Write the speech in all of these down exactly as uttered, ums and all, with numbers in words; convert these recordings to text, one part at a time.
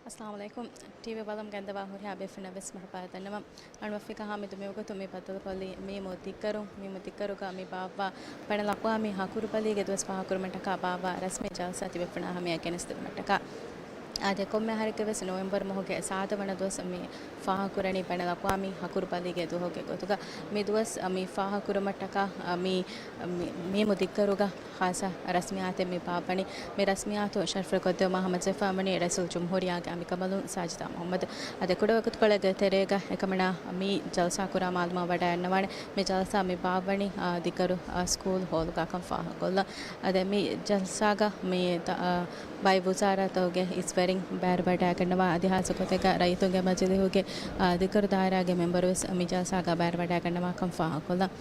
އައްސަލާމު ޢަލައިކުމް. ޓީވީ ބަލަމުން ގެންދަވާ ހުރިހާ ބޭފުޅުންނަށް ވެސް މަރުޙަބާ ދަންނަވަން. އަޅުމަށް ފިކަހާ މިދު މިވަގުތު މި ބައްދަލުކޮށްލީ މީމު ދިއްގަރު، މީމު ދިއްގަރުގަ މި ބާއްވާ ބައިނަލްއަޤްވާމީ ހަކުރުބަލީގެ ދުވަސް ފާހަގަކުރުމަށްޓަކާ ބާއްވާ ރަސްމީ ޖަލްސާ ތިބޭފުޅުންނާ ހަމަޔަށް ގެނެސްދިނުމަށްޓަކާ. އާދެ، ކޮންމެ އަހަރެއްގެ ވެސް ނޮވެމްބަރު މަހުގެ ސާދަ ވަނަ ދުވަސް މި ފާހަގަކުރަނީ ބައިނަލްއަޤްވާމީ ހަކުރުބަލީގެ ދުވަހުގެ ގޮތުގަ. މި ދުވަސް މި ފާހަގަކުރުމަށްޓަކާ މި، މި، މީމު ދިއްގަރުގަ ޚާއްޞަ ރަސްމިއްޔާތެއް މި ބާއްވަނީ. މި ރަސްމިއްޔާތު ޝަރަފުވެރިކޮށްދެއްވުމަށް ހަމަޖެހިފައިވަނީ ރައީސުލް ޖުމްހޫރިއްޔާގެ އަނބިކަނބަލުން ސާޖިދާ މުޙައްމަދު. އަދި ކުޑަވަގުތުކޮޅެއްގެ ތެރޭގަ އެކަމަނާ މި ޖަލްސާ ކުރާ މައުލޫމާތު ވަޑައިގަންނަވާނެ. މި ޖަލްސާ މި ބާއްވަނީ، އާ، ދިއްގަރު، އާ، ސްކޫލް ހޯލުގަކަން ފާހަގަކޮށްލަން. އަދި މި ޖަލްސާގަ މި ތަ-، އާ، ބައި ވުޒާރާތަކުގެ އިސްވެރިން ބައިވެރިވަޑައިގަންނަވާ، އަދި ހާއްސަ ގޮތެއްގަ ރައްޔިތުންގެ މަޖިލީހުގެ، އާ، ދިއްގަރު ދާއިރާގެ މެމްބަރު ވެސް މި ޖަލްސާގަ ބައިވެރިވަޑައިގަންނަވާކަން ފާހަގަކޮށްލަން.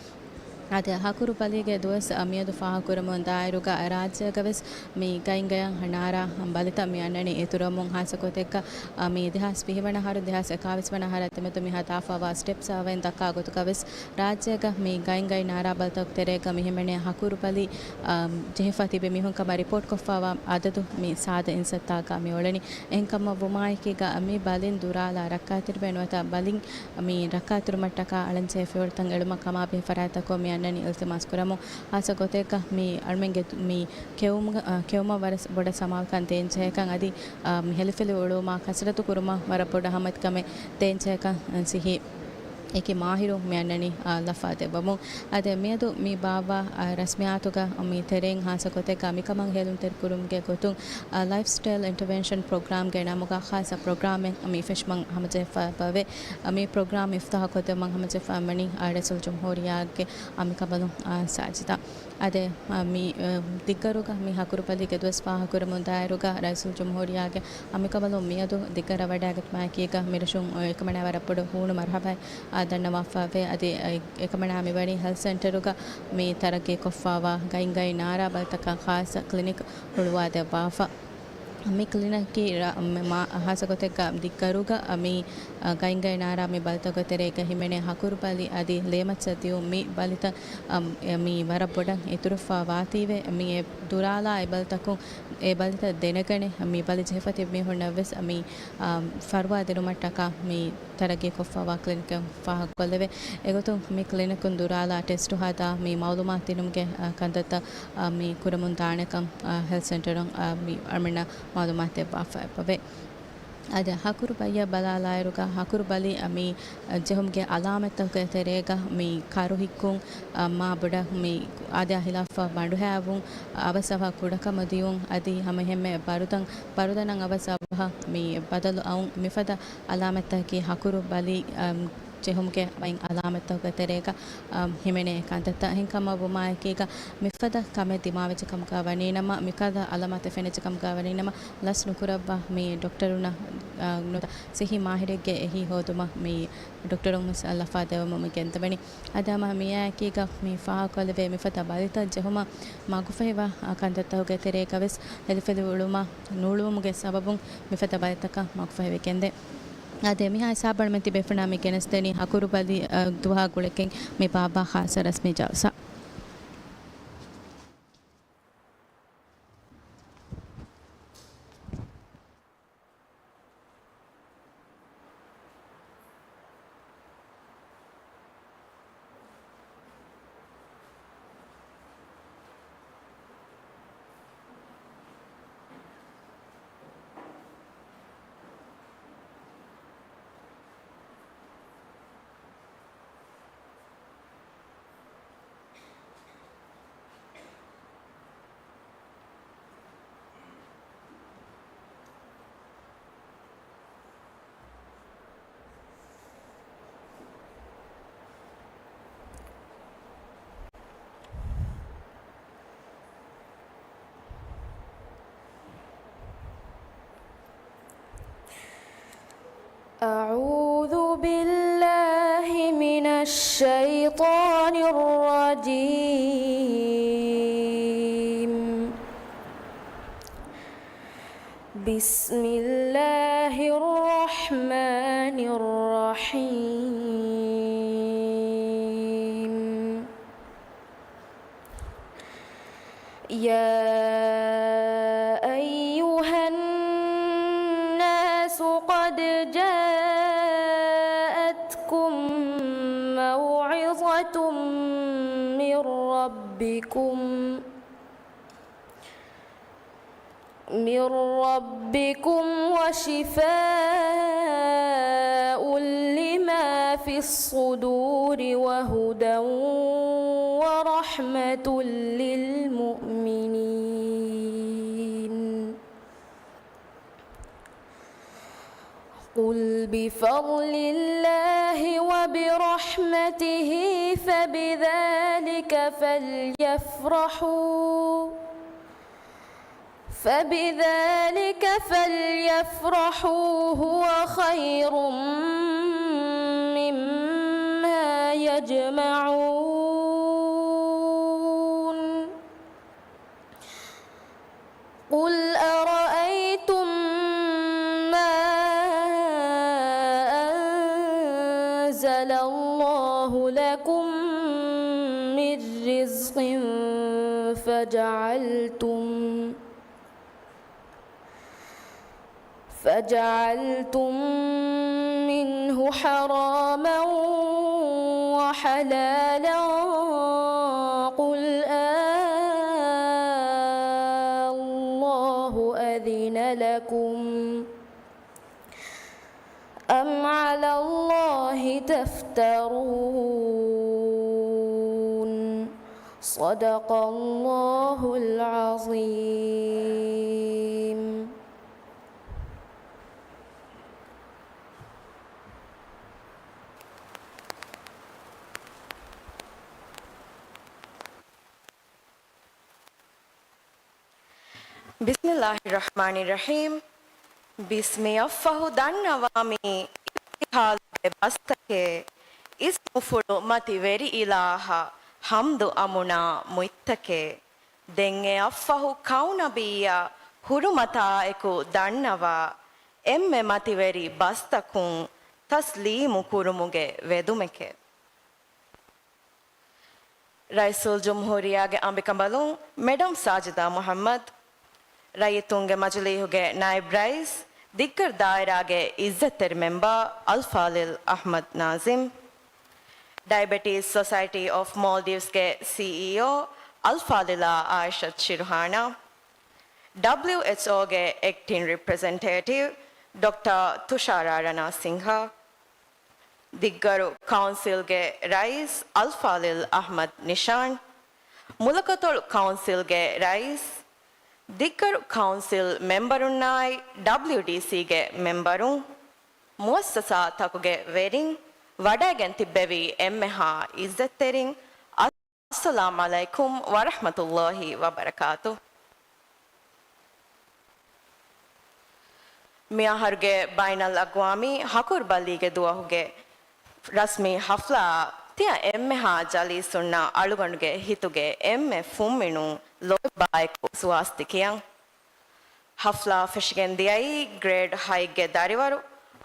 އާދެ، ހަކުރު ބަލީގެ ދުވަސް މިއަދު ފާހަގަކުރަމުން ދާއިރުގަ ރާއްޖޭގަ ވެސް މި ގައިންގަޔަށް ނާރާ ބަލިތައް މި އަންނަނީ އިތުރުވަމުން، ހާއްސަ ގޮތެއްގަ މި ދެހާސް ވިހި ވަނަ އަހަރު، ދެހާސް އެކާވީސް ވަނަ އަހަރަށް ދެމެދު މި ހަދާފައިވާ ސްޓެޕްސް އަށް ވައިން ދައްކާ ގޮތުގަ ވެސް ރާއްޖޭގަ މި ގައިންގައި ނާރާ ބަލިތަކުގެ ތެރޭގަ މި ހިމެނޭ ހަކުރު ބަލި ޖެހިފަ ތިބި މީހުން ކަމަށް ރިޕޯޓްކޮށްފައިވާ އަދަދު މި ސާދަ އިންސައްތާގަ މި އުޅެނީ. އެހެންކަމަށް ވުމާއެކީގަ މި ބަލިން ދުރާލާ ރައްކާތެރިވެ ނުވަތަ ބަލިން މި ރައްކާތެރިވުމަށްޓަކާ އަޅަން ޖެހޭ ފިޔަވަޅުތައް އެޅުމަށް ކަމާބެހޭ ފަރާތްތަކުން މި އަންނަނީ އިލްތިމާސް ކުރަމުން. ހާއްސަ ގޮތެއްގަ މި އަޅުމެންގެ މި ކެއުމުގަ، އަ، ކެއުމަށް ވަރަށް ބޮޑަށް ސަމާލުކަން ދޭންޖެހޭކަން އަދި، އަ، މި ހެލިފެލި އުޅުވުމާ ކަސްރަތު ކުރުމަށް ވަރަށް ބޮޑަށް ހަމަތިކަމެއް ދޭންޖެހޭކަން ސިއްހީ އެކި މާހިރު މި އަންނަނީ، އާ، ލަފާ ދެއްވަމުން. އަދި މިއަދު މި ބާއްވާ، އާ، ރަސްމިއްޔާތުގަ މި ތެރެއިން ހާއްސަ ގޮތެއްގަ މިކަމަށް ހޭލުންތެރިކުރުމުގެ ގޮތުން، އާ، ލައިފް ސްޓައިލް އިންޓަވެންޝަން ޕްރޮގްރާމްގެ ނަމުގަ ޚާއްޞަ ޕްރޮގްރާމެއް މި ފެށުމަށް ހަމަޖެހިފައިވޭ. މި ޕްރޮގްރާމް އިފްތިތާޙް ކޮށްދެއްވުމަށް ހަމަޖެހިފައިވަނީ، އާ، ރައީސުލް ޖުމްހޫރިއްޔާގެ އަނބިކަނބަލުން، އާ، ސާޖިދާ. އަދި، އާ، މި، އާ، ދިއްގަރުގަ މި ހަކުރު ބަލީގެ ދުވަސް ފާހަގަކުރަމުން ދާއިރުގަ ރައީސުލް ޖުމްހޫރިއްޔާގެ އަނބިކަނބަލުން މިއަދު ދިއްގަރަށް ވަޑައިގަތުމާއެކީގަ މިރަށުން އެކަމަނާ ވަރަށް ބޮޑު ހޫނު މަރުޙަބާއެއް، އާ، ދަންނަވާފައިވޭ. އަދި އެކަމަނާ މިވަނީ ހެލްތް ސެންޓަރުގަ މި ތަރައްގީކޮށްފައިވާ ގައިންގައި ނާރާ ބަލިތަކަށް ޚާއްޞަ ކްލިނިކް ހުޅުވާދެއްވާފަ. މި ކްލިނިކީ ރ-، މ-، މާ-، ހާއްސަ ގޮތެއްގަ ދިއްގަރުގަ މި، އަ، ގައިންގައި ނާރާ މި ބަލިތަކުގެ ތެރޭގަ ހިމެނޭ ހަކުރު ބަލި އަދި ލޭމައްޗަށް ދިޔުން މި ބަލިތައް، އަ، މި ވަރަށް ބޮޑަށް އިތުރުވެފަ ވާތީވެ، މި ދުރާލާ އެ ބަލިތަކުން، އެ ބަލިތައް ދެނެގަނެ، މި ބަލި ޖެހިފަ ތިބި މީހުންނަށް ވެސް މި، އާ، ފަރުވާ ދިނުމަށްޓަކާ މި ތަރައްގީކޮށްފައިވާ ކްލިނިކެއް ފާހަގަކޮށްލެވޭ. އެގޮތުން މި ކްލިނިކުން ދުރާލާ ޓެސްޓު ހަދާ މި މައުލޫމާތު ދިނުމުގެ، އާ، ކަންތައްތައް، އާ، މި ކުރަމުން ދާނެކަން، އާ، ހެލްތް ސެންޓަރުން، އާ، މި އަޅަމެންނަށް މައުލޫމާތު ދެއްވާފައި އެބަވޭ. އަދި ހަކުރު ބައްޔަށް ބަލާލާއިރުގަ ހަކުރު ބަލި މި ޖެހުމުގެ އަލާމަތްތަކުގެ ތެރޭގަ މި ކަރު ހިއްކުން، އަ، މާ ބޮޑަށް މި އާދަޔާ ހިލާފަށް ބަނޑުހައިވުން، އަވަސް އަވަހަށް ކުޑަކަމު ދިޔުން، އަދި ހަމަ އެހެންމެ ބަރުދަން، ބަރުދަނަށް އަވަސް އަވަހަށް މި ބަދަލު އައުން، މިފަދަ އަލާމަތްތަކަކީ ހަކުރު ބަލި، އަ، ޖެހުމުގެ ބައިން އަލާމަތްތަކުގެ ތެރޭގަ، އަ، ހިމެނޭ ކަންތައްތައް. އެހެންކަމަށް ވުމާއެކީގަ މިފަދަ ކަމެއް ދިމާވެއްޖެ ކަމުގަ ވަނީނަމަ، މިފަދަ އަލާމަތެއް ފެނިއްޖެ ކަމުގަ ވަނީނަމަ، ލަސް ނުކުރައްވާ މި ޑޮކްޓަރުންނަށް، އަ، ނުވަތަ ސިއްހީ މާހިރެއްގެ އެހީ ހޯދުމަށް މި ޑޮކްޓަރުން ވެސް ލަފާ ދެވުމަށް މި ގެންދަވަނީ. އަދި ހަމަ މިއާއެކީގަ މި ފާހަގަކޮށްލެވޭ މިފަދަ ބަލިތައް ޖެހުމަށް މަގުފަހިވާ ކަންތައްތަކުގެ ތެރޭގަ ވެސް ހެލިފެލި އުޅުމަށް ނޫޅުވުމުގެ ސަބަބުން މިފަދަ ބަލިތަކަށް މަގުފަހިވެގެންދޭ. އާދެ، މިހާ ހިސާބަށް މި ތިބޭފުޅުންނާ މި ގެނެސްދެނީ ހަކުރު ބަލި، އަ، ދުވަހާ ގުޅެގެން މި ބާއްވާ ޚާއްޞަ ރަސްމީ ޖަލްސާ. أعوذ بالله من الشيطان الرجيم. بسم الله الرحمن الرحيم. يا أيها الناس قد جاءتكم موعظة من ربكم، من ربكم وشفاء لما في الصدور وهدى ورحمة للمؤمنين. قل بفضل الله وبرحمته فبذلك فليفرحوا، فبذلك فليفرحوا هو خير مما يجمعون. قل أرأيتم ما أنزل الله لكم من رزق فجعلتم، فجعلتم منه حراما وحلالا، قل آه الله أذن لكم أم على الله تفترون. صدق الله العظيم. بسم الله الرحمن الرحيم. ބިސްމިއަށްފަހު ދަންނަވާ މީ އިބްތިހާލުގެ ބަސްތަކެއް، އިސްމުފުޅު މަތި ވެރި އިލާހަށް ޙަމްދު އަމުނާ މުއްތަކެއް. ދެން އެއަށްފަހު ކައުނަބިއްޔާ ޙުރުމަތާއެކު ދަންނަވާ އެންމެ މަތިވެރި ބަސްތަކުން ތަސްލީމު ކުރުމުގެ ވެދުމެކެވެ. ރައީސުލްޖުމްހޫރިއްޔާގެ އަނބިކަނބަލުން މެޑަމް ސާޖިދާ މުޙައްމަދު، ރައްޔިތުންގެ މަޖިލީހުގެ ނައިބް ރައީސް، ދިއްގަރު ދާއިރާގެ އިއްޒަތްތެރި މެމްބާ އަލްފާޟިލް އަޙްމަދު ނާޒިމް، ޑައިބެޓީސް ސޮސައިޓީ އޮފް މޯލްޑިވްސްގެ ސީއީއޯ އަލްފާޟިލާ އާއިޝަތު ޝިރުހާނާ، ޑަބްލިއުއެޗްއޯގެ އެކްޓިން ރެޕްރެޒެންޓޭޓިވް ޑޮކްޓަރ ތުޝާރާ ރަނާ ސިންހާ، ދިއްގަރު ކައުންސިލްގެ ރައީސް އަލްފާޟިލް އަޙްމަދު ނިޝާން، މުލަކަތޮޅު ކައުންސިލްގެ ރައީސް، ދިއްގަރު ކައުންސިލް މެމްބަރުންނާއި ޑަބްލިއުޑީސީގެ މެމްބަރުން، މުއައްސަސާތަކުގެ ވެރިން، ވަޑައިގެން ތިއްބެވި އެންމެހާ އިއްޒަތްތެރިން، އައްސަލާމް ޢަލައިކުމް ވަރަޙްމަތުﷲ ވަބަރަކާތު. މިއަހަރުގެ ބައިނަލްއަގްވާމީ ހަކުރުބަލީގެ ދުވަހުގެ ރަސްމީ ޙަފްލާއަށް ތިޔަ އެންމެހާ ޖަލީސުންނަށް އަޅުގަނޑުގެ ހިތުގެ އެންމެ ފުންމިނުން ލޯތްބާއެކު ސުވާސްތި ކިޔަން. ޙަފްލާ ފެށިގެން ދިޔައީ ގްރޭޑް ހައެއްގެ ދަރިވަރު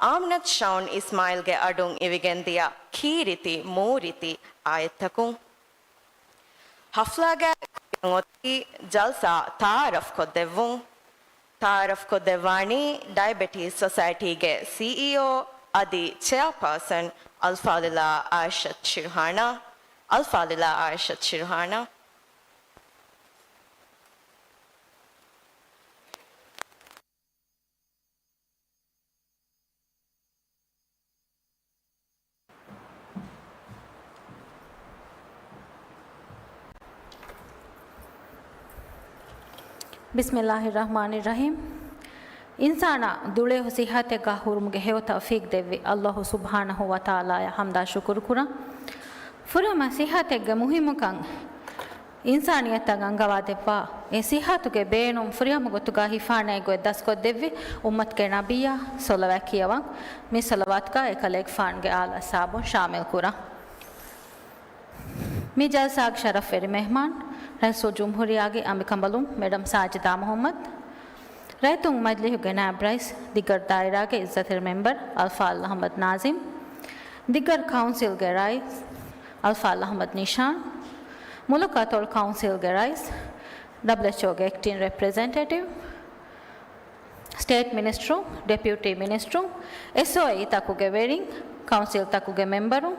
އާމިނަތު ޝައުން އިސްމާއިލްގެ އަޑުން އިވިގެން ދިޔަ ކީރިތި މޫރިތި އާޔަތްތަކުން. ޙަފްލާގައި ކުރިއަށް އޮތީ ޖަލްސާ ތަޢާރަފް ކޮށްދެއްވުން. ތަޢާރަފް ކޮށްދެއްވާނީ ޑައިބެޓީސް ސޮސައިޓީގެ ސީއީއޯ އަދި ޗެއާޕާސަން އަލްފާޟިލާ އާއިޝަތު ޝިރުހާނާ. އަލްފާޟިލާ އާއިޝަތު ޝިރުހާނާ. ބިސްމިﷲ އިއްރަޙްމާނިއްރަޙީމް. އިންސާނާ ދުޅޭހު ޞިއްޙަތެއްގަ ހުރުމުގެ ހެޔޮ ތައުފީޤް ދެއްވި ﷲ ސުބްޙާނަހޫ ވަތަޢާލާއަށް ޙަމްދާ ޝުކުރު ކުރަން. ފުރިހަމަ ޞިއްޙަތެއްގެ މުހިއްމުކަން އިންސާނިއްޔަތަށް އަންގަވާދެއްވާ، އެ ޞިއްޙަތުގެ ބޭނުން ފުރިހަމަ ގޮތުގަ ހިފާނެ ގޮތް ދަސްކޮށްދެއްވި އުއްމަތުގެ ނަބިއްޔާ ޞަލަވާތް ކިޔަވަން. މި ޞަލަވާތުގަ އެކަލޭގެފާނުގެ އާލު އަޞްޙާބުން ޝާމިލް ކުރަން. މި ޖަލްސާގެ ޝަރަފްވެރި މެހްމާން، ރައީސުލްޖުމްހޫރިއްޔާގެ އަނބިކަނބަލުން މެޑަމް ސާޖިދާ މުޙައްމަދު، ރައްޔިތުން މަޖިލީހުގެ ނާއިބް ރައީސް، ދިގަރު ދާއިރާގެ އިއްޒަތްތެރި މެމްބަރު އަލްފާޟިލް އަޙްމަދު ނާޒިމް، ދިގަރު ކައުންސިލްގެ ރައީސް އަލްފާޟިލް އަޙްމަދު ނިޝާން، މުލަކަތޮޅު ކައުންސިލްގެ ރައީސް، ޑަބްލިއުއެޗްއޯގެ އެކްޓިން ރެޕްރެޒެންޓޭޓިވް، ސްޓޭޓް މިނިސްޓަރު، ޑެޕިއުޓީ މިނިސްޓަރު، އެސްއޯއީތަކުގެ ވެރިން، ކައުންސިލްތަކުގެ މެމްބަރުން،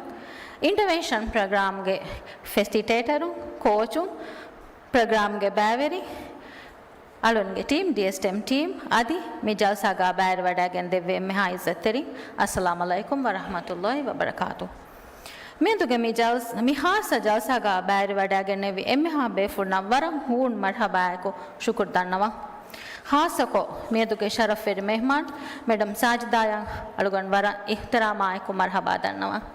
އިންޓަވެންޝަން ޕްރޮގްރާމްގެ ފެސިލިޓޭޓަރުން، ކޯޗުން، ޕްރޮގްރާމްގެ ބައިވެރިން، އަޅުންގެ ޓީމް، ޑީއެސްޓީއެމް ޓީމް، އަދި މި ޖަލްސާގާ ބައިވެރިވަޑައިގެން ދެއްވި އެންމެހާ އިއްޒަތްތެރިން، އައްސަލާމް ޢަލައިކުމް ވަރަޙްމަތުﷲި ވަބަރަކާތު. މިއަދުގެ މި ޖަލްސް-، މި ހާއްސަ ޖަލްސާގާ ބައިވެރިވަޑައިގެންނެވި އެންމެހާ ބޭފުޅުންނަށް ވަރަށް ހޫން މަރްޙަބާއެކު ޝުކުރު ދަންނަވަން. ޚާއްޞަކޮށް، މިއަދުގެ ޝަރަފްވެރި މެހްމާން މެޑަމް ސާޖިދާއަށް އަޅުގަނޑު ވަރަށް އިޙްތިރާމާއެކު މަރްޙަބާ ދަންނަވަން.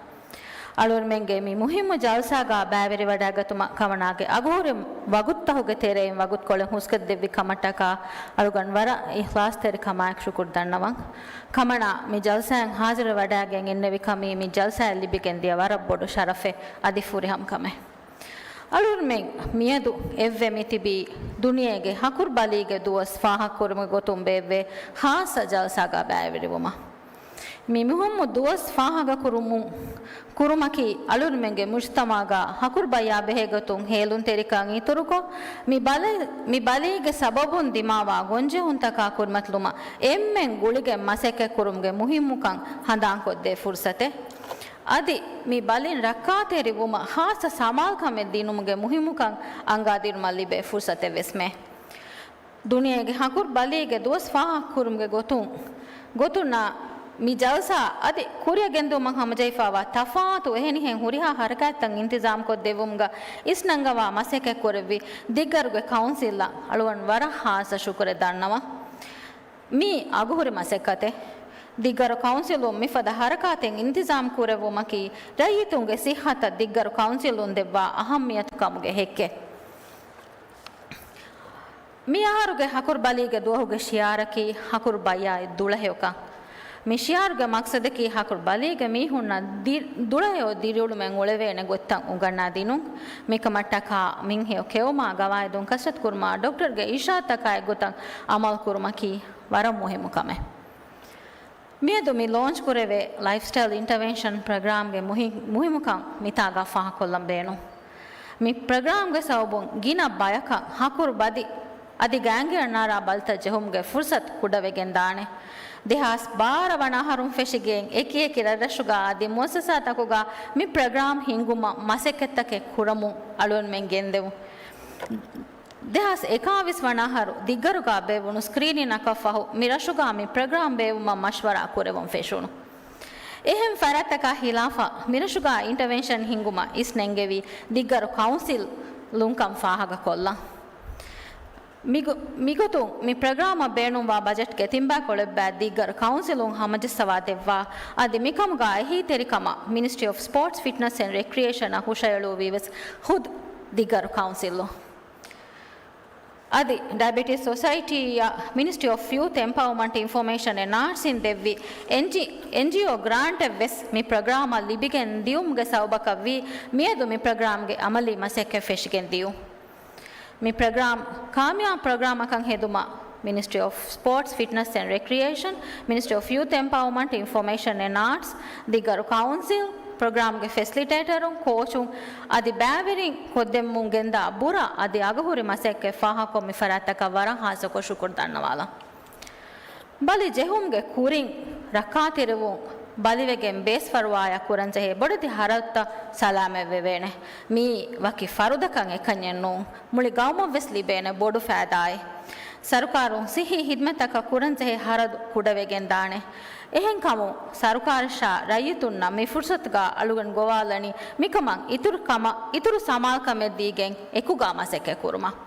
އަޅުގަނޑުމެންގެ މި މުހިއްމު ޖަލްސާގާ ބައިވެރިވަޑައިގަތުމަށް ކަމަނާގެ އަގުހުރި ވަގުތުތަކުގެ ތެރެއިން ވަގުތުކޮޅެއް ހުސްކޮށްދެއްވި ކަމަށްޓަކާ އަޅުގަނޑު ވަރަށް އިޚްލާޞްތެރިކަމާއެކު ޝުކުރު ދަންނަވަން. ކަމަނާ މި ޖަލްސާއިން ހާޒިރުވެވަޑައިގެން އިންނެވި ކަމީ މި ޖަލްސާއަށް ލިބިގެން ދިޔަ ވަރަށް ބޮޑު ޝަރަފެއް އަދި ފުރިހަމަ ކަމެއް. އަޅުގަނޑުމެން މިއަދު އެއްވެ މި ތިބީ ދުނިޔޭގެ ހަކުރު ބަލީގެ ދުވަސް ފާހަގަކުރުމުގެ ގޮތުން ބޭއްވޭ ޚާއްޞަ ޖަލްސާގާ ބައިވެރިވުމަށް. މި މުހިއްމު ދުވަސް ފާހަގަކުރުމު-، ކުރުމަކީ އަޅުގަނޑުމެންގެ މުޖުތަމަޢުގަ ހަކުރު ބައްޔާ ބެހޭގޮތުން ހޭލުންތެރިކަން އިތުރުކޮށް، މި ބަލި-، މި ބަލީގެ ސަބަބުން ދިމާވާ ގޮންޖެހުންތަކާ ކުރިމަތިލުމަށް އެންމެން ގުޅިގެން މަސައްކަތްކުރުމުގެ މުހިއްމުކަން ހަނދާންކޮށްދޭ ފުރުޞަތެއް. އަދި މި ބަލިން ރައްކާތެރިވުމަށް ޚާއްޞަ ސަމާލުކަމެއް ދިނުމުގެ މުހިއްމުކަން އަންގާދިނުމަށް ލިބޭ ފުރުޞަތެއް ވެސްމެ. ދުނިޔޭގެ ހަކުރު ބަލީގެ ދުވަސް ފާހަގަކުރުމުގެ ގޮތުން، ގޮތުންނާ މި ޖަލްސާ އަދި ކުރިއަށް ގެންދިއުމަށް ހަމަޖެހިފައިވާ ތަފާތު އެހެނިހެން ހުރިހާ ހަރަކާތްތައް އިންތިޒާމްކޮށްދެއްވުމުގަ އިސްނަންގަވާ މަސައްކަތް ކުރެއްވި ދިއްގަރުގެ ކައުންސިލަށް އަޅުގަނޑު ވަރަށް ޚާއްޞަ ޝުކުރެއް ދަންނަވަން. މީ އަގުހުރި މަސައްކަތެއް. ދިއްގަރު ކައުންސިލުން މިފަދަ ހަރަކާތެއް އިންތިޒާމް ކުރެއްވުމަކީ ރައްޔިތުންގެ ސިއްހަތަށް ދިއްގަރު ކައުންސިލުން ދެއްވާ އަހައްމިޔަތު ކަމުގެ ހެއްކެއް. މި އަހަރުގެ ހަކުރު ބަލީގެ ދުވަހުގެ ޝިޢާރަކީ ހަކުރު ބައްޔާއި ދުޅަހެޔޮކަން. މި ޝިޢާރުގެ މަޤްޞަދަކީ ހަކުރު ބަލީގެ މީހުންނަށް ދި-، ދުޅަހެޔޮ ދިރިއުޅުމެއް އުޅެވޭނެ ގޮތްތައް އުނގަންނާ ދިނުން. މިކަމަށްޓަކާ މިންހެޔޮ ކެއުމާ ގަވާއިދުން ކަސްރަތު ކުރުމާ ޑޮކްޓަރުގެ އިރުޝާދުތަކާ އެއްގޮތަށް އަމަލު ކުރުމަކީ ވަރަށް މުހިއްމު ކަމެއް. މިއަދު މި ލޯންޗް ކުރެވޭ ލައިފްސްޓައިލް އިންޓަވެންޝަން ޕްރޮގްރާމްގެ މުހި-، މުހިއްމުކަން މިތާގަ ފާހަގަކޮށްލަން ބޭނުން. މި ޕްރޮގްރާމްގެ ސަބަބުން ގިނަ ބަޔަކަށް ހަކުރު ބަލި އަދި ގާނގިއަށް ނާރާ ބަލިތައް ޖެހުމުގެ ފުރުޞަތު ކުޑަވެގެން ދާނެ. ދެހާސް ބާރަ ވަނަ އަހަރުން ފެށިގެން އެކިއެކި ރަށްރަށުގަ އަދި މުއައްސަސާތަކުގަ މި ޕްރޮގްރާމް ހިންގުމަށް މަސައްކަތްތަކެއް ކުރަމުން އަޅުގަނޑުމެން ގެންދެވުން. ދެހާސް އެކާވީސް ވަނަ އަހަރު ދިއްގަރުގަ ބޭއްވުނު ސްކްރީނިންއަކަށް ފަހު މި ރަށުގަ މި ޕްރޮގްރާމް ބޭއްވުމަށް މަޝްވަރާ ކުރެވުން ފެށުނު. އެހެން ފަރާތްތަކާ ހިލާފަށް މިރަށުގަ އިންޓަވެންޝަން ހިންގުމަށް އިސްނެންގެވީ ދިއްގަރު ކައުންސިލުންކަން ފާހަގަކޮށްލަން. މިގޮ-، މިގޮތުން މި ޕްރޮގްރާމަށް ބޭނުންވާ ބަޖެޓްގެ ތިންބައިކޮޅެއްބާއި ދިއްގަރު ކައުންސިލުން ހަމަޖައްސަވާ ދެއްވާ އަދި މިކަމުގަ އެހީތެރިކަމަށް މިނިސްޓްރީ އޮފް ސްޕޯޓްސް، ފިޓްނަސް އެންޑް ރެކްރިއޭޝަނަށް ހުށައެޅުއްވީވެސް ޚުދް ދިއްގަރު ކައުންސިލުން. އަދި ޑައިބެޓިސް ސޮސައިޓީއަށް މިނިސްޓްރީ އޮފް ޔޫތު އެމްޕަވަރމަންޓް އިންފޮމޭޝަން އެންޑް އާޓްސްއިން ދެއްވި އެންޖީ-، އެންޖީއޯ ގްރާންޓެއްވެސް މި ޕްރޮގްރާމަށް ލިބިގެން ދިޔުމުގެ ސަބަބަކަށްވީ މިއަދު މި ޕްރޮގްރާމްގެ އަމަލީ މަސައްކަތް ފެށިގެން ދިޔުން. މި ޕްރޮގްރާމް ކާމިޔާބު ޕްރޮގްރާމަކަށް ހެދުމަށް މިނިސްޓްރީ އޮފް ސްޕޯޓްސް، ފިޓްނަސް އެންޑް ރެކްރިއޭޝަން، މިނިސްޓްރީ އޮފް ޔޫތު އެމްޕަވަރމަންޓް، އިންފޮމޭޝަން އެންޑް އާޓްސް، ދިއްގަރު ކައުންސިލް، ޕްރޮގްރާމްގެ ފެސިލިޓޭޓަރުން، ކޯޗުން އަދި ބައިވެރިން ކޮށްދެމުން ގެންދާ ބުރަ އަދި އަގުހުރި މަސައްކަތް ފާހަގަކޮށް މި ފަރާތްތަކަށް ވަރަށް ޚާއްޞަކޮށް ޝުކުރު ދަންނަވާލަން. ބަލި ޖެހުމުގެ ކުރިން ރައްކާތެރިވުން، ބަލިވެގެން ބޭސްފަރުވާއަށް ކުރަންޖެހޭ ބޮޑެތި ހަރަދުތައް ސަލާމަތްވެވޭނެ. މިއީ ވަކި ފަރުދަކަށް އެކަންޏެއް ނޫން. މުޅި ގައުމަށްވެސް ލިބޭނެ ބޮޑު ފައިދާއެއް. ސަރުކާރުން ސިއްހީ ހިދްމަތްތަކަށް ކުރަންޖެހޭ ހަރަދު ކުޑަވެގެން ދާނެ. އެހެންކަމުން، ސަރުކާރަށާ ރައްޔިތުންނަށް މި ފުރުޞަތުގަ އަޅުގަނޑު ގޮވާލަނީ މިކަމަށް އިތުރު ކަމަށް، އިތުރު ސަމާލުކަމެއް ދީގެން އެކުގަ މަސައްކަތް ކުރުމަށް.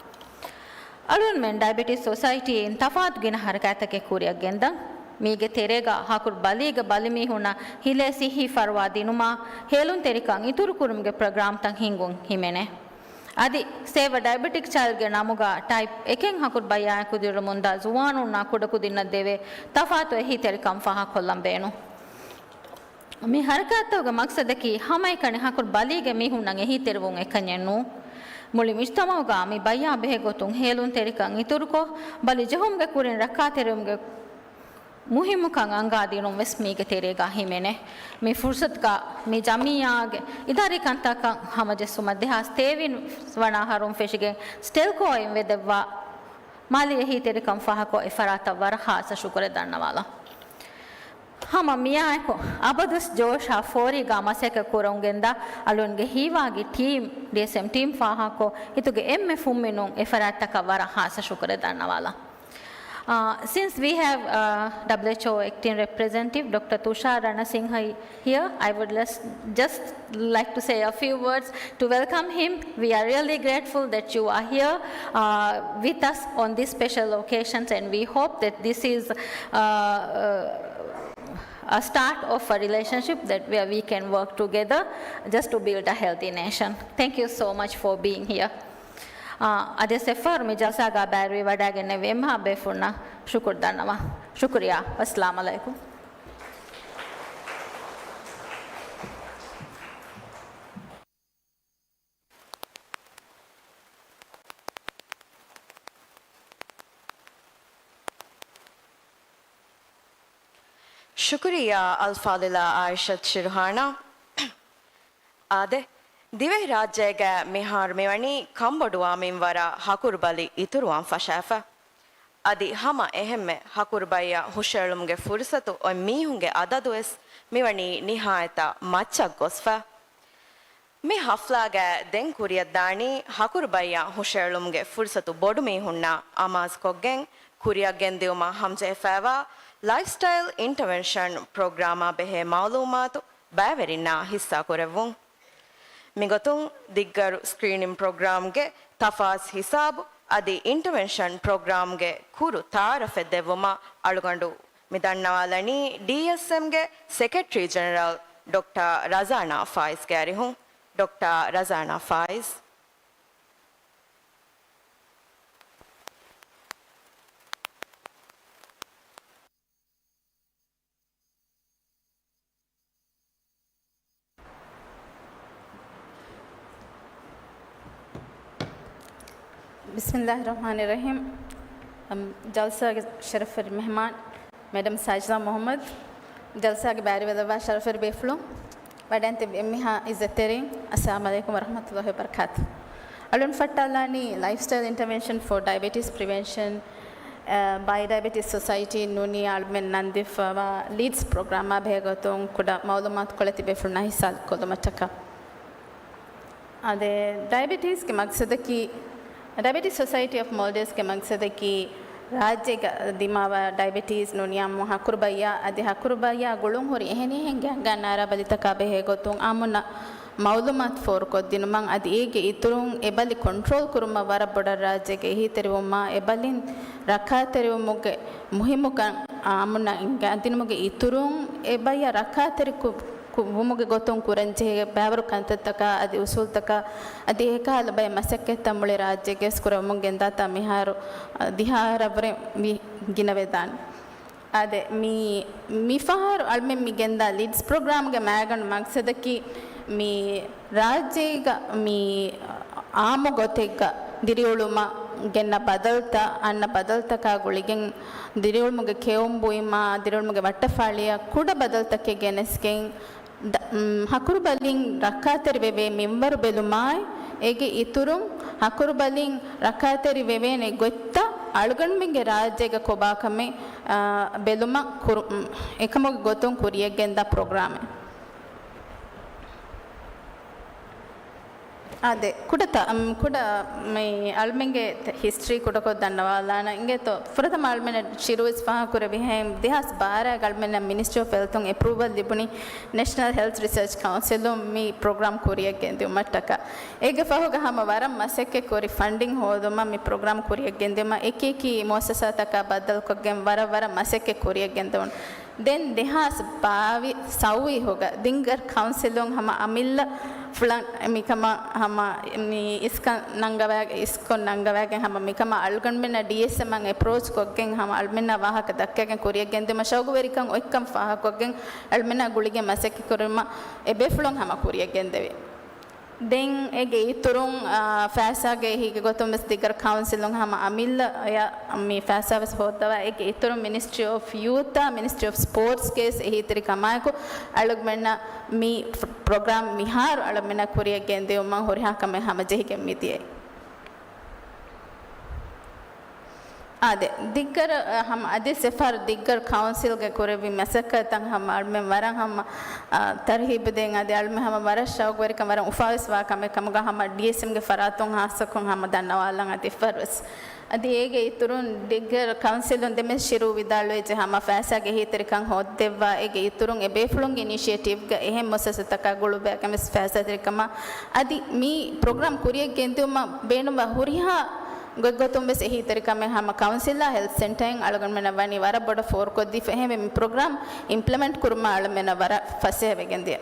އަޅުގަނޑުމެން ޑައިބެޓިސް ސޮސައިޓީއިން ތަފާތު ގިނަ ހަރަކާތްތަކެއް ކުރިއަށް ގެންދަން. މީގެ ތެރޭގަ ހަކުރު ބަލީގެ ބަލިމީހުންނަށް ހިލޭ ސިއްހީ ފަރުވާ ދިނުމާ، ހޭލުންތެރިކަން އިތުރުކުރުމުގެ ޕްރޮގްރާމްތައް ހިންގުން ހިމެނޭ. އަދި ސޭވް އަ ޑައިބެޓިކް ޗައިލްޑްގެ ނަމުގަ ޓައިޕް އެކެއް ހަކުރު ބައްޔާއެކު ދިރިއުޅެމުންދާ ޒުވާނުންނާ ކުޑަކުދިންނަށް ދެވޭ ތަފާތު އެހީތެރިކަން ފާހަގަކޮށްލަން ބޭނުން. މި ހަރަކާތްތަކުގެ މަޤްޞަދަކީ ހަމައެކަނި ހަކުރު ބަލީގެ މީހުންނަށް އެހީތެރިވުން އެކަންޏެއް ނޫން. މުޅި މުޖްތަމަޢުގަ މި ބައްޔާ ބެހޭގޮތުން ހޭލުންތެރިކަން އިތުރުކޮށް، ބަލި ޖެހުމުގެ ކުރިން ރައްކާތެރިވުމުގެ މުހިއްމުކަން އަންގާދިނުން ވެސް މީގެ ތެރޭގަ ހިމެނޭ. މި ފުރުޞަތުގަ މި ޖަމިއްޔާގެ އިދާރީ ކަންތަކަށް ހަމަޖެއްސުމަށް ދެހާސް ތޭވީސް ވަނަ އަހަރުން ފެށިގެން ސްޓެލްކޯއިން ވެދެއްވާ މާލީ އެހީތެރިކަން ފާހަގަކޮށް އެ ފަރާތަށް ވަރަށް ޚާއްޞަ ޝުކުރެއް ދަންނަވާލަން. ހަމަ މިއާއެކު އަބަދުވެސް ޖޯޝާ ފޯރީގާ މަސައްކަތް ކުރަމުން ގެންދާ އަޅުންގެ ހީވާގި ޓީމް، ޑީއެސްއެމް ޓީމް ފާހަގަކޮށް، ހިތުގެ އެންމެ ފުންމިނުން އެ ފަރާތްތަކަށް ވަރަށް ޚާއްޞަ ޝުކުރެއް ދަންނަވާލަން. Uh, since we have, uh, W H O acting representative, Doctor Tushar Ranasinghe here, I would les- just like to say a few words to welcome him. We are really grateful that you are here, uh, with us on this special occasion, and we hope that this is, uh, uh, a start of a relationship that where we can work together just to build a healthy nation. Thank you so much for being here. އާ، އަދި އެއްފަހަރު މި ޖަލްސާގާ ބައިވެރިވެވަޑައިގެންނެވި އެންމެހާ ބޭފުޅުންނަށް ޝުކުރު ދަންނަވާ. ޝުކުރިއްޔާ. އައްސަލާމު ޢަލައިކުމް. ޝުކުރިއްޔާ އަލްފާޟިލާ އާއިޝަތު ޝިރުހާނާ. އާދެ، ދިވެހިރާއްޖޭގަ މިހާރު މިވަނީ ކަންބޮޑުވާ މިންވަރާ ހަކުރުބަލި އިތުރުވާން ފަށާފަ. އަދި ހަމަ އެހެންމެ ހަކުރުބައްޔަށް ހުށައެޅުމުގެ ފުރުސަތު އޮތް މީހުންގެ އަދަދުވެސް މިވަނީ ނިހާޔަތަށް މައްޗަށް ގޮސްފަ. މި ޙަފްލާގަ ދެން ކުރިއަށްދާނީ ހަކުރުބައްޔަށް ހުށައެޅުމުގެ ފުރުސަތު ބޮޑުމީހުންނާ އަމާޒުކޮށްގެން ކުރިއަށް ގެންދިއުމަށް ހަމަޖެހިފައިވާ ލައިފްސްޓައިލް އިންޓަވެންޝަން ޕްރޮގްރާމާ ބެހޭ މަޢުލޫމާތު ބައިވެރިންނާ ޙިއްޞާކުރެއްވުން. މިގޮތުން ދިއްގަރު ސްކްރީނިން ޕްރޮގްރާމްގެ ތަފާސް ހިސާބު އަދި އިންޓަވެންޝަން ޕްރޮގްރާމްގެ ކުރު ތަޢާރަފެއް ދެއްވުމަށް އަޅުގަނޑު މި ދަންނަވާލަނީ ޑީއެސްއެމްގެ ސެކްރެޓަރީ ޖެނެރަލް ޑޮކްޓަރ ރަޒާނާ ފާއިޒްގެ އަރިހުން. ޑޮކްޓަރ ރަޒާނާ ފާއިޒް. ބިސްމިއްލާހި ރަޙްމާނި ރަޙީމް. އަމް، ޖަލްސާގެ ޝަރަފުވެރި މެހެމާން މެޑަމް ސާޖިދާ މުޙައްމަދު، ޖަލްސާގެ ބައިވެރިވެލައްވާ ޝަރަފުވެރި ބޭފުޅުން، ވަޑައިގެން ތިބި އެންމެހާ އިއްޒަތްތެރިން، އައްސަލާމު ޢަލައިކުމް ވަރަޙްމަތުﷲި ވަބަރަކާތު. އަޅުން ފައްޓާލާނީ ލައިފްސްޓައިލް އިންޓަވެންޝަން ފޯ ޑައިބެޓީސް ޕްރިވެންޝަން، އަ، ބައި ޑައިބެޓީސް ސޮސައިޓީ ނޫނީ އަޅުމެން ނަންދިފަވާ ލީޑްސް ޕްރޮގްރާމާ ބެހޭގޮތުން ކުޑަ މަޢުލޫމާތު ކޮޅެއް ތިބޭފުޅުންނާ ހިއްސާ ކޮށްލުމަށްޓަކާ. އާދެ، ޑައިބެޓީސްގެ މަގްސަދަކީ، ޑައިބެޓީސް ސޮސައިޓީ އޮފް މޯލްޑިވްސްގެ މަގްސަދަކީ، ރާއްޖޭގަ ދިމާވާ ޑައިބެޓީސް ނޫނިއްޔާ ހަކުރުބައްޔާ އަދި ހަކުރުބައްޔާ ގުޅުން ހުރި އެހެނިހެން ގެ އަނގައިން ނާރާ ބަލިތަކާ ބެހޭ ގޮތުން އާއްމުންނަށް މަޢުލޫމާތު ފޯރުކޮށްދިނުމަށް އަދި އޭގެ އިތުރުން އެ ބަލި ކޮންޓްރޯލް ކުރުމަށް ވަރަށް ބޮޑަށް ރާއްޖޭގެ އެހީތެރިވުމާ އެ ބަލިން ރައްކާތެރިވުމުގެ މުހިއްމުކަން އާއްމުންނަށް އިންގާދިނުމުގެ އިތުރުން އެ ބައްޔަށް ރައްކާތެރި ކު-، ކު-، ވުމުގެ ގޮތުން ކުރަންޖެހޭ ބައިވަރު ކަންތައްތަކާ އަދި އުސޫލްތަކާ އަދި އެކަހަލަ ބައެއް މަސައްކަތްތައް މުޅި ރާއްޖޭގައި ވެސް ކުރަމުން ގެންދާތާ މިހާރު، އަ، ދިހަ އަހަރަށްވުރެ ވި-، ގިނަވެދާނެ. އާދެ، މި-، މިފަހަރު އަޅުމެން މި ގެންދާ ލީޑްސް ޕްރޮގްރާމްގެ މައިގަނޑު މަގްސަދަކީ މި ރާއްޖޭގަ މި އާއްމު ގޮތެއްގަ ދިރިއުޅުމަށް ގެންނަ ބަދަލުތައް، އަންނަ ބަދަލުތަކާ ގުޅިގެން ދިރިއުޅުމުގެ ކެއުން ބުއިމާ، ދިރިއުޅުމުގެ ވައްޓަފާޅިއަށް ކުޑަ ބަދަލުތަކެއް ގެނެސްގެން، ދ-، މް، ހަކުރުބަލިން ރައްކާތެރިވެވޭ މިންވަރު ބެލުމާއި، އޭގެ އިތުރުން ހަކުރުބަލިން ރައްކާތެރިވެވޭނެ ގޮތްތައް އަޅުގަނޑުމެންގެ ރާއްޖޭގަ ކޮބާކަމެއް، އާ، ބެލުމަށް ކުރު-، މް، އެކަމުގެ ގޮތުން ކުރިޔަށްގެންދާ ޕްރޮގްރާމެއް. އާދެ، ކުޑަ ތަ-، މް، ކުޑަ މި އަޅުމެންގެ ތެ-، ހިސްޓްރީ ކުޑަކޮށް ދަންނަވާލާނަން އިނގޭތޯ. ފުރަތަމަ އަޅުމެންނަށް ޝިރުވެސް ފާހަގަކުރެއްވިހެން، ދެހާސް ބާރައިގަ އަޅުމެންނަށް މިނިސްޓްރީ އޮފް ހެލްތުން އެޕްރޫވަލް ލިބުނީ ނެޝަނަލް ހެލްތް ރިސަރޗް ކައުންސިލުން މި ޕްރޮގްރާމް ކުރިޔަށްގެންދިއުމަށްޓަކާ. އޭގެ ފަހުގަ ހަމަ ވަރަށް މަސައްކަތް ކުރި ފަންޑިން ހޯދުމަށް މި ޕްރޮގްރާމް ކުރިޔަށްގެންދިއުމަށް އެކި އެކި މުއައްސަސާތަކާ ބައްދަލުކޮށްގެން ވަރަށް ވަރަށް މަސައްކަތް ކުރިޔަށްގެންދެވުނު. ދެން ދެހާސް ބާވީސް ސައުވީހުގަ ދިންގަރ ކައުންސިލުން ހަމަ އަމިއްލަ ފުޅަށް މިކަމަށް ހަމަ މި އިސްކަން ނަންގަވާ-، އިސްކޮށް ނަންގަވާގެން ހަމަ މިކަމަށް އަޅުގަނޑުމެންނަށް ޑީއެސްއެމްއަށް އެޕްރޯޗް ކޮށްގެން ހަމަ އަޅުމެންނާ ވާހަކަ ދައްކައިގެން ކުރިޔަށް ގެންދިއުމަށް ޝައުގުވެރިކަން އޮތްކަން ފާހަގަކޮށްގެން އަޅުމެންނާ ގުޅިގެން މަސައްކަތް ކުރުމަށް އެބޭފުޅުން ހަމަ ކުރިޔަށް ގެންދެވި. ދެން އޭގެ އިތުރުން، އާ، ފައިސާގެ އެހީގެ ގޮތުން ވެސް ދިގަރ ކައުންސިލުން ހަމަ އަމިއްލަ އަޔަށް މި ފައިސާ ވެސް ހޯއްދަވާ، އޭގެ އިތުރުން މިނިސްޓްރީ އޮފް ޔޫތާ މިނިސްޓްރީ އޮފް ސްޕޯޓްސްގެ ވެސް އެހީތެރިކަމާއެކު އަޅުގަނޑުމެންނަށް މި ޕްރޮގްރާމް މިހާރު އަޅުގަނޑުމެންނަށް ކުރިޔަށް ގެންދިއުމަށް ހުރިހާ ކަމެއް ހަމަޖެހިގެން މިދިޔައީ. އާދެ، ދިއްގަރަށް، އަ، ހަމަ އަދިވެސް އެއްފަހަރު ދިއްގަރު ކައުންސިލްގެ ކުރެއްވި މަސައްކަތަށް ހަމަ އަޅުމެން ވަރަށް ހަމަ، އަ، ތަރްހީބު ދޭން. އަދި އަޅުމެން ހަމަ ވަރަށް ޝައުގުވެރިކަން ވަރަށް އުފާވެސް ވާ ކަމެއް ކަމުގަ ހަމަ ޑީއެސްއެމްގެ ފަރާތުން ހާއްސަކޮށް ހަމަ ދަންނަވާލަން އަދި އެއްފަހަރުވެސް. އަދި އޭގެ އިތުރުން ދިއްގަރު ކައުންސިލުން ދެމެސް ޝިރު ވިދާޅުވެއްޖެ ހަމަ ފައިސާގެ އެހީތެރިކަން ހޯއްދެއްވާ، އޭގެ އިތުރުން އެ ބޭފުޅުންގެ އިނިޝިއޭޓިވްގަ އެހެން މުއައްސަސާތަކާ ގުޅުއްވާ ކަމެސް ފައިސާތެރިކަމާ އަދި މި ޕްރޮގްރާމް ކުރިއަށް ގެންދިއުމަށް ބޭނުންވާ ހުރިހާ ގޮތްގޮތުން ވެސް އެހީތެރިކަމެއް ހަމަ ކައުންސިލާ ހެލްތް ސެންޓަރއިން އަޅުގަނޑުމެންނަށް ވަނީ ވަރަށް ބޮޑަށް ފޯރުކޮށްދީފަ. އެހެންވެ، މި ޕްރޮގްރާމް އިމްޕްލިމެންޓް ކުރުމަށް އަޅުމެންނަށް ވަރަށް ފަސޭހަވެގެންދިޔަ.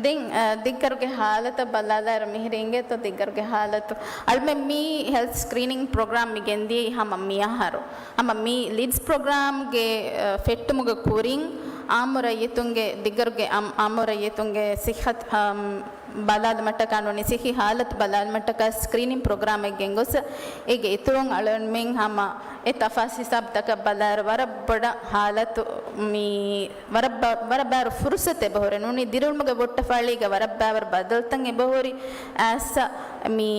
ދެން، އަ، ދިއްގަރުގެ ހާލަތަށް ބަލާލާއިރު މިހިރީ އިނގޭތޯ ދިއްގަރުގެ ހާލަތު. އަޅުމެން މީ ހެލްތް ސްކްރީނިން ޕްރޮގްރާމް މި ގެންދިޔައީ ހަމަ މިއަހަރު. ހަމަ މި ލީޑްސް ޕްރޮގްރާމްގެ، އަ، ފެއްޓުމުގެ ކުރިން އާއްމު ރައްޔިތުންގެ، ދިއްގަރުގެ އާއްމު، އާއްމު ރައްޔިތުންގެ ސިއްހަތު، އަމް، ބަލާލުމަށްޓަކާ ނޫނީ ސިއްހީ ހާލަތު ބަލާލުމަށްޓަކާ ސްކްރީނިން ޕްރޮގްރާމެއް ގެންގޮސް، އޭގެ އިތުރުން އަޅުގަނޑުމެން ހަމަ އެ ތަފާސް ހިސާބުތަކަށް ބަލާއިރު ވަރަށް ބޮޑަށް ހާލަތު މި ވަރަށް ބަ-، ވަރަށް ބާރު ފުރުސަތު އެބަހުރި. ނޫނީ ދިރިއުޅުމުގެ ވައްޓަފާޅީގަ ވަރަށް ބާވަރު ބަދަލުތައް އެބަހުރި އައިއްސަ މި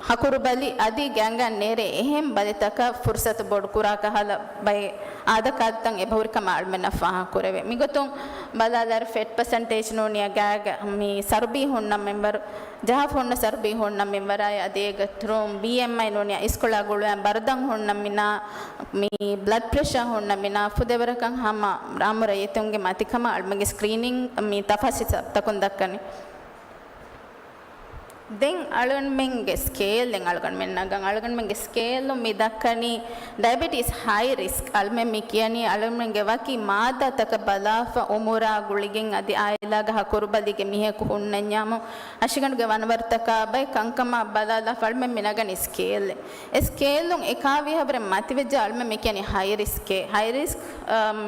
ހަކުރުބަލި އަދި ގާނގާ ނޭރޭ އެހެން ބަލިތަކަށް ފުރުސަތު ބޮޑުކުރާކަށް ހަލަ ބައެއް އާދަކާދަތައް އެބަހުރިކަމަށް އަޅުމެންނަށް ފާހަގަކުރެވޭ. މިގޮތުން ބަލާލާއިރު ފެޓް ޕަސެންޓޭޖް ނޫނިއްޔާ ގާގަ މި ސަރުބީ ހުންނަ މެންބަރު، ޖަހާފަ ހުންނަ ސަރުބީ ހުންނަ މެންބަރާއި އަދި އޭގެ އިތުރުން ބީއެމްއައި ނޫނިއްޔާ އިސްކޮޅާ ގުޅުވާ ބަރުދަން ހުންނަ މިނާ، މި ބްލަޑް ޕްރެޝާ ހުންނަ މިނާ، ފުދޭވަރަކަށް ހަމަ އާއްމު ރައްޔިތުންގެ މަތިކަމަށް އަޅުމެންގެ ސްކްރީނިން މި ތަފާސް ހިސާބުތަކުން ދައްކަނީ. ދެން އަޅުގަނޑުމެންގެ ސްކޭލް، ދެން އަޅުގަނޑުމެން ނަގަން އަޅުގަނޑުމެންގެ ސްކޭލުން މި ދައްކަނީ ޑަޔަބެޓީސް ހައި ރިސްކް. އަޅުމެން މި ކިޔަނީ އަޅުގަނޑުމެންގެ ވަކި މާއްދާތަކަށް ބަލާފަ އުމުރާ ގުޅިގެން އަދި އާއިލާގަ ހަކުރުބަލިގެ މީހަކު ހުންނަންޏާމު ހަށިގަނޑުގެ ވަނަވަރުތަކާ ބައެއް ކަންކަމާ ބަލާލާފަ އަޅުމެން މި ނަގަނީ ސްކޭލެއް. އެ ސްކޭލުން އެކާވީހަވަރެއް މަތިވެއްޖާ އަޅުމެން މި ކިޔަނީ ހައި ރިސްކޭ. ހައި ރިސްކް، އަމް،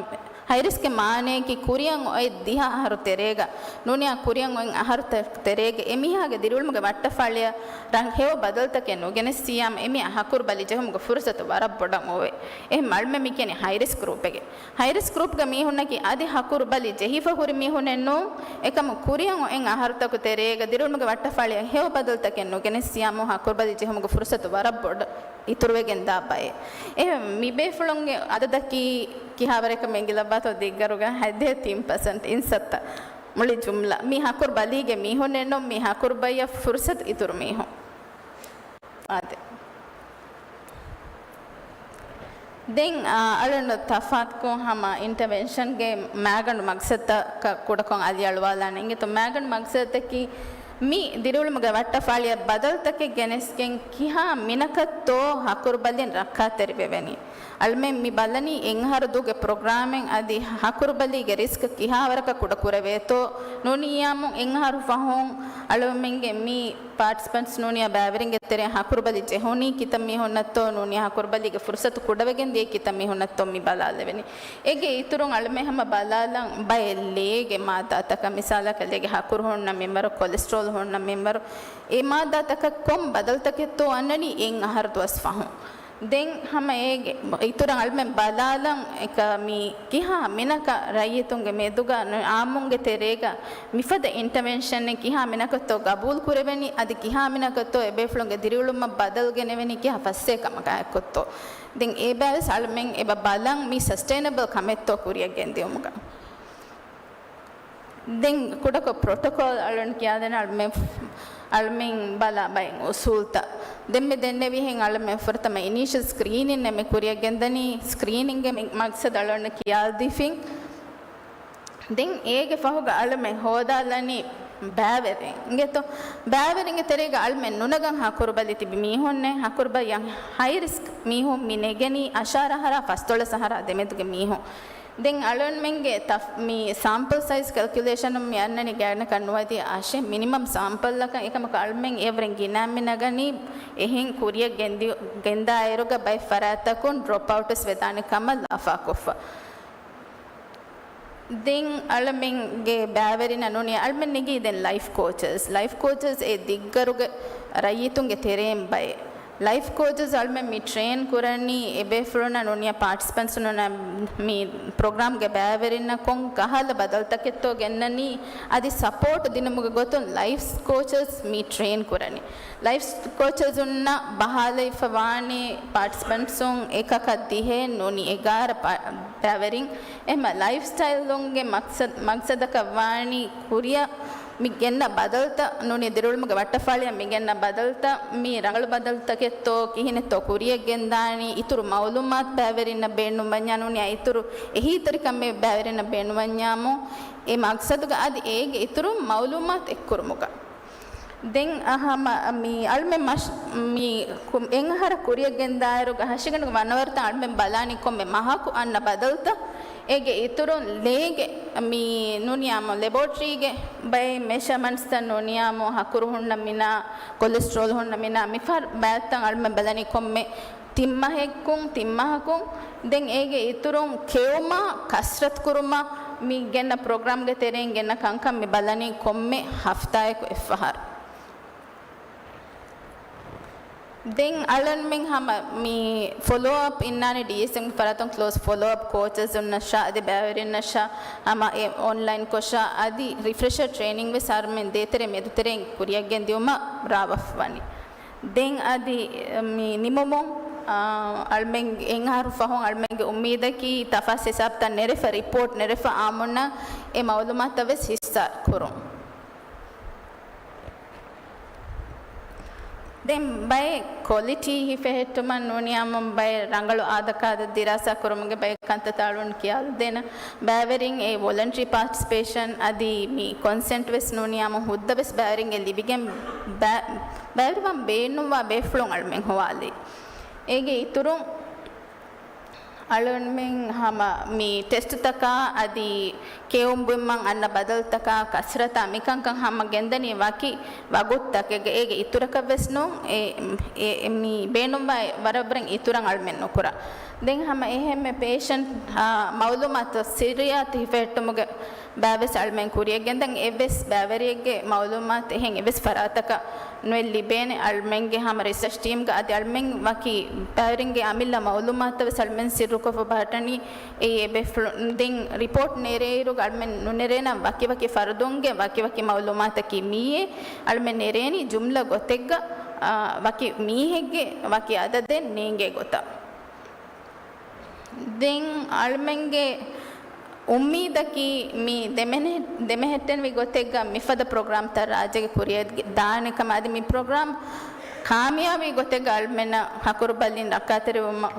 ހައިރިސްކްގެ މާނައަކީ ކުރިއަށް އޮތް ދިހަ އަހަރު ތެރޭގަ ނޫނިއްޔާ ކުރިއަށް އޮތް އަހަރުތައް ތެރޭގަ އެމީހާގެ ދިރިއުޅުމުގެ ވައްޓަފާޅިއަށް ރަނގަޅު ހެޔޮ ބަދަލުތަކެއް ނުގެނެސް ސިޔާމް އެމީހާ ހަކުރުބަލި ޖެހުމުގެ ފުރުސަތު ވަރަށް ބޮޑަށް އޮވޭ. އެހެން އަޅުމެން މި ކިޔަނީ ހައިރިސްކް ގްރޫޕެއް. ހައިރިސްކް ގްރޫޕްގެ މީހުންނަކީ އަދި ހަކުރުބަލި ޖެހިފަ ހުރި މީހުނެއް ނޫން. އެކަމު ކުރިއަށް އޮތް އަހަރުތަކު ތެރޭގަ ދިރިއުޅުމުގެ ވައްޓަފާޅިއަށް ހެޔޮ ބަދަލުތަކެއް ނުގެނެސް ސިޔާމު ހަކުރުބަލި ޖެހުމުގެ ފުރުސަތު ވަރަށް ބޮޑަށް އިތުރުވެގެން ދާ ބައެއް. އެހެން މި ބޭފުޅުންގެ އަދަދަކީ ކިހާވަރެއްކަމެއް ގިލައްވާތޯ ދިއްގަރުގަ ހަތްދިހަ ތިން ޕަސެންޓް އިންސައްތަ މުޅި ޖުމްލަ. މީ ހަކުރު ބަލީގެ މީހުންނެއް ނޫން، މީ ހަކުރު ބައްޔަށް ފުރުސަތު އިތުރު މީހުން. އާދެ. ދެން، އާ، އަޅުގަނޑު ތަފާތުކޮށް ހަމަ އިންޓަވެންޝަންގެ މާގަނޑު މަގްސަދަކަށް ކުޑަކޮށް އަލިއަޅުވާލާނެ އިނގޭތޯ. މާގަނޑު މަގްސަދަކީ މި ދިރިއުޅުމުގެ ވައްޓަފާޅިއަށް ބަދަލުތަކެއް ގެނެސްގެން ކިހާ މިނަކަށްތޯ ހަކުރުބަލިން ރައްކާތެރިވެވެނީ. އަޅުމެން މި ބަލަނީ އެއްއަހަރު ދުވަހުގެ ޕްރޮގްރާމެއް އަދި ހަކުރުބަލީގެ ރިސްކް ކިހާވަރަކަށް ކުޑަކުރެވޭތޯ. ނޫނިއްޔާމު އެއްއަހަރު ފަހުން އަޅުމެންގެ މި ޕާޓިސިޕެންޓްސް ނޫނިއްޔާ ބައިވެރިންގެ ތެރެއިން ހަކުރުބަލި ޖެހުނީ ކިތައް މީހުންނަށްތޯ، ނޫނިއްޔާ ހަކުރުބަލީގެ ފުރުސަތު ކުޑަވެގެން ދިޔައީ ކިތައް މީހުންނަށްތޯ މި ބަލާލެވެނީ. އޭގެ އިތުރުން އަޅުމެން ހަމަ ބަލާލަން ބައެއް ލޭގެ މާއްދާތަކަށް، މިސާލަކަށް ލޭގެ ހަކުރު ހުންނަ މިންވަރު، ކޮލެސްޓްރޯލް ހުންނަ މިންވަރު، އެ މާއްދާތަކަށް ކޮން ބަދަލުތަކެއްތޯ އަންނަނީ އެއްއަހަރު ދުވަސް ފަހުން. ދެން ހަމަ އޭގެ އިތުރަށް އަޅުމެން ބަލާލަން އެކަ މި ކިހާ މިނަކަށް ރައްޔިތުންގެ މެދުގަ އާއްމުންގެ ތެރޭގަ މިފަދަ އިންޓަވެންޝަނެއް ކިހާ މިނަކަށްތޯ ގަބޫލު ކުރެވެނީ، އަދި ކިހާ މިނަކަށްތޯ އެބޭފުޅުންގެ ދިރިއުޅުމަށް ބަދަލު ގެނެވެނީ ކިހާ ފައްސޭ ކަމަކާ އެއްކޮށްތޯ. ދެން އެބައިވެސް އަޅުމެން އެބަ ބަލަން މި ސަސްޓެއިނަބަލް ކަމެއްތޯ ކުރިއަށް ގެންދިއުމުގަ. ދެން ކުޑަކޮށް ޕްރޮޓޮކޯލް އަޅުން ކިޔާދޭނަ އަޅުމެން، އަޅުމެން ބަލާ ބައެއް އުސޫލްތައް. ދެންމެ ދެންނެވިހެން އަޅުމެން ފުރަތަމަ އިނީޝަލް ސްކްރީނިން މި ކުރިއަށް ގެންދަނީ. ސްކްރީނިންގެ މި މަގްސަދު އަޅުން ކިޔާދީފިން. ދެން އޭގެ ފަހުގަ އަޅުމެން ހޯދާލަނީ ބައިވެރިން. އިނގޭތޯ؟ ބައިވެރިންގެ ތެރޭގަ އަޅުމެން ނުނަގަން ހަކުރުބަލި ތިބި މީހުންނެއް، ހަކުރުބަލި ހައި ރިސްކް މީހުން މި ނެގެނީ އަށާރަ އަހަރާ ފަސްދޮޅަސް އަހަރާ ދެމެދުގެ މީހުން. ދެން އަޅުންމެންގެ ތަފް-، މި ސާމްޕަލް ސައިޒް ކެލްކިއުލޭޝަނުން މި އަންނަނީ ގާތްގަނޑަކަށް ނުވަދިހަ އަށެއް މިނިމަމް ސާމްޕަލްއަކަށް. އެކަމަކު އަޅުމެން އެއަށްވުރެން ގިނައިން މި ނަގަނީ އެހެން ކުރިއަށް ގެންދި-، ގެންދާއިރުގަ ބައެއް ފަރާތްތަކުން ޑްރޮޕް އައުޓްވެސް ވެދާނެ ކަމަށް ލަފާކޮށްފަ. ދެން އަޅަމެންގެ ބައިވެރިންނަށް ނޫނީ އަޅަމެން ނެގީ ދެން ލައިފް ކޯޗަސް. ލައިފް ކޯޗަސް އެ ދިއްގަރުގެ ރައްޔިތުންގެ ތެރެއިން ބައެއް. ލައިފް ކޯޗަސް އަޅުމެން މި ޓްރޭން ކުރަނީ އެބޭފުޅުންނަށް ނޫނީ ޕާޓިސިޕެންޓްސް ނޫނީ މި ޕްރޮގްރާމްގެ ބައިވެރިންނަށް ކޮން ކަހަލަ ބަދަލުތަކެއްތޯ ގެންނަނީ، އަދި ސަޕޯޓް ދިނުމުގެ ގޮތުން ލައިފް ކޯޗަސް މި ޓްރޭން ކުރަނީ. ލައިފް ކޯޗަސް އުންނަ ބަހާލައިފަ ވާނީ ޕާޓިސިޕެންޓްސުން އެކަކަށް ދިހައެއް ނޫނީ އެގާރަ ޕާ-، ބައިވެރިން. އެހެމަ ލައިފް ސްޓައިލުންގެ މަޤްޞަދް، މަޤްޞަދަކަށް ވާނީ ކުރިއަށް މި ގެންނަ ބަދަލުތައް ނޫނީ ދިރިއުޅުމުގެ ވައްޓަފާޅިއަށް މި ގެންނަ ބަދަލުތައް، މި ރަނގަޅު ބަދަލުތަކެއްތޯ، ކިހިނެއްތޯ ކުރިއަށް ގެންދާނީ، އިތުރު މައުލޫމާތު ބައިވެރިންނަށް ބޭނުންވަންޏާ ނޫނީ އިތުރު އެހީތެރިކަމެއް ބައިވެރިންނަށް ބޭނުންވަންޏާމު، އެ މަޤްޞަދުގަ އަދި އޭގެ އިތުރުން މައުލޫމާތު އެއްކުރުމުގަ. ދެން އަހަމަ މި އަޅުމެން މަށް-، މި ކު-، އެއް އަހަރަށް ކުރިއަށް ގެންދާއިރުގަ ހަށިގަނޑުގެ ވަނަވަރުތައް އަޅުމެން ބަލާނީ ކޮންމެ މަހަކު އަންނަ ބަދަލުތައް، އޭގެ އިތުރުން ލޭގެ މި ނޫނިޔާމު ލެބޯޓްރީގެ ބައެއް މެޝަމަންޓްސްތައް ނޫނިޔާމު ހަކުރު ހުންނަ މިނާ، ކޮލެސްޓްރޯލް ހުންނަ މިނާ، މިފަހަރު ބައެއްތައް އަޅުމެން ބަލަނީ ކޮންމެ ތިން މަހެއްކުން، ތިން މަހަކުން. ދެން އޭގެ އިތުރުން ކެއުމާ، ކަސްރަތު ކުރުމާ، މި ގެންނަ ޕްރޮގްރާމްގެ ތެރެއިން ގެންނަ ކަންކަން މި ބަލަނީ ކޮންމެ ހަފްތާއަކު އެއްފަހަރު. ދެން އަޅަންމެން ހަމަ މި ފޮލޯ އަޕް އިންނާނެ ޑީއެސްއެމްގެ ފަރާތުން ކްލޯސް ފޮލޯ އަޕް ކޯޗަސް އުންނަށާ އަދި ބައިވެރިންނަށާ ހަމަ އެ އޮންލައިން ކޮށާ އަދި ރިފްރެޝަރ ޓްރޭނިން ވެސް އަޅަންމެން ދޭތެރޭ މެދުތެރެއިން ކުރިއަށް ގެންދިއުމަށް ރާވަފަ ވަނީ. ދެން އަދި މި ނިމުމުން، އާ، އަޅަމެން އެއް އަހަރު ފަހުން އަޅަމެންގެ އުއްމީދަކީ ތަފާސް ހިސާބުތައް ނެރެފަ، ރިޕޯޓް ނެރެފަ އާއްމުންނަށް އެ މައުލޫމާތުތައް ވެސް ހިއްސާ ކުރުން. ދެން ބައެއް ކޮލިޓީ ހިފެހެއްޓުމަށް ނޫނިޔާމުން ބައެއް ރަނގަޅު އާދަކާދަ ދިރާސާ ކުރުމުގެ ބައެއް ކަންތައްތައް އަޅުން ކިޔާލަދޭނަ. ބައިވެރިން އެ ވޮލަންޓްރީ ޕާޓިސިޕޭޝަން އަދި މި ކޮންސެންޓް ވެސް ނޫނިޔާމުން ހުއްދަ ވެސް ބައިވެރިންގެ ލިބިގެން ބައި-، ބައިވެރިވަން ބޭނުންވާ ބޭފުޅުން އަޅުމެން ހޮވާލީ. އޭގެ އިތުރުން އަޅުމެން ހަމަ މި ޓެސްޓުތަކާ އަދި ކެއުން ބުއިމަށް އަންނަ ބަދަލުތަކާ ކަސްރަތާ މިކަންކަން ހަމަ ގެންދަނީ ވަކި ވަގުތުތަކެއްގަ، އޭގެ އިތުރަކަށް ވެސް ނޫން. އެ، އެ، މި ބޭނުންވާ ވަރަށްވަރަށް އިތުރަށް އަޅުމެން ނުކުރާ. ދެން ހަމަ އެހެންމެ ޕޭޝަންޓް، އާ، މައުލޫމާތު ސިއްރިއްޔާތު ހިފެހެއްޓުމުގެ ބައިވެސް އަޅުމެން ކުރިއަށް ގެންދަން. އެއްވެސް ބައިވެރިއެއްގެ މައުލޫމާތު އެހެން އެއްވެސް ފަރާތަކަށް ނުއެއް ލިބޭނެ. އަޅުމެންގެ ހަމަ ރިސަރޗް ޓީމްގަ އަދި އަޅުމެން ވަކި ބައިވެރިންގެ އަމިއްލަ މައުލޫމާތުތައް ވެސް އަޅުމެން ސިއްރުކޮށްފަ ބަހައްޓަނީ. އެއީ އެބޭފުޅުން ދެން ރިޕޯޓް ނެރޭއިރުގަ އަޅުމެން ނުނެރޭނަން ވަކިވަކި ފަރުދުންގެ ވަކިވަކި މައުލޫމާތަކީ މިއީ. އަޅުމެން ނެރޭނީ ޖުމްލަ ގޮތެއްގަ، އާ، ވަކި މީހެއްގެ ވަކި އަދަދެއް ނޭނގޭ ގޮތަށް. ދެން އަޅުމެންގެ އުއްމީދަކީ މި ދެމެހެ-، ދެމެހެއްޓެންވި ގޮތެއްގަ މިފަދަ ޕްރޮގްރާމްތައް ރާއްޖޭގަ ކުރިއަށް ދާނެ ކަމަށް. އަދި މި ޕްރޮގްރާމް ކާމިޔާބީ ގޮތެއްގަ އަޅުމެންނަށް ހަކުރުބަލިން ރައްކާތެރިވުމަށް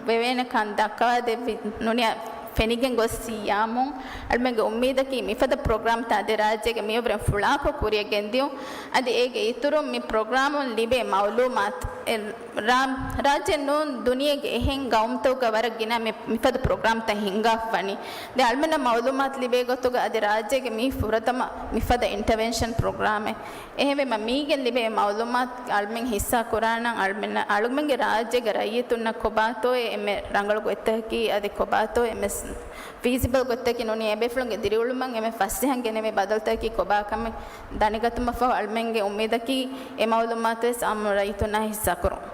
ވެވޭނެ ކަން ދައްކަވާދެއްވި ނޫނިޔާ ފެނިގެން ގޮއްސިއްޔާމު، އަޅުމެންގެ އުއްމީދަކީ މިފަދަ ޕްރޮގްރާމްތައް އަދި ރާއްޖޭގެ މިއަށްވުރެން ފުޅާކޮށް ކުރިއަށް ގެންދިއުން. އަދި އޭގެ އިތުރުން މި ޕްރޮގްރާމުން ލިބޭ މައުލޫމާތު އެ ރާ-، ރާއްޖެ ނޫން ދުނިޔޭގެ އެހެން ގައުމުތަކުގަ ވަރަށް ގިނަ މި-، މިފަދަ ޕްރޮގްރާމްތައް ހިންގާފަ ވަނީ. ދެން އަޅުމެންނަށް މައުލޫމާތު ލިބޭ ގޮތުގަ އަދި ރާއްޖޭގެ މީ ފުރަތަމަ މިފަދަ އިންޓަވެންޝަން ޕްރޮގްރާމެއް. އެހެންވީމަ މީގެން ލިބޭ މައުލޫމާތު އަޅުމެން ހިއްސާ ކުރާނަން އަޅުމެން-، އަޅުމެންގެ ރާއްޖޭގެ ރައްޔިތުންނަށް ކޮބާތޯއޭ އެންމެ ރަނގަޅު ގޮތްތަކަކީ އަދި ކޮބާތޯ އެންމެ ސް-، ފީސިބަލް ގޮތްތަކަކީ ނޫނީ އެބޭފުޅުންގެ ދިރިއުޅުމަށް އެންމެ ފަސޭހަން ގެނެވޭ ބަދަލުތަކަކީ ކޮބާ ކަމެއް ދަނެގަތުމަށްފަހު އަޅުމެންގެ އުއްމީދަކީ އެ މައުލޫމާތުވެސް އާއްމު ރައްޔިތުންނާ ހިއްސާކުރުން.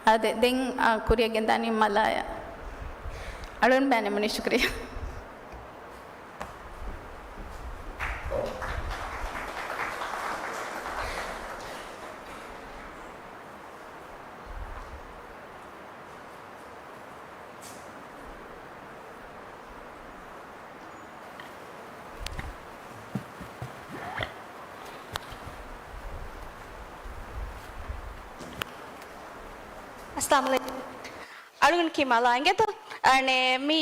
އާދެ، ދެން، އާ، ކުރިއަށް ގެންދާނީ މަލާޔާ. އަޅުން ބޭނުމުން ޝުކުރިއްޔާ. އައްސަލާމު ޢަލައިކުމް. އަޅުގަނޑަކީ މަލާ އިނގޭތޯ؟ އަނެއް މި،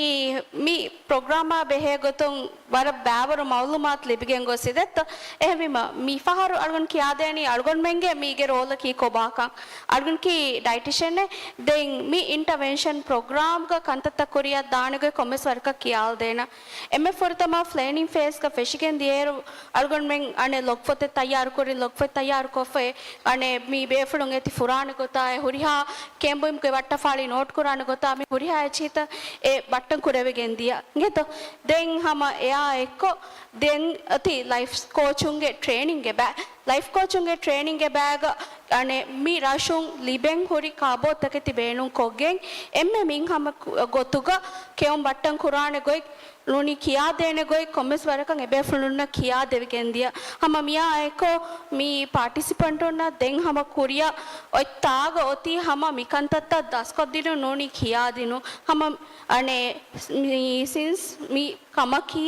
މި ޕްރޮގްރާމާ ބެހޭ ގޮތުން ވަރަށް ބައިވަރު މައުލޫމާތު ލިބިގެން ގޮސް އިދެއްތޯ؟ އެހެންވީމަ، މި ފަހަރު އަޅުގަނޑު ކިޔާދޭނީ އަޅުގަނޑުމެންގެ މީގެ ރޯލަކީ ކޮބާކަން. އަޅުގަނޑަކީ ޑައިޓިޝަނެއް. ދެން މި އިންޓަވެންޝަން ޕްރޮގްރާމްގަ ކަންތައްތައް ކުރިއަށް ދާނެ ގޮތް ކޮންމެސް ވަރަކަށް ކިޔާލަދޭނަން. އެންމެ ފުރަތަމަ ޕްލޭނިން ފޭސްގަ ފެށިގެން ދިޔައިރު، އަޅުގަނޑުމެން އަނެއް ލޮގްފޮތެއް ތައްޔާރުކުރި، ލޮގްފޮތް ތައްޔާރުކޮށްފައި، އަނެއް މި ބޭފުޅުން އެތި ފުރާނެ ގޮތާއި، ހުރިހާ ކެނބުއިމުގެ ވައްޓަފާޅި ނޯޓް ކުރާނެ ގޮތާ، މި ހުރިހާ އެއްޗިހިތައް އެ ބައްޓަން ކުރެވިގެން ދިޔަ. އިނގޭތޯ؟ ދެން ހަމަ އެއާ އެއްކޮށް، ދެން އޮތީ ލައިފް ކޯޗުންގެ ޓްރޭނިންގެ ބައި. ލައިފް ކޯޗުންގެ ޓްރޭނިންގެ ބައިގަ އަނެއް މި ރަށުން ލިބެން ހުރި ކާބޯތަކެތި ބޭނުން ކޮށްގެން، އެންމެ މިން ހަމަ ކު-، ގޮތުގަ ކެއުން ބައްޓަން ކުރާނެ ގޮތް ނޫނީ ކިޔާދޭނެ ގޮތް ކޮންމެސް ވަރަކަށް އެބޭފުޅުންނަށް ކިޔާދެވިގެން ދިޔަ. ހަމަ މިއާ އެކޮ މި ޕާޓިސިޕަންޓުންނަށް ދެން ހަމަ ކުރިއަށް އޮތް ތާގަ އޮތީ ހަމަ މި ކަންތައްތައް ދަސްކޮށްދިނުން ނޫނީ ކިޔާދިނުން. ހަމަ އަނެއް މި ސިންސް މި ކަމަކީ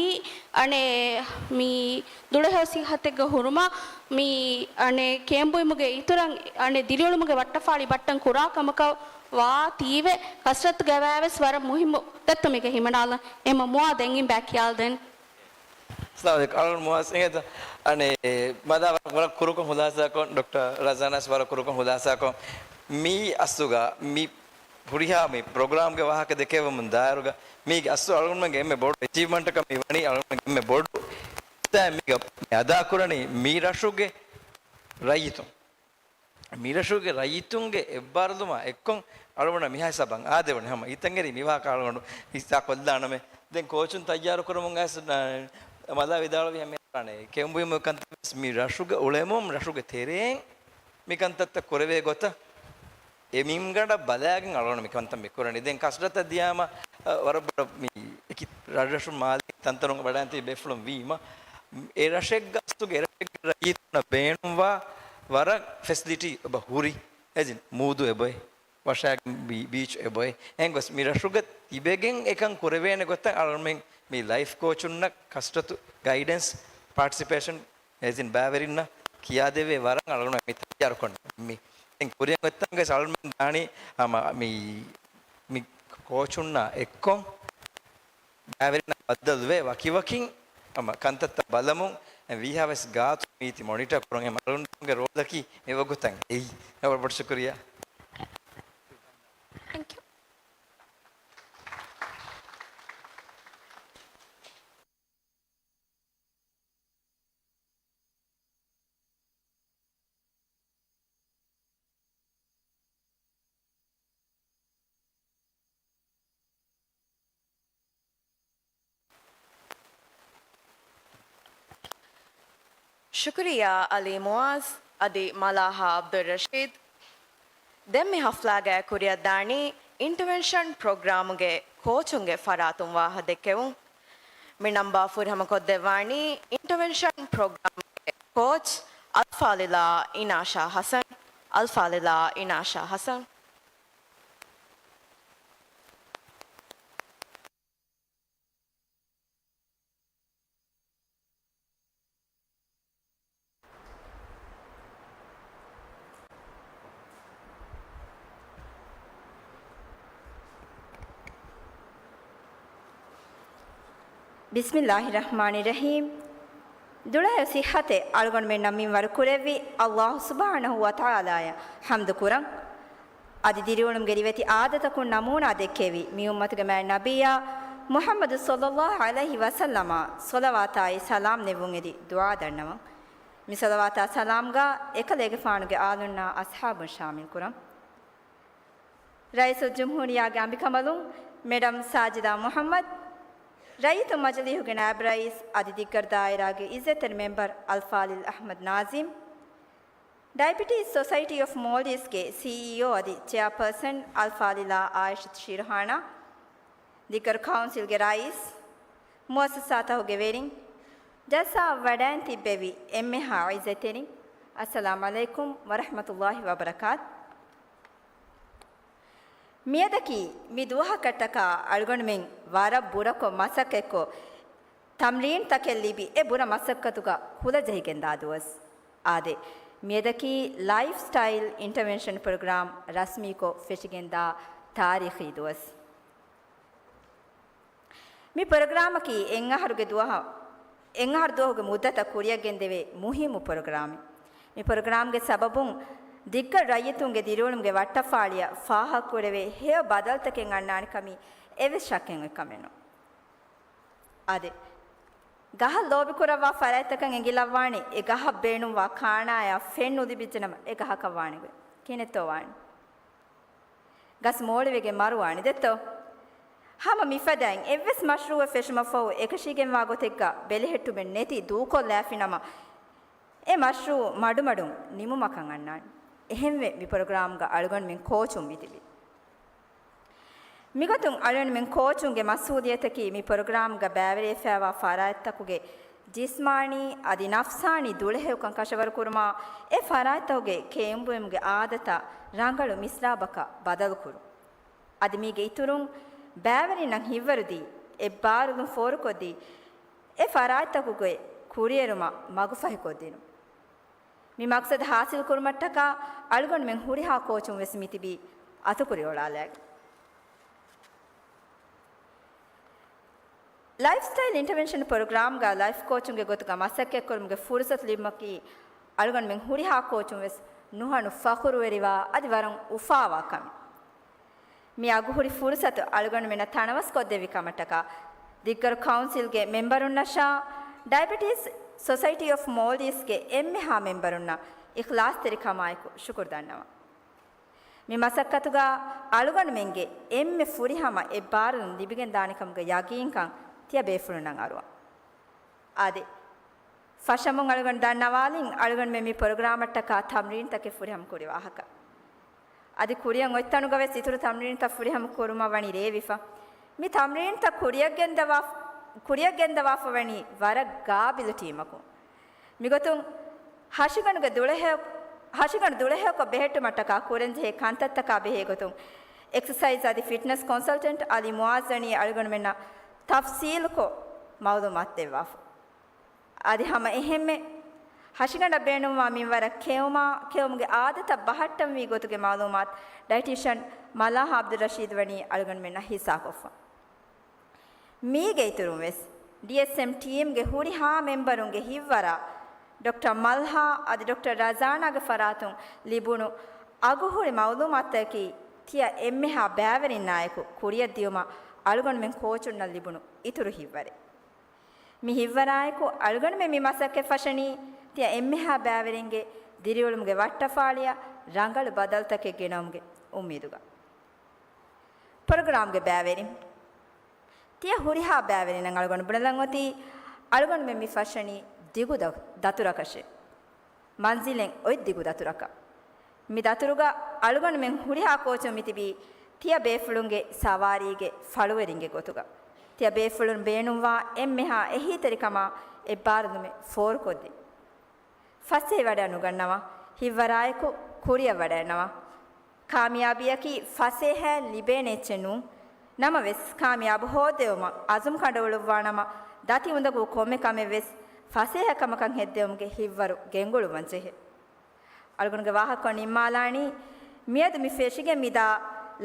އަނެއް މި ދުޅަހެޔޮ ސިއްހަތެއްގަ ހުރުމަށް މި އަނެއް ކެއުން ބުއިމުގެ އިތުރަށް އަނެއް ދިރިއުޅުމުގެ ވައްޓަފާޅި ބައްޓަން ކުރާ ކަމަކަށް ވާތީވެ ކަސްރަތުގަވާވެސް ވަރަށް މުހިއްމު ގޮތްތައް މީގަ ހިމަނާލަން. އެހެންމަ މުއާ ދެން އިން ބައި ކިޔާލަދޭން. އައްސަލާމު ޢަލައިކުމް. އަޅުގަނޑު މުއާޒް އިނގޭތަ؟ އަނެއް މަދާ ވަރަށް، ވަރަށް ކުރުކޮށް ހުލާސާކޮށް، ޑޮކްޓަރ ރަޒާނާސް ވަރަށް ކުރުކޮށް ހުލާސާކޮށް، މި އަސްލުގަ މި ހުރިހާ މި ޕްރޮގްރާމްގެ ވާހަކަ ދެކެވެމުން ދާއިރުގަ މީގެ އަސްލު އަޅުގަނޑުމެންގެ އެންމެ ބޮޑު އެޗީވްމަންޓަކަށް މި ވަނީ، އަޅުގަނޑުމެންގެ އެންމެ ބޮޑު އިސްތާ މީގަ މި އަދާކުރަނީ މި ރަށުގެ ރައްޔިތުން. މިރަށުގެ ރައްޔިތުންގެ އެއްބާރުލުމާ އެއްކޮށް އަޅުގަނޑަށް މިހާ ހިސާބަށް އާދެވުނީ. ހަމަ އިތަންއެރީ މިވާހަކަ އަޅުގަނޑު ހިއްސާ ކޮށްލާނަމޭ. ދެން ކޯޗުން ތައްޔާރު ކުރަމުން އައިސް، އަ، މަލާ ވިދާޅުވި ހަމަ ކެއުން ބުއިމުގެ ކަންތައްވެސް މި ރަށުގަ އުޅެމުން ރަށުގެ ތެރެއިން މި ކަންތައްތައް ކުރެވޭ ގޮތަށް އެ މިންގަނޑަށް ބަލާގެން އަޅުގަނޑު މިކަންތައް މި ކުރަނީ. ދެން ކަސްރަތަށް ދިޔާމަ، އަ، ވަރަށް ބޮޑަށް މި އެކި ރަށްރަށުން މާލޭ ތަންތަނުން ވަޑައިގެން ތިބި ބޭފުޅުން ވީމަ، އެ ރަށެއްގަ އަސްލުގެ އެ ރަށެއްގެ ރައްޔިތުންނަށް ބޭނުންވާ ވަރަށް ފެސިލިޓީ އެބަ ހުރި. އެޒިން މޫދު އެބައޮތް، ވަށާގެން ބީ-، ބީޗް އެބައޮތް. އެހެން ގޮސް މި ރަށުގަ ތިބެގެން އެކަން ކުރެވޭނެ ގޮތަށް އަޅުމެން މި ލައިފް ކޯޗުންނަށް ކަސްރަތު ގައިޑެންސް ޕާޓިސިޕޭޝަން އެޒިން ބައިވެރިންނަށް ކިޔާދެވޭ ވަރަށް އަޅުގަނޑު މި ތައްޔާރުކޮށް މި. ދެން ކުރިއަށް އޮތްތަން ގޮސް އަޅުމެން ދާނީ ހަމަ މި، މި ކޯޗުންނާ އެއްކޮށް ބައިވެރިންނާ ބައްދަލުވެ ވަކިވަކިން ހަމަ ކަންތައްތައް ބަލަމުން ވީހާވެސް ގާތު މީތި މޮނިޓަރ ކުރުން އެ އަޅުގަނޑުގެ ރޯލަކީ މި ވަގުތަށް އެއީ. ވަރަށް ބޮޑު ޝުކުރިއްޔާ. Thank you. ޝުކުރިއްޔާ އަލީ މުއާޒް އަދި މަލާހާ ޢަބްދުއްރަޝީދު. ދެން މި ހަފްލާގައި ކުރިއަށްދާނީ އިންޓަވެންޝަން ޕްރޮގްރާމުގެ ކޯޗުންގެ ފަރާތުން ވާހަ ދެއްކެވުން. މި ނަންބާ ފުރިހަމަކޮށްދެއްވާނީ އިންޓަވެންޝަން ޕްރޮގްރާމުގެ ކޯޗް އަލްފާޟިލާ އިނާޝާ ޙަސަން. އަލްފާޟިލާ އިނާޝާ ޙަސަން. ބިސްމިއްލާހި ރަޙްމާނި ރަޙީމް. ދުޅަހެޔޮ ސިއްހަތެއް އަޅުގަނޑުމެންނަށް މިންވަރު ކުރެއްވި އައްލާހު ސުބްޙާނަހު ވަތަޢާލާއަށް ޙަމްދު ކުރަން. އަދި ދިރިއުޅުމުގެ ރިވެތި އާދަތަކުން ނަމޫނާ ދެއްކެވި މި އުއްމަތުގެ މާތް ނަބިއްޔާ މުޙައްމަދު ޞައްލައްލާހު ޢަލައިހި ވަސައްލަމަށް ޞަލަވާތާއި ސަލާމް ނެއްވުން އެދި ދުޢާ ދަންނަވަން. މި ޞަލަވާތާ ސަލާމްގަ އެކަލޭގެފާނުގެ އާލުންނާ އަޞްޙާބުން ޝާމިލް ކުރަން. ރައީސުލްޖުމްހޫރިއްޔާގެ އަނބިކަނބަލުން މެޑަމް ސާޖިދާ މުޙައްމަދު، ރައްޔިތުން މަޖިލީހުގެ ނާއިބު ރައީސް އަދި ދިއްގަރު ދާއިރާގެ ޢިއްޒަތްތެރި މެމްބަރު އަލްފާޟިލް އަޙްމަދު ނާޒިމް، ޑައިބެޓީސް ސޮސައިޓީ އޮފް މޯލްޑިވްސްގެ ސީއީއޯ އަދި ޗެއާޕާސަން އަލްފާޟިލާ އާއިޝަތު ޝީރުހާނާ، ދިއްގަރު ކައުންސިލްގެ ރައީސް، މުއައްސަސާތަކުގެ ވެރިން، ޖަލްސާއަށް ވަޑައިން ތިއްބެވި އެންމެހާ ޢިއްޒަތްތެރިން، އައްސަލާމު ޢަލައިކުމް ވަރަޙްމަތުﷲި ވަބަރަކާތު. މިއަދަކީ މި ދުވަހަކަށްޓަކާ އަޅުގަނޑުމެން ވަރަށް ބުރަކޮށް މަސައްކަތްކޮށް، ތަމްރީންތަކެއް ލިބި، އެ ބުރަ މަސައްކަތުގަ ކުލަޖެހިގެންދާ ދުވަސް. އާދެ، މިއަދަކީ ލައިފް ސްޓައިލް އިންޓަވެންޝަން ޕްރޮގްރާމް ރަސްމީކޮށް ފެށިގެންދާ ތާރީޚީ ދުވަސް. މި ޕްރޮގްރާމަކީ އެއްއަހަރުގެ ދުވަހަށް، އެއްއަހަރު ދުވަހުގެ މުއްދަތަށް ކުރިއަށްގެންދެވޭ މުހިއްމު ޕްރޮގްރާމެއް. މި ޕްރޮގްރާމްގެ ސަބަބުން ދިއްގަ ރައްޔިތުންގެ ދިރިއުޅުމުގެ ވައްޓަފާޅިއަށް ފާހަގަކުރެވޭ ހެޔޮ ބަދަލުތަކެއް އަންނާނެ ކަމީ އެއްވެސް ޝައްކެއް އޮތް ކަމެއް ނޫން. އާދެ، ގަހަށް ލޯބިކުރައްވާ ފަރާތްތަކަށް އެނގިލައްވާނެ، އެ ގަހަށް ބޭނުންވާ ކާނާޔާ ފެން ނުލިބިއްޖެނަމަ އެ ގަހަކަށް ވާނެ ގޮތް ކިހިނެއްތޯ ވާނެ؟ ގަސް މޯޅިވެގެން މަރުވާނެ ދެއްތޯ؟ ހަމަ މިފަދައިން އެއްވެސް މަޝްރޫއެއް ފެށުމަށްފަހު އެކަށީގެންވާ ގޮތެއްގަ ބެލެހެއްޓުމެއް ނެތި ދޫކޮށްލާފިނަމަ، އެ މަޝްރޫއު މަޑުމަޑުން ނިމުމަކަށް އަންނާނެ. އެހެންވެ، މި ޕްރޮގްރާމްގަ އަޅުގަނޑުމެން ކޯޗުން މިތިބީ. މިގޮތުން އަޅުގަނޑުމެން ކޯޗުންގެ މަސްއޫލިއްޔަތަކީ މި ޕްރޮގްރާމްގަ ބައިވެރިވެފައިވާ ފަރާތްތަކުގެ ޖިސްމާނީ އަދި ނަފްސާނީ ދުޅަހެޔޮކަން ކަށަވަރުކުރުމާ، އެ ފަރާތްތަކުގެ ކެއުމުބުއިމުގެ އާދަތައް ރަނގަޅު މިސްރާބަކަށް ބަދަލުކުރުން. އަދި މީގެ އިތުރުން ބައިވެރިންނަށް ހިތްވަރުދީ، އެއްބާރުލުން ފޯރުކޮށްދީ، އެ ފަރާތްތަކުގެ ކުރިއެރުމަށް މަގުފަހިކޮށްދިނުން. މި މަގްސަދު ހާސިލްކުރުމަށްޓަކާ އަޅުގަނޑުމެން ހުރިހާ ކޯޗުން ވެސް މިތިބީ އަތުކުރިއޮޅާލައިގެން. ލައިފްސްޓައިލް އިންޓަވެންޝަން ޕްރޮގްރާމްގަ ލައިފް ކޯޗުންގެ ގޮތުގަ މަސައްކަތްކުރުމުގެ ފުރުސަތު ލިބުމަކީ އަޅުގަނޑުމެން ހުރިހާ ކޯޗުން ވެސް ނުހަނު ފަޚުރުވެރިވާ އަދި ވަރަށް އުފާވާ ކަމެއް. މި އަގުހުރި ފުރުސަތު އަޅުގަނޑުމެންނަށް ތަނަވަސްކޮށްދެއްވި ކަމަށްޓަކާ، ދިއްގަރު ކައުންސިލްގެ މެމްބަރުންނަށާ، ޑައިބެޓީސް ސޮސައިޓީ އޮފް މޯލްޑިވްސްގެ އެންމެހާ މެމްބަރުންނަށް އިޚްލާޞްތެރިކަމާއެކު ޝުކުރު ދަންނަވަން. މި މަސައްކަތުގަ އަޅުގަނޑުމެންގެ އެންމެ ފުރިހަމަ އެއްބާރުލުން ލިބިގެންދާނެކަމުގެ ޔަގީންކަން ތިޔަ ބޭފުޅުންނަށް އަރުވަން. އާދެ، ފަށަމުން އަޅުގަނޑު ދަންނަވާލިން އަޅުގަނޑުމެން މި ޕްރޮގްރާމަށްޓަކާ ތަމްރީންތަކެއް ފުރިހަމަ ކުރި ވާހަކަ. އަދި ކުރިއަށް އޮތްތަނުގަ ވެސް އިތުރު ތަމްރީންތައް ފުރިހަމަ ކުރުމަށް ވަނީ ރޭވިފަ. މި ތަމްރީންތައް ކުރިއަށް ގެންދަވާ، ކުރިއަށް ގެންދަވާފަ ވަނީ ވަރަށް ގާބިލު ޓީމަކުން. މިގޮތުން ހަށިގަނޑުގެ ދުޅަހެޔޮ، ހަށިގަނޑު ދުޅަހެޔޮކޮށް ބެހެއްޓުމަށްޓަކާ ކުރަންޖެހޭ ކަންތައްތަކާ ބެހޭ ގޮތުން، އެކްސަސައިޒް އަދި ފިޓްނަސް ކޮންސަލްޓަންޓް އަލީ މުއާޒް ވަނީ އަޅުގަނޑުމެންނަށް ތަފްސީލުކޮށް މައުލޫމާތު ދެއްވާފަ. އަދި ހަމަ އެހެންމެ ހަށިގަނޑަށް ބޭނުންވާ މިންވަރަށް ކެއުމާ، ކެއުމުގެ އާދަތަށް ބަހައްޓަންވީ ގޮތުގެ މައުލޫމާތު ޑައިޓީޝަން މަލްހާ އަބްދުއްރަޝީދު ވަނީ އަޅުގަނޑުމެންނަށް ހިއްސާކޮށްފަ. މީގެ އިތުރުން ވެސް، ޑީއެސްއެމް ޓީމްގެ ހުރިހާ މެމްބަރުންގެ ހިތްވަރާ، ޑޮކްޓަރ މަލްހާ އަދި ޑޮކްޓަރ ރަޒާނާގެ ފަރާތުން ލިބުނު އަގުހުރި މައުލޫމާތުތަކަކީ، ތިޔަ އެންމެހާ ބައިވެރިންނާއެކު ކުރިއަށްދިޔުމަށް އަޅުގަނޑުމެން ކޯޗުންނަށް ލިބުނު އިތުރު ހިތްވަރެއް. މި ހިތްވަރާއެކު އަޅުގަނޑުމެން މި މަސައްކަތް ފަށަނީ، ތިޔަ އެންމެހާ ބައިވެރިންގެ ދިރިއުޅުމުގެ ވައްޓަފާޅިއަށް ރަނގަޅު ބަދަލުތަކެއް ގެނައުމުގެ އުއްމީދުގަ. ޕްރޮގްރާމްގެ ބައިވެރިން. ތިޔަ ހުރިހާ ބައިވެރިންނަށް އަޅުގަނޑު ބުނެލަން އޮތީ، އަޅުގަނޑުމެން މި ފަށަނީ ދިގު ދަ-، ދަތުރަކަށޭ. މަންޒިލެއް އޮތް ދިގު ދަތުރަކަށް. މި ދަތުރުގަ އަޅުގަނޑުމެން ހުރިހާ ކޯޗުން މިތިބީ، ތިޔަ ބޭފުޅުންގެ ސަވާރީގެ ފަޅުވެރިންގެ ގޮތުގަ. ތިޔަ ބޭފުޅުން ބޭނުންވާ އެންމެހާ އެހީތެރިކަމާ އެއްބާރުލުމެއް ފޯރުކޮށްދޭ. ފަސޭހަވަޑައިނުގަންނަވާ، ހިތްވަރާއެކު ކުރިއަށް ވަޑައިނަވާ. ކާމިޔާބީއަކީ ފަސޭހައިން ލިބޭނެ އެއްޗެއް ނޫން. ނަމަވެސް، ކާމިޔާބު ހޯއްދެވުމަށް އަޒުމް ކަނޑައުޅުއްވާނަމަ، ދަތި އުނދަގޫ ކޮންމެ ކަމެއް ވެސް ފަސޭހަ ކަމަކަށް ހެއްދެވުމުގެ ހިތްވަރު ގެންގުޅުއްވަން ޖެހޭ. އަޅުގަނޑުގެ ވާހަކަ ނިންމާލާނީ، މިއަދު މި ފެށިގެން މިދާ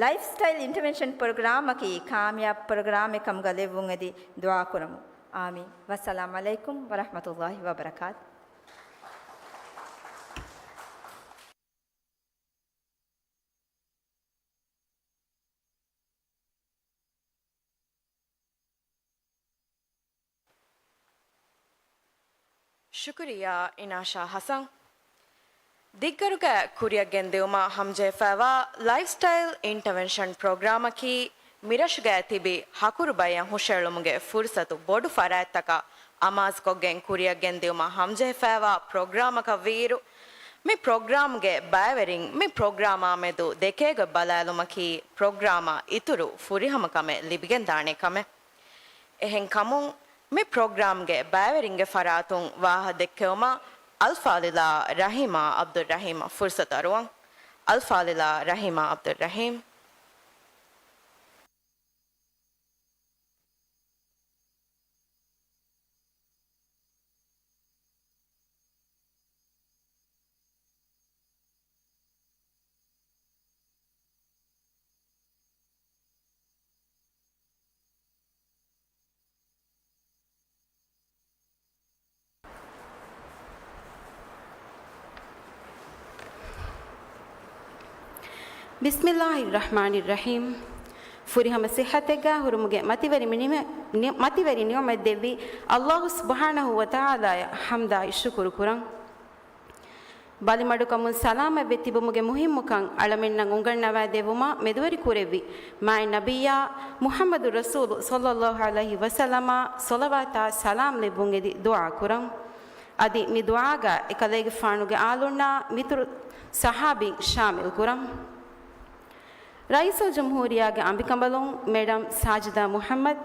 ލައިފްސްޓައިލް އިންޓަވެންޝަން ޕްރޮގްރާމަކީ ކާމިޔާބު ޕްރޮގްރާމެއް ކަމުގަ ލެއްވުން އެދި ދުޢާ ކުރަމު. އާމީން. ވައްސަލާމް ޢަލައިކުމް ވަރަޙްމަތުﷲި ވަބަރަކާތު. ޝުކުރިއްޔާ އިނާޝާ ޙަސަން. ދިއްގަރުގައި ކުރިއަށް ގެންދިއުމަށް ހަމަޖެހިފައިވާ ލައިފްސްޓައިލް އިންޓަވެންޝަން ޕްރޮގްރާމަކީ، މިރަށުގައި ތިބި ހަކުރު ބައްޔަށް ހުށައެޅުމުގެ ފުރުސަތު ބޮޑު ފަރާތްތަކަށް އަމާޒުކޮށްގެން ކުރިއަށް ގެންދިއުމަށް ހަމަޖެހިފައިވާ ޕްރޮގްރާމަކަށް ވީއިރު، މި ޕްރޮގްރާމްގެ ބައިވެރިން މި ޕްރޮގްރާމާ މެދު ދެކޭގޮތް ބަލާލުމަކީ، ޕްރޮގްރާމަށް އިތުރު ފުރިހަމަ ކަމެއް ލިބިގެންދާނެ ކަމެއް. އެހެންކަމުން، މި ޕްރޮގްރާމްގެ ބައިވެރިންގެ ފަރާތުން ވާހަކަ ދެއްކެވުމަށް އަލްފާޟިލާ ރަޙީމާ ޢަބްދުއްރަޙީމަށް ފުރުސަތު އަރުވަން. އަލްފާޟިލާ ރަޙީމާ ޢަބްދުއްރަޙީމް. ބިސްމިﷲިއްރަޙްމާނިއްރަޙީމް. ފުރިހަމަ ޞިއްޙަތެއްގައި ހުރުމުގެ މަތިވެރި މި ނިމެ-، ނި-، މަތިވެރި ނިޢުމަތް ދެއްވި ﷲ ސުބްޙާނަހޫ ވަތަޢާލާއަށް ޙަމްދާއި ޝުކުރު ކުރަން. ބަލިމަޑުކަމުން ސަލާމަތްވެ ތިބުމުގެ މުހިއްމުކަން އަޅަމެންނަށް އުނގަންނަވާ ދެއްވުމަށް މެދުވެރި ކުރެއްވި މާތް ނަބިއްޔާ މުޙައްމަދު ރަސޫލު ޞައްލައްލާހު ޢަލައިހި ވަސައްލަމަށް ޞަލަވާތާ ސަލާމް ލެއްވުން އެދި ދުޢާ ކުރަން. އަދި މި ދުޢާގަ އެކަލޭގެފާނުގެ އާލުންނާ މިތުރު ޞަޙާބީން ޝާމިލް ކުރަން. ރައީސުލްޖުމްހޫރިއްޔާގެ އަނބިކަނބަލުން މެޑަމް ސާޖިދާ މުޙައްމަދު،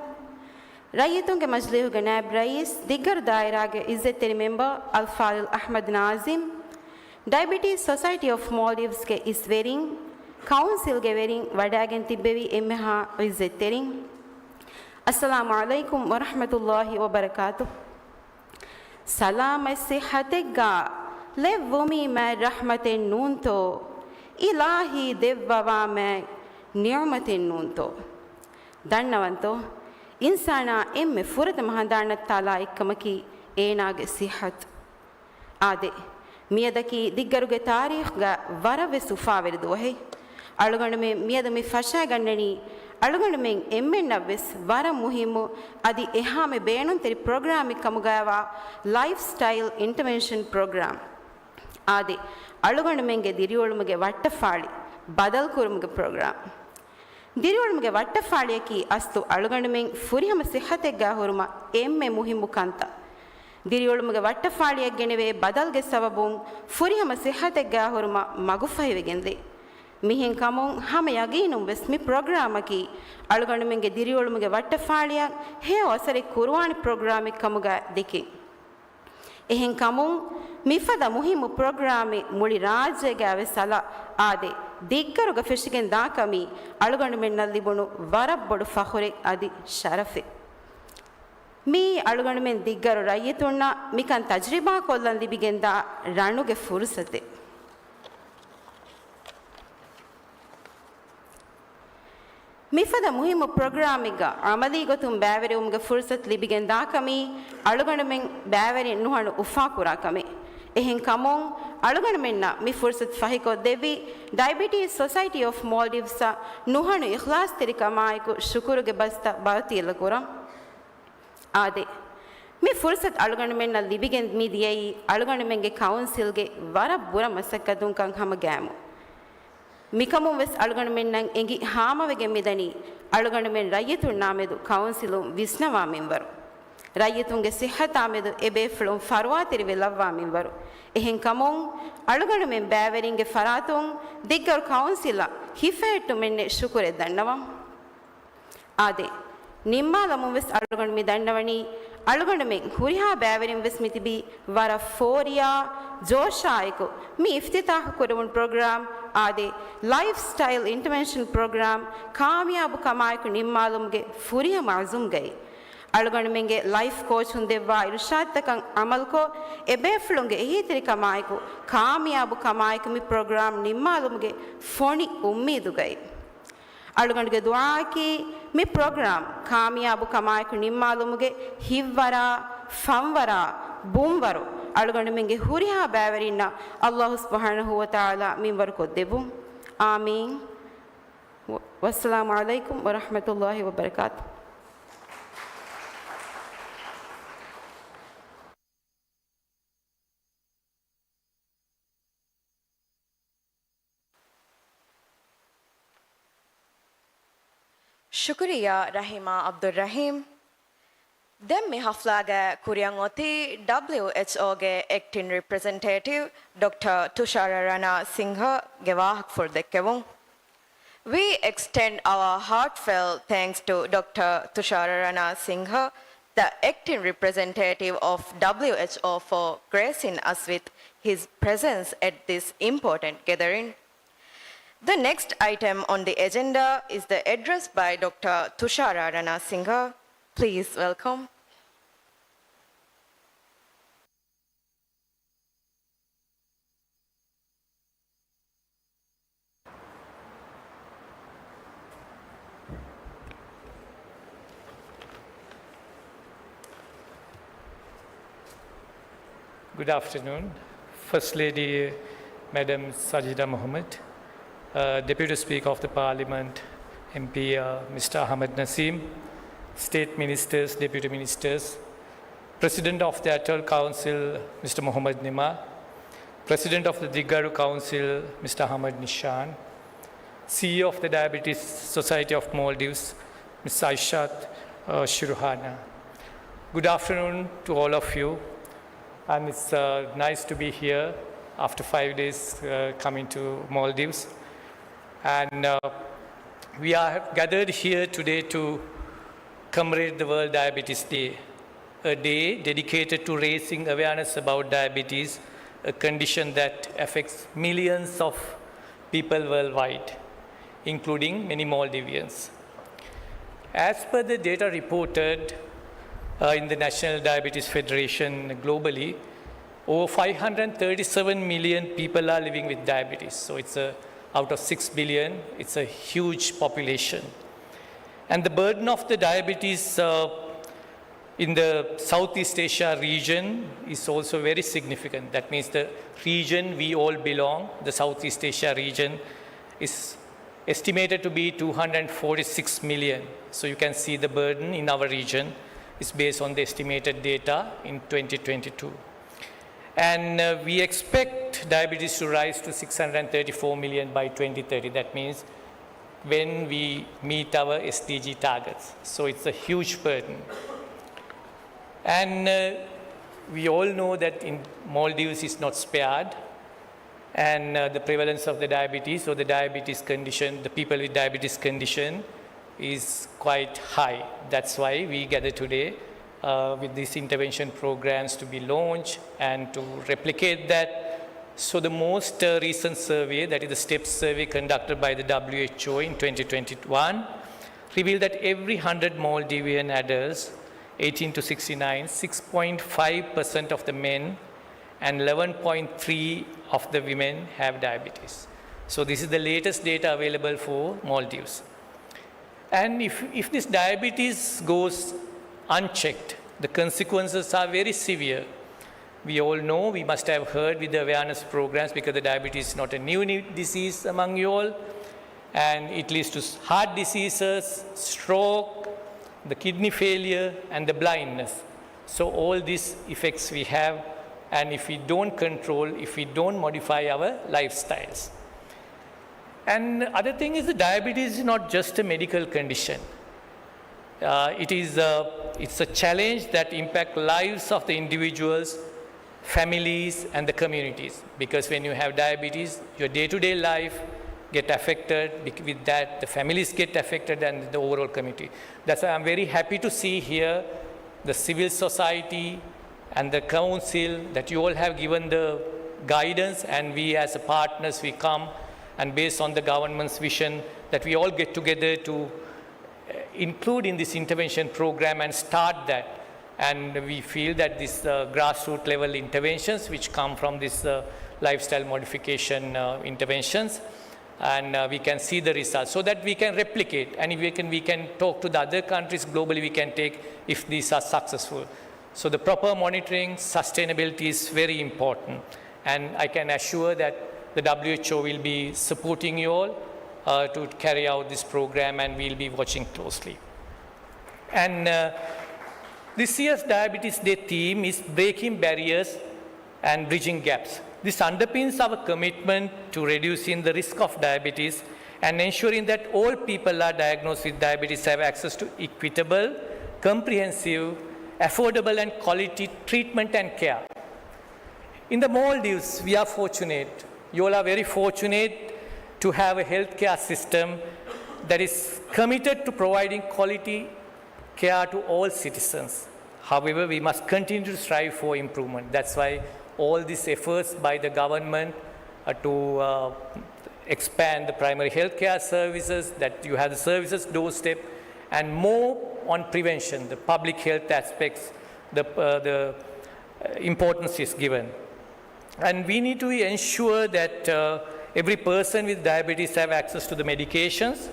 ރައްޔިތުންގެ މަޖިލީހުގެ ނާއިބް ރައީސް، ދިއްގަރު ދާއިރާގެ ޢިއްޒަތްތެރި މެމްބަރު އަލްފާޟިލް އަޙްމަދު ނާޒިމް، ޑައިބެޓީސް ސޮސައިޓީ އޮފް މޯލްޑިވްސްގެ އިސް ވެރިން، ކައުންސިލްގެ ވެރިން، ވަޑައިގެން ތިއްބެވި އެންމެހާ ޢިއްޒަތްތެރިން، އައްސަލާމު ޢަލައިކުމް ވަރަޙްމަތުﷲި ވަބަރަކާތު. ސަލާމަތް ޞިއްޙަތެއްގަ ލެއްވުމީ މާތް ރަޙްމަތެއް ނޫންތޯ؟ އިލާހީ ދެއްވަވާ މާތް ނިޢުމަތެއް ނޫންތޯ؟ ދަންނަވަންތޯ؟ އިންސާނާ އެންމެ ފުރަތަމަ ހަނދާން ނައްތާލާ އެއްކަމަކީ އޭނާގެ ޞިއްޙަތު. އާދެ، މިއަދަކީ ދިއްގަރުގެ ތާރީޚްގަ ވަރަށްވެސް އުފާވެރި ދުވަހެއް. އަޅުގަނޑުމެން މިއަދު މި ފަށައިގަންނަނީ، އަޅުގަނޑުމެން އެންމެންނަށްވެސް ވަރަށް މުހިއްމު އަދި އެހާމެ ބޭނުންތެރި ޕްރޮގްރާމެއް ކަމުގައިވާ ލައިފް ސްޓައިލް އިންޓަވެންޝަން ޕްރޮގްރާމް. އާދެ، އަޅުގަނޑުމެންގެ ދިރިއުޅުމުގެ ވައްޓަފާޅި ބަދަލުކުރުމުގެ ޕްރޮގްރާމް. ދިރިއުޅުމުގެ ވައްޓަފާޅިއަކީ އަސްލު އަޅުގަނޑުމެން ފުރިހަމަ ޞިއްޙަތެއްގަ ހުރުމަށް އެންމެ މުހިއްމު ކަންތައް. ދިރިއުޅުމުގެ ވައްޓަފާޅިއަށް ގެނެވޭ ބަދަލުގެ ސަބަބުން ފުރިހަމަ ޞިއްޙަތެއްގަ ހުރުމަށް މަގުފަހިވެގެންދޭ. މިހެންކަމުން ހަމަ ޔަގީނުންވެސް މި ޕްރޮގްރާމަކީ އަޅުގަނޑުމެންގެ ދިރިއުޅުމުގެ ވައްޓަފާޅިއަށް ހެޔޮ އަސަރެއް ކުރުވާނެ ޕްރޮގްރާމެއް ކަމުގަ ދެކެން. އެހެންކަމުން، މިފަދަ މުހިއްމު ޕްރޮގްރާމެއް މުޅި ރާއްޖޭގަވެސް އަލަށް އާދެ، ދިއްގަރުގަ ފެށިގެން ދާކަމީ އަޅުގަނޑުމެންނަށް ލިބުނު ވަރަށް ބޮޑު ފަޚުރެއް އަދި ޝަރަފެއް. މިއީ އަޅުގަނޑުމެން ދިއްގަރު ރައްޔިތުންނަށް މިކަން ތަޖްރިބާކޮށްލަން ލިބިގެންދާ ރަނުގެ ފުރުސަތެއް. މިފަދަ މުހިއްމު ޕްރޮގްރާމެއްގަ ޢަމަލީ ގޮތުން ބައިވެރިވުމުގެ ފުރުސަތު ލިބިގެން ދާކަމީ އަޅުގަނޑުމެން ބައިވެރިން ނުހަނު އުފާކުރާ ކަމެއް. އެހެން ކަމުން އަޅުގަނޑުމެންނަށް މި ފުރުސަތު ފަހިކޮށްދެއްވި ޑައިބެޓީސް ސޮސައިޓީ އޮފް މޯލްޑިވްސްއަށް ނުހަނު އިޚްލާޞްތެރިކަމާއެކު ޝުކުރުގެ ބަސްތައް ބަރުތިއެލަކުރަން. އާދެ، މި ފުރުސަތު އަޅުގަނޑުމެންނަށް ލިބިގެން މި ދިޔައީ އަޅުގަނޑުމެންގެ ކައުންސިލްގެ ވަރަށް ބުރަ މަސައްކަތުންކަން ހަމަ ގައިމު. މިކަމުން ވެސް އަޅުގަނޑުމެންނަށް އެނގި ހާމަވެގެން މިދަނީ، އަޅުގަނޑުމެން ރައްޔިތުންނާމެދު ކައުންސިލުން ވިސްނަވާ މިންވަރު. ރައްޔިތުންގެ ސިއްހަތާމެދު އެބޭފުޅުން ފަރުވާތެރިވެ ލައްވާ މިންވަރު. އެހެންކަމުން، އަޅުގަނޑުމެން ބައިވެރިންގެ ފަރާތުން ދިއްގަރު ކައުންސިލަށް ހިފަހެއްޓުމެއްނެއް ޝުކުރެއް ދަންނަވަން. އާދެ، ނިންމާލަމުން ވެސް އަޅުގަނޑު މި ދަންނަވަނީ، އަޅުގަނޑުމެން ހުރިހާ ބައިވެރިން ވެސް މިތިބީ ވަރަށް ފޯރިޔާ، ޖޯޝާއެކު މި އިފްތިތާޙު ކުރެވުނު ޕްރޮގްރާމް، އާދެ، ލައިފް ސްޓައިލް އިންޓަވެންޝަން ޕްރޮގްރާމް ކާމިޔާބު ކަމާއެކު ނިންމާލުމުގެ ފުރިހަމަ އަޒުމްގައި. އަޅުގަނޑުމެންގެ ލައިފް ކޯޗުން ދެއްވާ އިރުޝާދުތަކަށް ޢަމަލުކޮށް، އެބޭފުޅުންގެ އެހީތެރިކަމާއެކު ކާމިޔާބު ކަމާއެކު މި ޕްރޮގްރާމް ނިންމާލުމުގެ ފޮނި އުއްމީދުގައި. އަޅުގަނޑުގެ ދުޢާއަކީ، މި ޕްރޮގްރާމް ކާމިޔާބު ކަމާއެކު ނިންމާލުމުގެ ހިތްވަރާ، ފަންވަރާ، ބުންވަރު އަޅުގަނޑުމެންގެ ހުރިހާ ބައިވެރިންނަށް ﷲ ސުބްޙާނަހޫ ވަތަޢާލާ މިންވަރު ކޮށްދެއްވުން. އާމީން. ވައްސަލާމު ޢަލައިކުމް ވަރަޙްމަތުﷲި ވަބަރަކާތުހު. ޝުކުރިއްޔާ ރަޙީމާ ޢަބްދުއްރަޙީމް. ދެން މި ޙަފްލާގައި ކުރިއަށް އޮތީ ޑަބްލިއުއެޗްއޯގެ އެކްޓިން ރެޕްރެޒެންޓޭޓިވް ޑޮކްޓަރ ތުޝާރ ރަނާ ސިންހަގެ ވާހަކަފުޅު ދެއްކެވުން. We extend our heartfelt thanks to Doctor Tushara Rana Singha, the acting representative of W H O, for gracing us with his presence at this important gathering. The next item on the agenda is the address by Doctor Tushara Rana Singha. Please welcome. Good afternoon. First Lady, Madam Sajida Muhammad, uh, Deputy Speaker of the Parliament, M P, uh, Mister Ahmed Naseem, State Ministers, Deputy Ministers, President of the Atoll Council, Mister Muhammad Nima, President of the Diggaru Council, Mister Ahmad Nishan, C E O of the Diabetes Society of Maldives, Miss Aishat uh, Shiruhana. Good afternoon to all of you, and it's uh, nice to be here after five days uh, coming to Maldives. And uh, we are gathered here today to commemorate the World Diabetes Day, a day dedicated to raising awareness about diabetes, a condition that affects millions of people worldwide, including many Maldivians. As per the data reported uh, in the National Diabetes Federation globally, over five hundred thirty-seven million people are living with diabetes. So it's a, out of six billion, it's a huge population. And the burden of the diabetes uh, in the Southeast Asia region is also very significant. That means the region we all belong, the Southeast Asia region, is estimated to be two hundred forty-six million. So you can see the burden in our region is based on the estimated data in twenty twenty-two. And uh, we expect diabetes to rise to six hundred thirty-four million by twenty thirty. That means when we meet our S D G targets. So it's a huge burden. And uh, we all know that in Maldives is not spared, and uh, the prevalence of the diabetes or the diabetes condition, the people with diabetes condition, is quite high. That's why we gather today uh, with these intervention programs to be launched and to replicate that. So the most uh, recent survey, that is the STEPS survey conducted by the W H O in twenty twenty-one, revealed that every hundred Maldivian adults, eighteen to sixty-nine, six point five percent of the men and eleven point three of the women have diabetes. So this is the latest data available for Maldives. And if, if this diabetes goes unchecked, the consequences are very severe. We all know, we must have heard with the awareness programs, because the diabetes is not a new, new disease among you all, and it leads to heart diseases, stroke, the kidney failure, and the blindness. So all these effects we have, and if we don't control, if we don't modify our lifestyles. And other thing is, the diabetes is not just a medical condition. Uh, it is a, it's a challenge that impact lives of the individuals, families, and the communities. Because when you have diabetes, your day-to-day life get affected. Bec-, with that, the families get affected and the overall community. That's why I'm very happy to see here the civil society and the council, that you all have given the guidance, and we as a partners, we come, and based on the government's vision, that we all get together to uh, include in this intervention program and start that. And we feel that this uh, grassroots level interventions which come from this uh, lifestyle modification uh, interventions, and uh, we can see the results so that we can replicate, and if we can, we can talk to the other countries globally, we can take if these are successful. So the proper monitoring, sustainability is very important. And I can assure that the W H O will be supporting you all uh, to carry out this program, and we'll be watching closely. And uh, this year's Diabetes Day theme is Breaking Barriers and Bridging Gaps. This underpins our commitment to reducing the risk of diabetes and ensuring that all people are diagnosed with diabetes have access to equitable, comprehensive, affordable and quality treatment and care. In the Maldives, we are fortunate. You all are very fortunate to have a healthcare system that is committed to providing quality care to all citizens. However, we must continue to strive for improvement. That's why all these efforts by the government uh, to uh, expand the primary healthcare services, that you have the services doorstep, and more on prevention, the public health aspects, the, uh, the uh, importance is given. And we need to ensure that uh, every person with diabetes have access to the medications,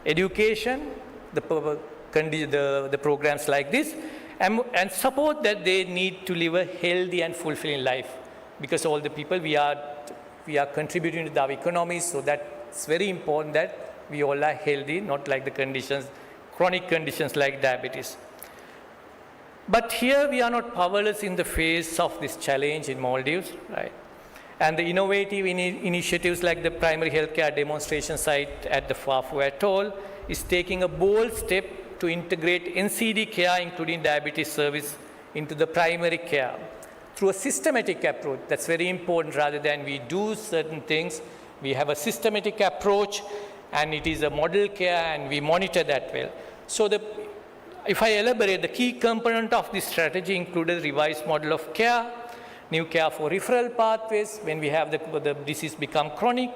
education, the, p-, condi-, the, the programs like this, and, and support that they need to live a healthy and fulfilling life. Because all the people, we are, we are contributing to our economy, so that's very important that we all are healthy, not like the conditions, chronic conditions like diabetes. But here we are not powerless in the face of this challenge in Maldives, right? And the innovative ini- initiatives like the primary healthcare demonstration site at the Fafu Atoll is taking a bold step to integrate N C D care, including diabetes service, into the primary care through a systematic approach. That's very important. Rather than we do certain things, we have a systematic approach, and it is a model care, and we monitor that well. So the if I elaborate, the key component of this strategy included revised model of care, new care for referral pathways when we have the, the disease become chronic,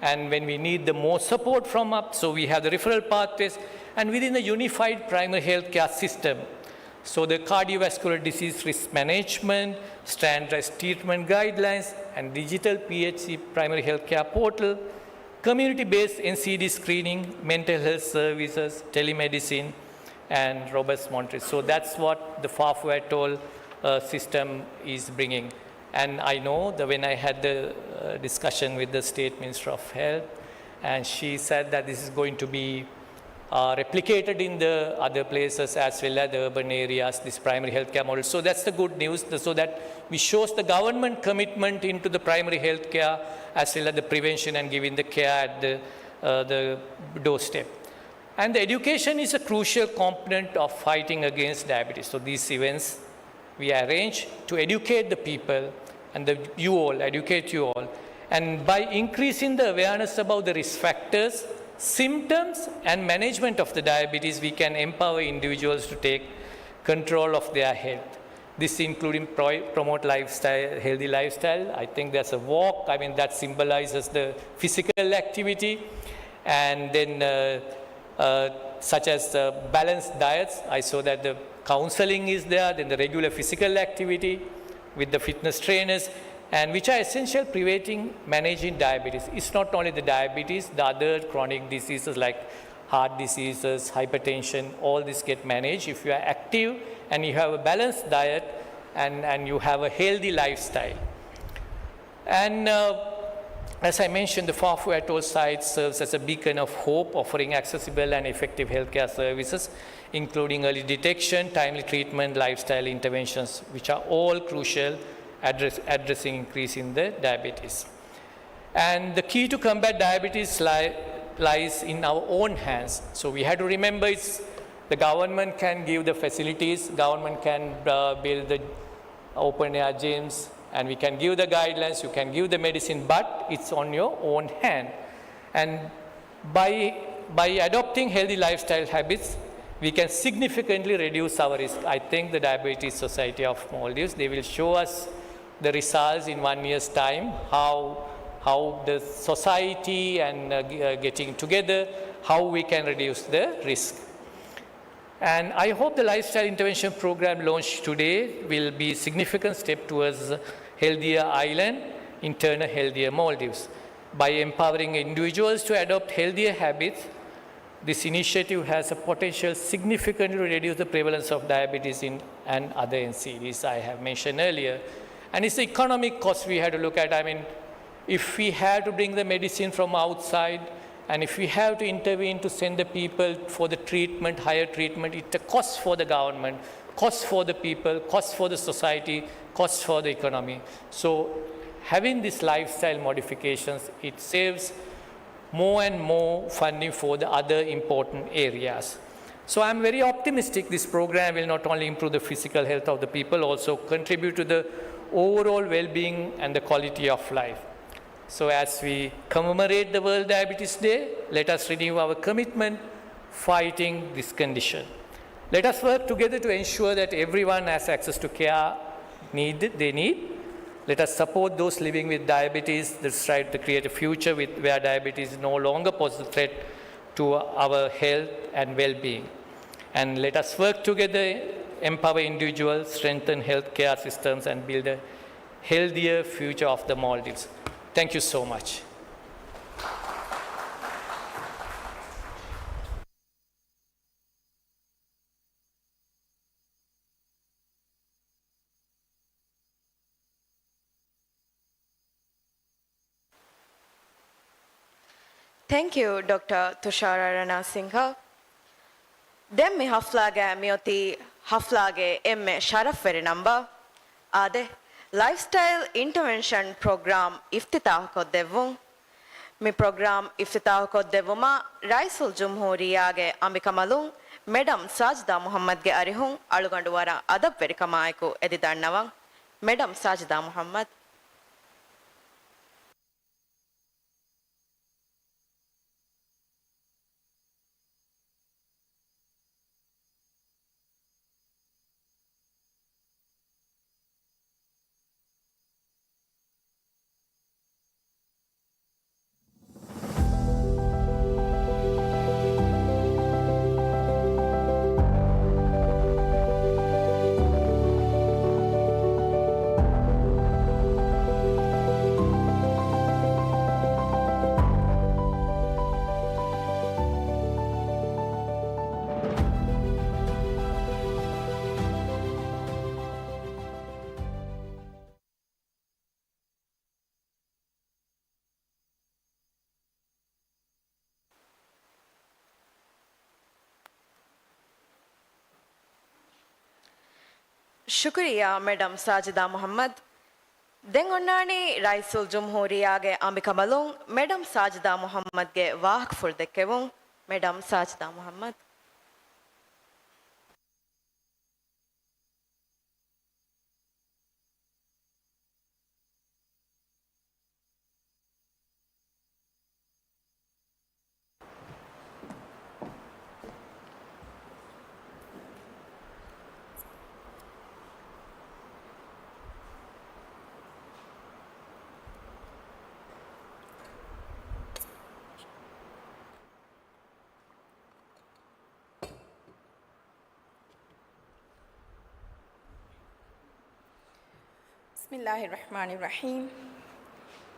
and when we need the more support from up, so we have the referral pathways, and within the unified primary health care system. So the cardiovascular disease risk management, standardized treatment guidelines, and digital P H C primary health care portal, community-based N C D screening, mental health services, telemedicine, and robust monitoring. So that's what the Fafu Atoll uh, system is bringing. And I know that when I had the uh, discussion with the State Minister of Health, and she said that this is going to be uh, replicated in the other places as well as the urban areas, this primary healthcare model. So that's the good news, so that we shows the government commitment into the primary healthcare as well as the prevention and giving the care at the, uh, the doorstep. And the education is a crucial component of fighting against diabetes. So these events we arrange to educate the people and the, you all, educate you all. And by increasing the awareness about the risk factors, symptoms, and management of the diabetes, we can empower individuals to take control of their health. This including pro- promote lifestyle, healthy lifestyle. I think there's a walk. I mean, that symbolizes the physical activity. And then uh, uh, such as uh, balanced diets. I saw that the counseling is there, then the regular physical activity with the fitness trainers, and which are essential preventing, managing diabetes. It's not only the diabetes, the other chronic diseases like heart diseases, hypertension, all this get managed if you are active and you have a balanced diet and, and you have a healthy lifestyle. And uh, as I mentioned, the Fafu Atoll site serves as a beacon of hope, offering accessible and effective healthcare services, including early detection, timely treatment, lifestyle interventions, which are all crucial address, addressing increase in the diabetes. And the key to combat diabetes li- lies in our own hands. So we have to remember it's the government can give the facilities, government can uh, build the open air gyms, and we can give the guidelines, you can give the medicine, but it's on your own hand. And by, by adopting healthy lifestyle habits, we can significantly reduce our risk. I think the Diabetes Society of Maldives, they will show us the results in one year's time, how, how the society and uh, g- uh, getting together, how we can reduce the risk. And I hope the lifestyle intervention program launched today will be a significant step towards healthier island, in turn a healthier Maldives. By empowering individuals to adopt healthier habits, this initiative has a potential significantly to reduce the prevalence of diabetes in and other N C Ds I have mentioned earlier. And it's the economic cost we have to look at. I mean, if we have to bring the medicine from outside, and if we have to intervene to send the people for the treatment, higher treatment, it's a cost for the government, cost for the people, cost for the society, cost for the economy. So having these lifestyle modifications, it saves more and more funding for the other important areas. So I'm very optimistic this program will not only improve the physical health of the people, also contribute to the overall well-being and the quality of life. So as we commemorate the World Diabetes Day, let us renew our commitment fighting this condition. Let us work together to ensure that everyone has access to care need they need. Let us support those living with diabetes that strive to create a future with, where diabetes no longer poses a threat to our health and well-being. And let us work together, empower individuals, strengthen healthcare systems, and build a healthier future of the Maldives. Thank you so much. Thank you, ޑޮކްޓަރ ތުޝާރާ ރަނާ ސިންހާ. ދެން މި ހަފްލާގައި މިއޮތީ ހަފްލާގެ އެންމެ ޝަރަފްވެރި ނަންބާ. އާދެ، ލައިފްސްޓައިލް އިންޓަވެންޝަން ޕްރޮގްރާމް އިފްތިތާޙުކޮށްދެއްވުން. މި ޕްރޮގްރާމް އިފްތިތާޙުކޮށްދެއްވުމަށް ރައީސުލްޖުމްހޫރިއްޔާގެ އަނބިކަނބަލުން މެޑަމް ސާޖިދާ މުޙައްމަދްގެ އަރިހުން އަޅުގަނޑު ވަރަށް އަދަބްވެރިކަމާއެކު އެދި ދަންނަވަން. މެޑަމް ސާޖިދާ މުޙައްމަދް. ޝުކުރިއްޔާ މެޑަމް ސާޖިދާ މުޙައްމަދް. ދެން އޮންނާނީ ރައީސުލްޖުމްހޫރިއްޔާގެ އަނބިކަނބަލުން މެޑަމް ސާޖިދާ މުޙައްމަދްގެ ވާހަކަފުޅު ދެއްކެވުން. މެޑަމް ސާޖިދާ މުޙައްމަދް. ބިސްމިއްލާހި ރަޙްމާނި ރަޙީމް.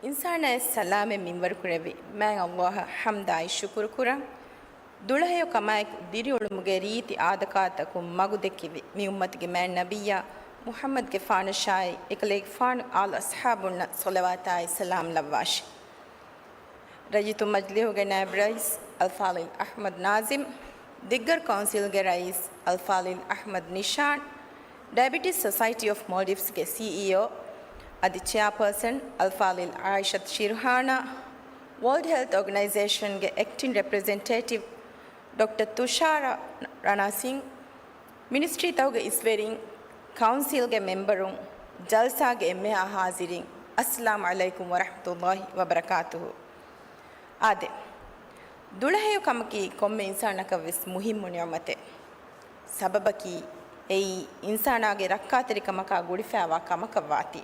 އިންސާނާއަށް ސަލާމަތް މިންވަރުކުރެއްވި މާތް ﷲ އަށް ޙަމްދާއި ޝުކުރު ކުރަން. ދުޅަހެޔޮ ކަމާއެކު ދިރިއުޅުމުގެ ރީތި އާދަކާދަތަކުން މަގު ދެއްކެވި މި އުއްމަތުގެ މާތް ނަބިއްޔާ މުޙައްމަދުގެފާނަށާއި އެކަލޭގެފާނު އާލު އަޞްޙާބުންނަށް ޞަލަވާތާއި ސަލާމް ލައްވާށި. ރައްޔިތު މަޖިލީހުގެ ނާއިބު ރައީސް އަލްފާޟިލް އަޙްމަދު ނާޒިމް، ދިއްގަރު ކައުންސިލްގެ ރައީސް އަލްފާޟިލް އަޙްމަދު ނިޝާން، ޑަޔަބެޓިސް ސޮސައިޓީ އޮފް މޯލްޑިވްސްގެ ސީއީއޯ އަދި ޗެއާޕާސަން އަލްފާޟިލް އާއިޝަތު ޝިރުހާނާ، ވޯލްޑް ހެލްތް އޯގަނައިޒޭޝަންގެ އެކްޓިން ރެޕްރެޒެންޓޭޓިވް ޑޮކްޓަރ ތުޝާރ ރަނާ ސިން، މިނިސްޓްރީތަކުގެ އިސްވެރިން، ކައުންސިލްގެ މެމްބަރުން، ޖަލްސާގެ އެންމެހާ ޙާޟިރީން، އައްސަލާމު ޢަލައިކުމް ވަރަޙްމަތުﷲ ވަބަރަކާތުހު. އާދެ، ދުޅަހެޔޮ ކަމަކީ ކޮންމެ އިންސާނަކަށް ވެސް މުހިއްމު ނިޢުމަތެއް. ސަބަބަކީ އެއީ އިންސާނާގެ ރައްކާތެރިކަމަކާ ގުޅިފައިވާ ކަމަކަށްވާތީ.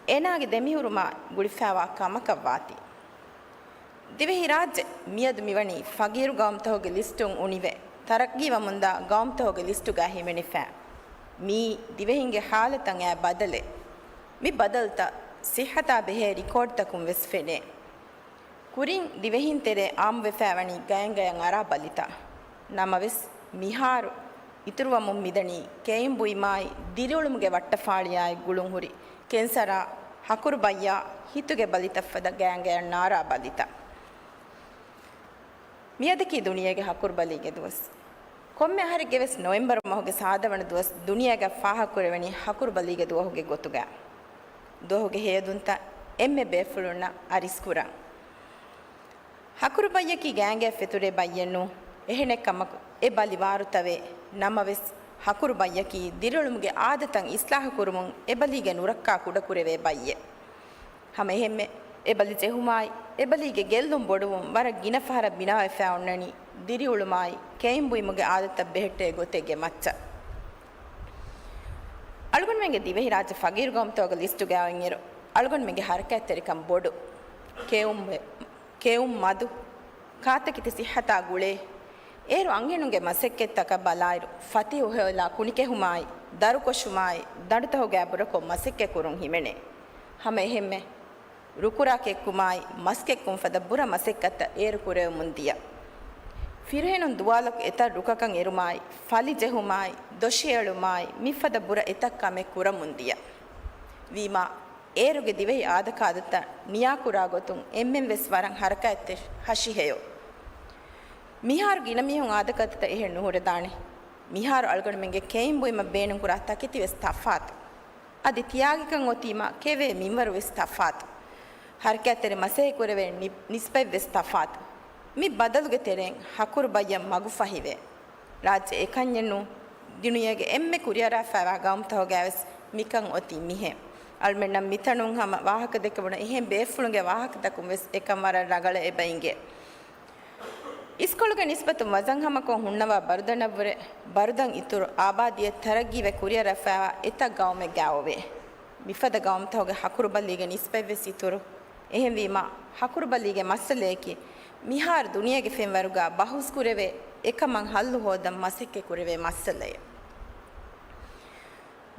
އޭނާގެ ދެމިހުރުމާ ގުޅިފައިވާ ކަމަކަށްވާތީ. ދިވެހިރާއްޖެ މިއަދު މިވަނީ ފަގީރު ގައުމުތަކުގެ ލިސްޓުން އުނިވެ، ތަރައްގީވަމުންދާ ގައުމުތަކުގެ ލިސްޓުގައި ހިމެނިފަ. މިއީ ދިވެހިންގެ ޙާލަތަށް އައި ބަދަލެއް. މި ބަދަލުތައް ޞިއްޙަތާ ބެހޭ ރިކޯޑްތަކުން ވެސް ފެނޭ. ކުރިން ދިވެހިން ތެރޭ އާއްމުވެފައިވަނީ ގަޔަންގަޔަށް އަރާ ބަލިތައް. ނަމަވެސް، މިހާރު އިތުރުވަމުން މިދަނީ ކެއިން ބުއިމާއި ދިރިއުޅުމުގެ ވައްޓަފާޅިއާއި ގުޅުންހުރި ކެންސަރާ، ހަކުރުބައްޔާ، ހިތުގެ ބަލިތައް ފަދަ ގަޔަންގަޔަށް އަރާ ބަލިތައް. މިއަދަކީ ދުނިޔޭގެ ހަކުރުބަލީގެ ދުވަސް. ކޮންމެ އަހަރެއްގެ ވެސް ނޮވެމްބަރު މަހުގެ ސާދަވަނަ ދުވަސް ދުނިޔޭގަ ފާހަގަކުރެވެނީ ހަކުރުބަލީގެ ދުވަހުގެ ގޮތުގަ. ދުވަހުގެ ހެޔޮ ދުންތައް އެންމެ ބޭފުޅުންނަށް އަރިސްކުރަން. ހަކުރުބައްޔަކީ ގަޔަންގަޔަށް ފެތުރޭ ބައްޔެއް ނޫން. އެހެނެއްކަމަކު، އެ ބަލި ވާރުތަވޭ. ނަމަވެސް، ހަކުރުބައްޔަކީ ދިރިއުޅުމުގެ އާދަތައް އިސްލާހުކުރުމުން އެ ބަލީގެ ނުރައްކާ ކުޑަކުރެވޭ ބައްޔެއް. ހަމަ އެހެންމެ، އެ ބަލި ޖެހުމާއި، އެ ބަލީގެ ގެއްލުން ބޮޑުވުން ވަރަށް ގިނަ ފަހަރަށް ބިނާވެފަ އޮންނަނީ ދިރިއުޅުމާއި، ކެއިން ބުއިމުގެ އާދަތައް ބެހެއްޓޭ ގޮތެއްގެ މައްޗަށް. އަޅުގަނޑުމެންގެ ދިވެހިރާއްޖެ ފަގީރު ގައުމުތަކުގެ ލިސްޓުގައި އޮތްއިރު، އަޅުގަނޑުމެންގެ ހަރަކާތްތެރިކަން ބޮޑު. ކެއުމް، ކެއުމް މަދު. ކާތަކެތި ސިއްހަތާ ގުޅޭ. އޭރު އަންހެނުންގެ މަސައްކަތްތަކަށް ބަލާއިރު، ފަތިހު ހޮއެލާ ކުނިކެހުމާއި، ދަރުކޮށުމާއި، ދަނޑުތަކުގައި ބުރަކޮށް މަސައްކަތް ކުރުން ހިމެނޭ. ހަމަ އެހެންމެ، ރުކުރާ ކެއްކުމާއި، މަސްކެއްކުން ފަދަ ބުރަ މަސައްކަތްތައް އޭރު ކުރެވެމުން ދިޔަ. ފިރުހެނުން ދުވާލަކު އެތައް ރުކަކަށް އެރުމާއި، ފަލި ޖެހުމާއި، ދޮށި އެޅުމާއި، މިފަދަ ބުރަ އެތައް ކަމެއް ކުރަމުން ދިޔަ. ވީމާ، އޭރުގެ ދިވެހި އާދަކާދަތައް ނިޔާކުރާ ގޮތުން އެންމެން ވެސް ވަރަށް ހަރަކާތްތެރި ހަށި ހެޔޮ. މިހާރު ގިނަ މީހުން އާދަކާދަތައް އެހެން ނުހުރެދާނެ. މިހާރު އަޅުގަނޑުމެންގެ ކެއިން ބުއިމަށް ބޭނުންކުރާ ތަކެތި ވެސް ތަފާތު. އަދި ތިޔާގިކަން އޮތީމާ ކެވޭ މިންވަރު ވެސް ތަފާތު. ހަރަކާތްތެރި މަސައްކަތް ކުރެވޭ ނި-، ނިސްބަތް ވެސް ތަފާތު. މި ބަދަލުގެ ތެރެއިން ހަކުރު ބައްޔަށް މަގު ފަހިވޭ. ރާއްޖެ އެކަންޏެއް ނޫން، ދުނިޔޭގެ އެންމެ ކުރިއަރާފައިވާ ގައުމުތަކުގައި ވެސް މިކަން އޮތީ މިހެން. އަޅުމެންނަށް މިތަނުން ހަމަ ވާހަކަ ދެކެވުނު އެހެން ބޭފުޅުންގެ ވާހަކަތަކުން ވެސް އެކަން ވަރަށް ރަނގަޅަށް އެބަ އިނގޭ. އިސްކޮޅުގެ ނިސްބަތުން ވަޒަން ހަމަކޮށް ހުންނަވާ ބަރުދަނަށްވުރެ، ބަރުދަން އިތުރު އާބާދީއެއް ތަރައްގީވެ ކުރިއަރާފައިވާ އެތައް ގައުމެއްގައި އޮވޭ. މިފަދަ ގައުމުތަކުގެ ހަކުރުބަލީގެ ނިސްބަތް ވެސް އިތުރު. އެހެންވީމާ، ހަކުރުބަލީގެ މައްސަލަޔަކީ މިހާރު ދުނިޔޭގެ ފެންވަރުގަ ބަހުސްކުރެވޭ އެކަމަށް ހައްލު ހޯދަން މަސައްކަތް ކުރެވޭ މައްސަލައެއް.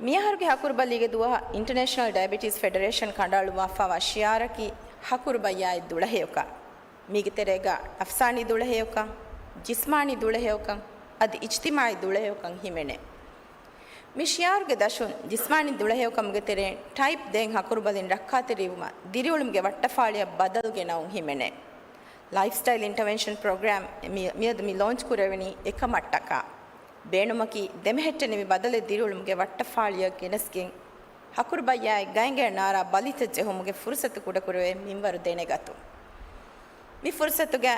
މިއަހަރުގެ ހަކުރުބަލީގެ ދުވަހަށް އިންޓަރނޭޝަނަލް ޑަޔަބެޓީސް ފެޑެރޭޝަން ކަނޑައަޅުއްވާފައިވާ ޝިއާރަކީ ހަކުރު ބައްޔާއި ދުޅަހެޔޮކަން. މީގެ ތެރޭގަ ނަފްސާނީ ދުޅަހެޔޮކަން، ޖިސްމާނީ ދުޅަހެޔޮކަން، އަދި އިޖްތިމާއީ ދުޅަހެޔޮކަން ހިމެނޭ. މި ޝިއާރުގެ ދަށުން ޖިސްމާނީ ދުޅަހެޔޮކަމުގެ ތެރެއިން ޓައިޕް ދޭން ހަކުރުބަލިން ރައްކާތެރިވުމަށް ދިރިއުޅުމުގެ ވައްޓަފާޅިއަށް ބަދަލު ގެނައުން ހިމެނޭ. ލައިފްސްޓައިލް އިންޓަވެންޝަން ޕްރޮގްރާމް މި-، މިއަދު މި ލޯންޗް ކުރެވެނީ އެކަމަށްޓަކާ. ބޭނުމަކީ ދެމެހެއްޓެނިވި ބަދަލެއް ދިރިއުޅުމުގެ ވައްޓަފާޅިއަށް ގެނެސްގެން، ހަކުރުބައްޔާއި ގައިގައި ނާރާ ބަލިތައް ޖެހުމުގެ ފުރުސަތު ކުޑަކުރެވޭ މިންވަރު ދެނެގަތުން. މި ފުރުސަތުގަ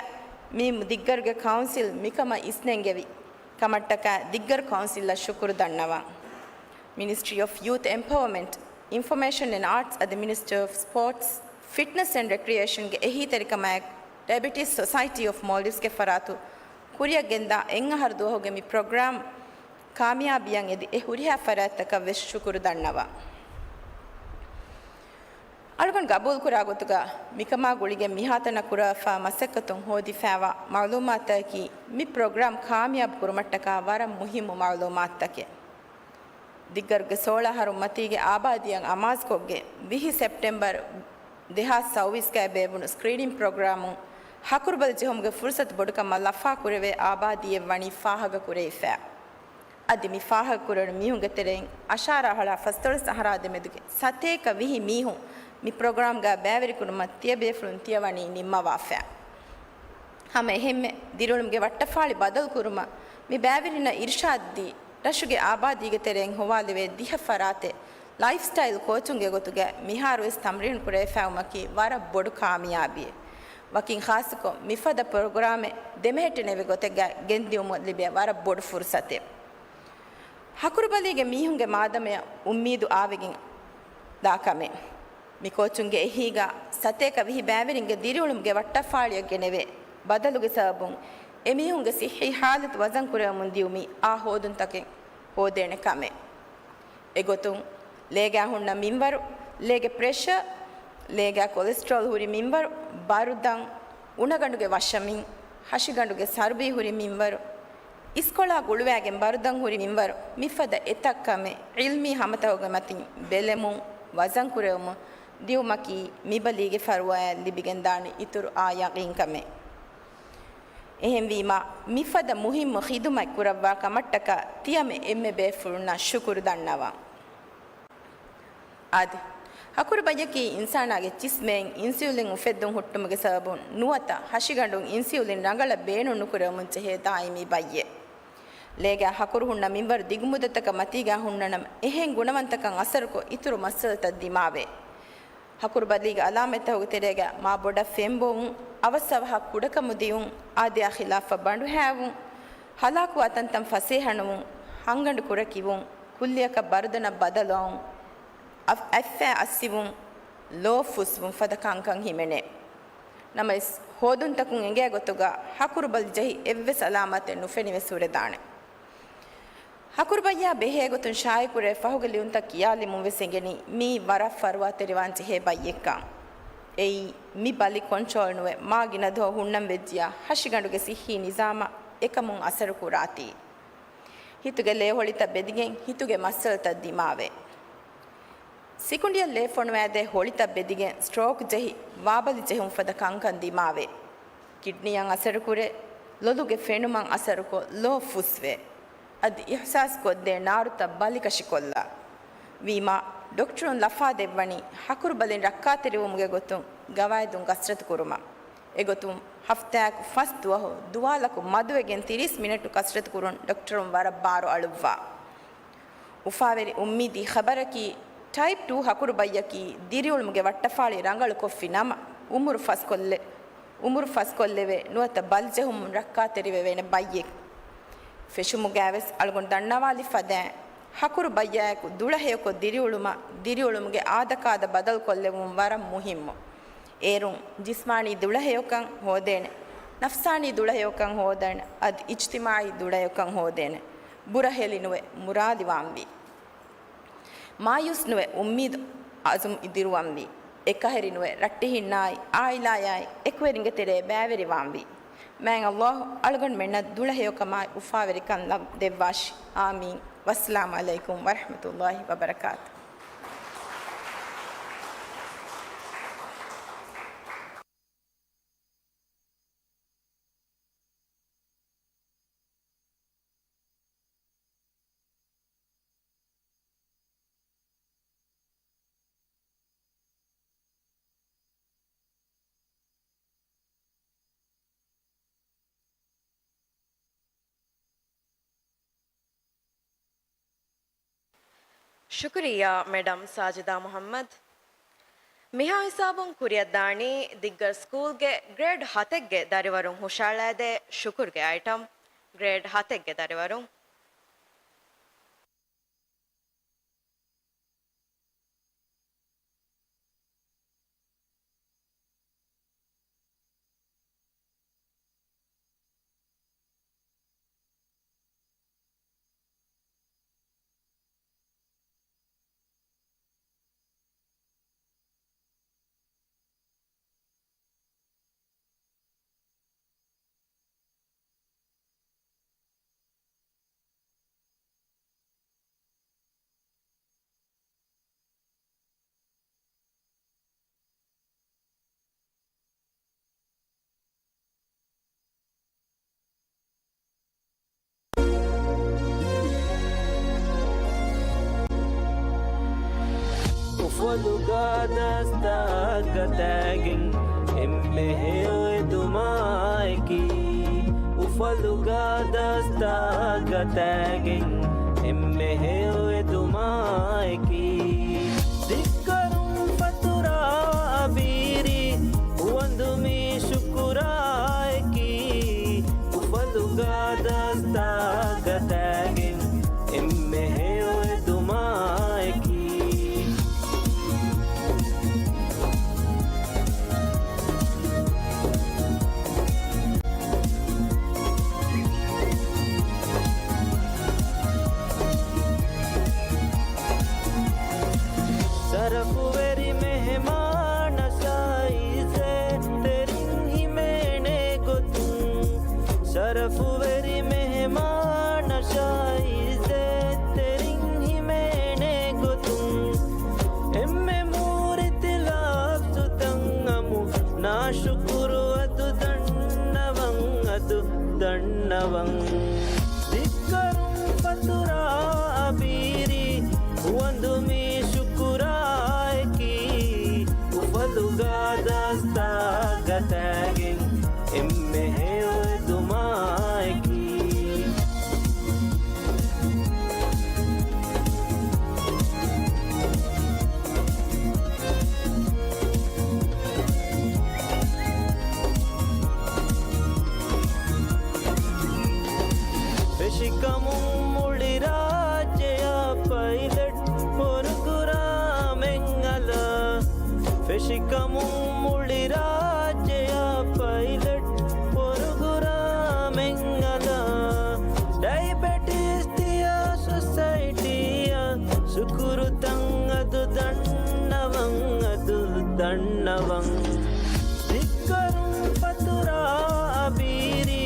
މި ދިއްގަރުގެ ކައުންސިލް މިކަމަށް އިސްނެންގެވި ކަމަށްޓަކާ ދިއްގަރު ކައުންސިލްއަށް ޝުކުރު ދަންނަވަން. މިނިސްޓްރީ އޮފް ޔޫތު އެމްޕަވަރމަންޓް، އިންފޮމޭޝަން އެންޑް އާޓްސް އަދި މިނިސްޓަރ އޮފް ސްޕޯޓްސް، ފިޓްނަސް އެންޑް ރެކްރިއޭޝަންގެ އެހީތެރިކަމާއެކު ޑަޔަބެޓީސް ސޮސައިޓީ އޮފް މޯލްޑިވްސްގެ ފަރާތުން ކުރިއަށް ގެންދާ އެއްއަހަރު ދުވަހުގެ މި ޕްރޮގްރާމް ކާމިޔާބީއަށް އެދި އެ ހުރިހާ ފަރާތްތަކަށް ވެސް ޝުކުރު ދަންނަވަން. އަޅުގަނޑު ގަބޫލުކުރާ ގޮތުގަ މިކަމާ ގުޅިގެން މިހާތަނަށް ކުރައްވާފައިވާ މަސައްކަތުން ހޯދިފައިވާ މައުލޫމާތަކީ މި ޕްރޮގްރާމް ކާމިޔާބު ކުރުމަށްޓަކާ ވަރަށް މުހިއްމު މައުލޫމާތުތަކެއް. ދިއްގަރުގެ ސޯޅަ އަހަރުން މަތީގެ އާބާދީއަށް އަމާޒުކޮށްގެން ވިހި ސެޕްޓެމްބަރު ދެހާސް ސައުވީސްގައި ބޭއްވުނު ސްކްރީނިން ޕްރޮގްރާމުން ހަކުރުބަލި ޖެހުމުގެ ފުރުސަތު ބޮޑުކަމަށް ލަފާ ކުރެވޭ އާބާދީއެއް ވަނީ ފާހަގަ ކުރެވިފަ. އަދި މި ފާހަގަ ކުރެވުނު މީހުންގެ ތެރެއިން އަށާރަ އަހަރާ ފަސްދޮޅަސް އަހަރާ ދެމެދުގެ ސަތޭކަ ވިހި މީހުން މި ޕްރޮގްރާމްގަ ބައިވެރިކުރުމަށް ތިޔަބޭފުޅުން ތިޔަވަނީ ނިންމަވާފަ. ހަމަ އެހެންމެ ދިރިއުޅުމުގެ ވައްޓަފާޅި ބަދަލުކުރުމަށް މި ބައިވެރިންނަށް އިރުޝާދުދީ، ރަށުގެ އާބާދީގެ ތެރެއިން ހޮވާލެވޭ ދިހަ ފަރާތެއް ލައިފްސްޓައިލް ކޯޗުންގެ ގޮތުގައި މިހާރުވެސް ތަމްރީނު ކުރެވިފައިވުމަކީ ވަރަށް ބޮޑު ކާމިޔާބީއެއް. ވަކިން ޚާއްޞަކޮށް، މިފަދަ ޕްރޮގްރާމެއް ދެމެހެއްޓެނިވި ގޮތެއްގައި ގެންދިއުމަށް ލިބޭ ވަރަށް ބޮޑު ފުރުސަތެއް. ހަކުރުބަލީގެ މީހުންގެ މާދަމަޔަށް އުއްމީދު އާވެގެން ދާ ކަމެއް. މި ކޯޗުންގެ އެހީގަ ސަތޭކަ ވިހި ބައިވެރިންގެ ދިރިއުޅުމުގެ ވައްޓަފާޅިއަށް ގެނެވޭ ބަދަލުގެ ސަބަބުން އެމީހުންގެ ސިއްހީ ހާލަތު ވަޒަން ކުރެވެމުން ދިއުމީ އާ ހޯދުންތަކެއް ހޯދޭނެ ކަމެއް. އެގޮތުން، ލޭގައި ހުންނަ މިންވަރު، ލޭގެ ޕްރެޝަރ، ލޭގައި ކޮލެސްޓްރޯލް ހުރި މިންވަރު، ބަރުދަން، އުނަގަނޑުގެ ވަށަމިން، ހަށިގަނޑުގެ ސަރުބީ ހުރި މިންވަރު، އިސްކޮޅާ ގުޅުވައިގެން ބަރުދަން ހުރި މިންވަރު، މިފަދަ އެތައް ކަމެއް ޢިލްމީ ހަމަތަކުގެ މަތިން ބެލެމުން، ވަޒަން ކުރެވުމުން ދިއުމަކީ މިބަލީގެ ފަރުވާއަށް ލިބިގެންދާނެ އިތުރު އާ ޔަގީންކަމެއް. އެހެންވީމާ، މިފަދަ މުހިއްމު ޚިދުމަތް ކުރައްވާ ކަމަށްޓަކާ ތިޔަމެ އެންމެ ބޭފުޅުންނަށް ޝުކުރު ދަންނަވަން. އާދެ، ހަކުރު ބައްޔަކީ އިންސާނާގެ ޖިސްމެއިން އިންސިއުލިން އުފެއްދުން ހުއްޓުމުގެ ސަބަބުން ނުވަތަ ހަށިގަނޑުން އިންސިއުލިން ރަނގަޅަށް ބޭނުން ނުކުރެވުމުން ޖެހޭ ދާއިމީ ބައްޔެއް. ލޭގައި ހަކުރު ހުންނަ މިންވަރު ދިގުމުއްދަތަކަށް މަތީގައި ހުންނަނަމަ، އެހެން ގުނަވަންތަކަށް އަސަރުކޮށް އިތުރު މައްސަލަތައް ދިމާވޭ. ހަކުރުބަލީގެ އަލާމަތްތަކުގެ ތެރޭގަ މާ ބޮޑަށް ފެންބޮވުން، އަވަސްއަވަހަށް ކުޑަކަމުދިއުން، އާދަޔާ ޚިލާފަށް ބަނޑުހައިވުން، ހަލާކުވާ ތަންތަން ފަސޭހަނުވުން، ހަންގަނޑު ކުރެކިވުން، ކުއްލިއަކަށް ބަރުދަނަށް ބަދަލުއައުން، އަ-، އަތްފައި އައްސިވުން، ލޯ ފުސްވުން ފަދަ ކަންކަން ހިމެނޭ. ނަމަވެސް، ހޯދުންތަކުން އެނގޭ ގޮތުގަ ހަކުރުބަލި ޖެހި އެއްވެސް އަލާމާތެއް ނުފެނިވެސް ހުރެދާނެ. ހަކުރުބައްޔާ ބެހޭގޮތުން ޝާއިޢުކުރެވޭ ފަހުގެ ލިޔުންތައް ކިޔާލިމުން ވެސް އެނގެނީ މިއީ ވަރަށް ފަރުވާތެރިވާން ޖެހޭ ބައްޔެއްކަން. އެއީ، މި ބަލި ކޮންޓްރޯލް ނުވެ، މާ ގިނަ ދުވަހު ހުންނަން ވެއްޖިޔާ ހަށިގަނޑުގެ ސިއްހީ ނިޒާމަށް އެކަމުން އަސަރު ކުރާތީ. ހިތުގެ ލޭ ހޮޅިތައް ބެދިގެން ހިތުގެ މައްސަލަތައް ދިމާވޭ. ސިކުނޑިއަށް ލޭ ފޮނުވައިދޭ ހޮޅިތައް ބެދިގެން ސްޓްރޯކް ޖެހި، ވާބަލި ޖެހުން ފަދަ ކަންކަން ދިމާވޭ. ކިޑްނީއަށް އަސަރުކުރޭ، ލޮލުގެ ފެނުމަށް އަސަރުކޮށް، ލޯ ފުސްވޭ. އަދި އިޙްސާސް ކޮށްދޭ ނާރުތައް ބަލިކަށިކޮށްލާ. ވީމާ، ޑޮކްޓަރުން ލަފާ ދެއްވަނީ ހަކުރުބަލިން ރައްކާތެރިވުމުގެ ގޮތުން ގަވާއިދުން ކަސްރަތު ކުރުމަށް. އެގޮތުން، ހަފްތާއަކު ފަސް ދުވަހު ދުވާލަކު މަދުވެގެން ތިރީސް މިނެޓު ކަސްރަތު ކުރުން ޑޮކްޓަރުން ވަރަށް ބާރު އަޅުއްވާ. އުފާވެރި އުއްމީދީ ޚަބަރަކީ، ޓައިޕް ޓޫ ހަކުރު ބައްޔަކީ ދިރިއުޅުމުގެ ވައްޓަފާޅި ރަނގަޅު ކޮށްފި ނަމަ، އުމުރު ފަސްކޮށްލެ، އުމުރު ފަސްކޮށްލެވޭ ނުވަތަ ބަލިޖެހުމުން ރައްކާތެރިވެވޭނެ ބައްޔެއް. ފެށުމުގައިވެސް އަޅުގަނޑު ދަންނަވާލި ފަދައިން، ހަކުރު ބައްޔާއެކު ދުޅަހެޔޮކޮށް ދިރިއުޅުމަށް، ދިރިއުޅުމުގެ އާދަކާދަ ބަދަލުކޮށްލެވުން ވަރަށް މުހިއްމު. އޭރުން ޖިސްމާނީ ދުޅަހެޔޮކަން ހޯދޭނެ، ނަފްސާނީ ދުޅަހެޔޮކަން ހޯދޭނެ، އަދި އިޖްތިމާޢީ ދުޅަހެޔޮކަން ހޯދޭނެ. ބުރަހެލި ނުވެ މުރާދިވާންވީ. މާޔޫސް ނުވެ އުއްމީދު އަޒުމް އިދިރުވަންވީ. އެކަހެރި ނުވެ ރައްޓެހިންނާއި އާއިލާޔާއި އެކުވެރިންގެ ތެރޭ ބައިވެރިވާންވީ. މާތް ﷲ އަޅުގަނޑުމެންނަށް ދުޅަހެޔޮކަމާއި އުފާވެރިކަން ލަ-، ދެއްވާށި. އާމީން. ވައްސަލާމު ޢަލައިކުމް ވަރަޙްމަތުﷲ ވަބަރަކާތު. ޝުކުރިއްޔާ މެޑަމް ސާޖިދާ މުޙައްމަދު. މިހާ ހިސާބުން ކުރިއަށްދާނީ ދިއްގަރު ސްކޫލްގެ ގްރޭޑް ހަތެއްގެ ދަރިވަރުން ހުށައަޅާދޭ ޝުކުރުގެ އައިޓަމް. ގްރޭޑް ހަތެއްގެ ދަރިވަރުން. އުފަލުގާ ދަސްތައް ގަތައިގެން އެންމެ ހެޔޮއެދުމާއެކީ. އުފަލުގާ ދަސްތައް ގަތައިގެން އެންމެ ހެޔޮއެދުމާއެކީ. ދިއްކަރުން ފަތުރާ އަބީރީ ހުވަނދު މީ ޝުކުރާއެކީ. އުފަލުގާ ދަސްތައް ގަތައިގެން އެންމެ ހެޔޮއެދުމާއެކީ. ޝަރަފުވެރި މެހެމާނަށާއި އިއްޒަތްތެރިން ހިމޭނޭ ގޮތުން، ޝަރަފުވެރި މެހެމާނަށާއި އިއްޒަތްތެރިން ހިމޭނޭ ގޮތުން، އެންމެ މޫރިތި ލަފްޒުތައް އަމު ނާޝުކުރު އަދު ދަންނަވަން، އަދު ދަންނަވަން. ދިއްކަރުން ފަތުރާ އަބީރީ ހުވަނދު މީ ޝުކުރާއެކީ. އުފަލުގާ ދަސްތައް ގަތައިގެން އެންމެ ހެޔޮއެދުމާއެކީ. ފެށިކަމުން މުޅި ރާއްޖެއަށް ޕައިލެޓް ޕްރޮގްރާމެއް އަލަ. ފެށިކަމުން މުޅި ރާއްޖެއަށް ޕައިލެޓް ޕްރޮގްރާމެއް އަލަ. ޑައިބެޓިސް ތިޔަ ސޮސައިޓީއަށް ޝުކުރުތައް އަދު ދަންނަވަން، އަދު ދަންނަވަން. ދިއްކަރުން ފަތުރާ އަބީރީ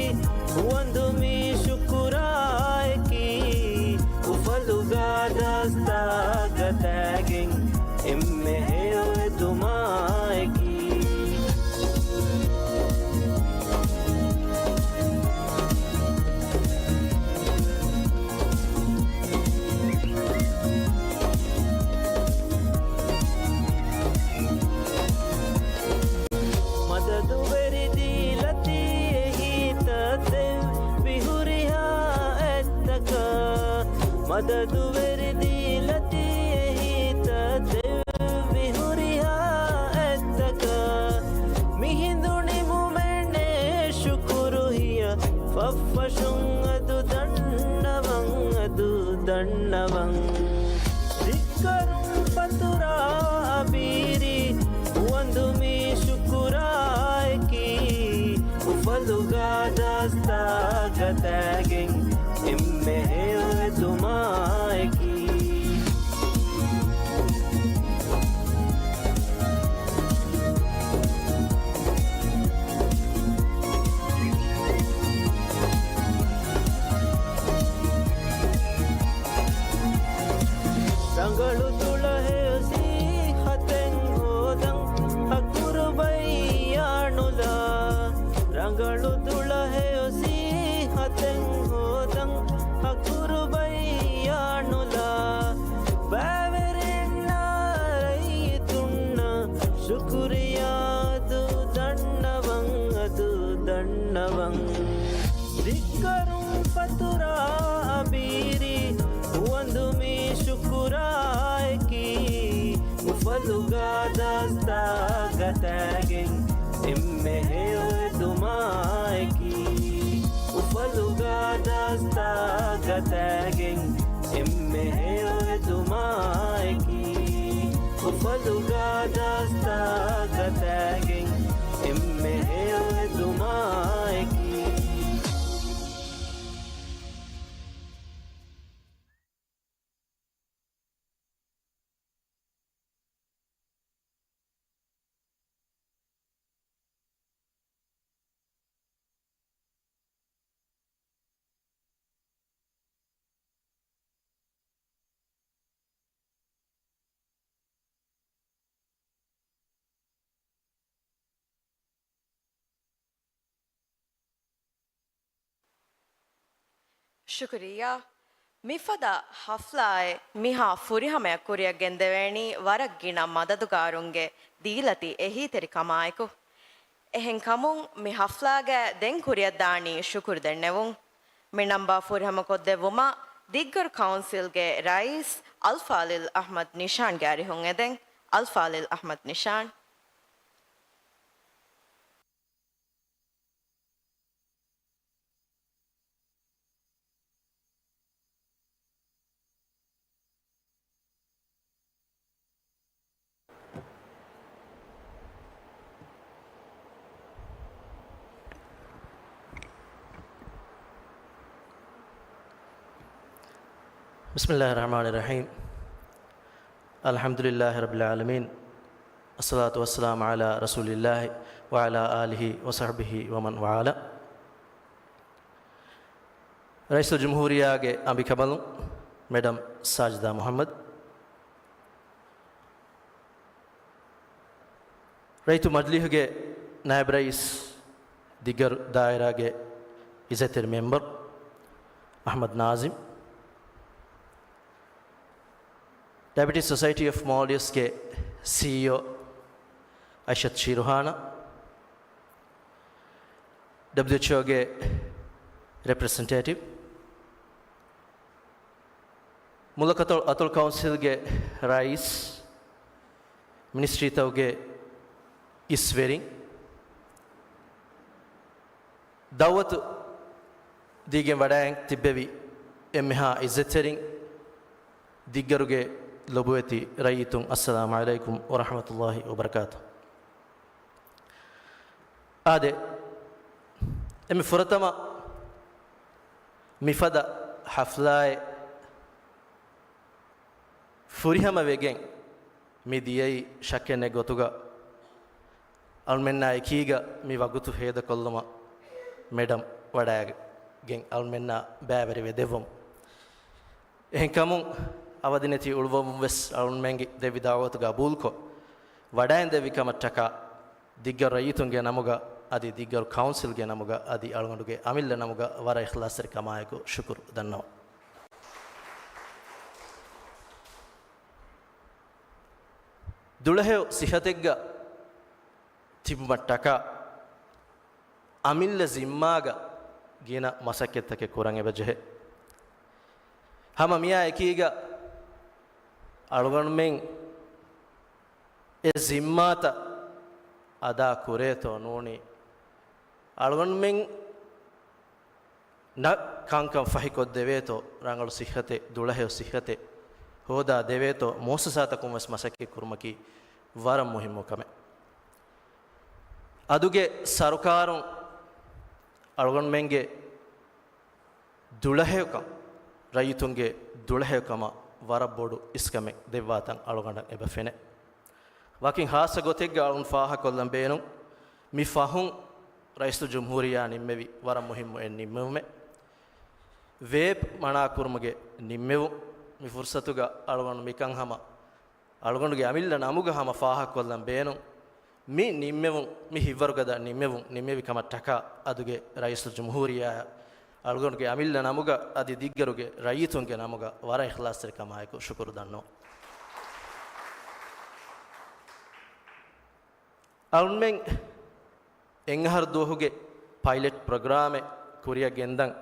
ހުވަނދު މީ ޝުކުރާއެކީ. އުފަލުގާ ދަސްތައް ގަތައިގެން އެންމެ ހެޔޮއެދުމާއެކީ. މަދަދުވެރި ދީލަތީ އެހީތައް ދެއްވި ހުރިހާ އެއްތަކަށް. މަދަދުވެރި ދީލަތީ އެހީތައް ހިނދު ނިމުމެއް ނެތް ޝުކުރު ހިޔަ، ފަށްފަށުން އަދު ދަންނަވަން، އަދު ދަންނަވަން. ދިއްކަރުން ފަތުރާ އަބީރީ، އުވަނދު މީ ޝުކުރާއެކީ، އުފަލުގަ ދަސްތައް ގަތައިގެން އެންމެ ހެޔޮ އެދުމާއެކީ. ރަނގަޅު ދުޅަހެޔޮ ސީހަތެއް ހޯދަން ހަކުރުބައި އަނުލާ. ރަނގަޅު ދުޅަހެޔޮ ސީހަތެއް ހޯދަން ހަކުރުބައި އަނުލާ. ބައިވެރިންނާ ރައްޔިތުންނަށް ޝުކުރިޔާ އަދު ދަންނަވަން، އަދު ދަންނަވަން. ދިއްކަރުން ފަތުރާ އަބީރީ، އުވަނދު މީ ޝުކުރާއެކީ. އުފަލުގަ ދަސްތައް ގަތައިގެން އެންމެ ހެޔޮ އެދުމާއެކީ. އުފަލުގަ ދަސްތައް ގަތައިގެން އެންމެ ހެޔޮ އެދުމާއެކީ. އުފަލުގަ ދަސްތައް ގަތައިގެން އެންމެ ހެޔޮ އެދުމާއެކީ. ޝުކުރިއްޔާ. މިފަދަ ހަފްލާއެއް މިހާ ފުރިހަމަޔަށް ކުރިއަށް ގެންދެވޭނީ ވަރަށް ގިނަ މަދަދުގާރުންގެ ދީލަތި އެހީތެރިކަމާއެކު. އެހެންކަމުން މި ހަފްލާގައި ދެން ކުރިއަށްދާނީ ޝުކުރު ދެންނެވުން. މި ނަންބާ ފުރިހަމަކޮށްދެއްވުމަށް ދިއްގަރު ކައުންސިލްގެ ރައީސް އަލްފާޟިލް އަޙްމަދު ނިޝާންގެ އަރިހުން އެދެން. އަލްފާޟިލް އަޙްމަދު ނިޝާން. بسم الله الرحمن الرحيم. الحمد لله رب العالمين. الصلاة والسلام على رسول الله وعلى آله وصحبه ومن والاه. ރައީސުލްޖުމްހޫރިއްޔާގެ އަނބިކަނބަލުން މެޑަމް ސާޖިދާ މުޙައްމަދު، ރައްޔިތު މަޖިލީހުގެ ނައިބު ރައީސް، ދިއްގަރު ދާއިރާގެ އިއްޒަތްތެރި މެމްބަރު އަޙްމަދު ނާޒިމް، ޑައިބެޓިސް ސޮސައިޓީ އޮފް މޯލްޑިވްސްގެ ސީއީއޯ އައިޝަތު ޝީރުހާނާ، ޑަބްލިއުއެޗްއޯގެ ރެޕްރެޒެންޓޭޓިވް، މުލަކަތޮޅު އަތޮޅު ކައުންސިލްގެ ރައީސް، މިނިސްޓްރީތަކުގެ އިސްވެރިން، ދައުވަތު ދީގެން ވަޑައިގެން ތިއްބެވި އެންމެހާ އިއްޒަތްތެރިން، ދިއްގަރުގެ ލޮބުވެތި ރައްޔިތުން، އައްސަލާމު ޢަލައިކުމް ވަރަޙްމަތުﷲ ވަބަރަކާތު. އާދެ، އެންމެ ފުރަތަމަ މިފަދަ ޙަފްލާއެއް ފުރިހަމަވެގެން މި ދިޔައީ ޝައްކެއް ނެތް ގޮތުގަ އަޅުމެންނާ އެކީގަ މި ވަގުތު ހޭދަކޮށްލުމަށް މެޑަމް ވަޑައިގެން އަޅުމެންނާ ބައިވެރިވެދެއްވަމުން. އެހެންކަމުން އަވަދިނެތި އުޅުއްވަމުން ވެސް އަޅުމެންގެ ދެއްވި ދަޢުވަތު ގަބޫލުކޮށް، ވަޑައިން ދެއްވި ކަމަށްޓަކާ ދިއްގަރު ރައްޔިތުންގެ ނަމުގަ އަދި ދިއްގަރު ކައުންސިލްގެ ނަމުގަ އަދި އަޅުގަނޑުގެ އަމިއްލަ ނަމުގަ ވަރަށް އިޚްލާޞްތެރިކަމާއެކު ޝުކުރު ދަންނަވަން. ދުޅަހެޔޮ ސިއްހަތެއްގަ ތިބުމަށްޓަކާ އަމިއްލަ ޒިންމާގަ ގިނަ މަސައްކަތްތަކެއް ކުރަން އެބަޖެހޭ. ހަމަ މިއާ އެކީގަ އަޅުގަނޑުމެން އެ ޒިންމާތައް އަދާ ކުރޭތޯ ނޫނީ އަޅުގަނޑުމެން ނަ ކަންކަން ފަހިކޮށްދެވޭތޯ ރަނގަޅު ސިއްހަތެއް، ދުޅަހެޔޮ ސިއްހަތެއް ހޯދާ ދެވޭތޯ މުއައްސަސާތަކުން ވެސް މަސައްކަތް ކުރުމަކީ ވަރަށް މުހިއްމު ކަމެއް. އަދުގެ ސަރުކާރުން އަޅުގަނޑުމެންގެ ދުޅަހެޔޮކަން، ރައްޔިތުންގެ ދުޅަހެޔޮކަމަށް ވަރަށް ބޮޑު އިސްކަމެއް ދެއްވާތަން އަޅުގަނޑަށް އެބަ ފެނޭ. ވަކިން ހާއްސަ ގޮތެއްގަ އަޅުން ފާހަކޮށްލަން ބޭނުން، މި ފަހުން ރައީސުލްޖުމްހޫރިއްޔާ ނިންމެވި ވަރަށް މުހިއްމު އެއް ނިންމެވުމެއް. ވޭޕް މަނާކުރުމުގެ ނިންމެވުން. މި ފުރުސަތުގަ އަޅުގަނޑު މިކަން ހަމަ އަޅުގަނޑުގެ އަމިއްލަ ނަމުގަ ހަމަ ފާހަކޮށްލަން ބޭނުން. މި ނިންމެވުން، މި ހިތްވަރުގަދަ ނިންމެވުން ނިންމެވި ކަމަށްޓަކާ އަދުގެ ރައީސުލްޖުމްހޫރިއްޔާއަށް އަޅުގަނޑުގެ އަމިއްލަ ނަމުގަ އަދި ދިއްގަރުގެ ރައްޔިތުންގެ ނަމުގަ ވަރަށް އިޚްލާޞްތެރިކަމާއެކު ޝުކުރު ދަންނަވަން. އަޅުމެން އެއް އަހަރު ދުވަހުގެ ޕައިލެޓް ޕްރޮގްރާމެއް ކުރިއަށް ގެންދަން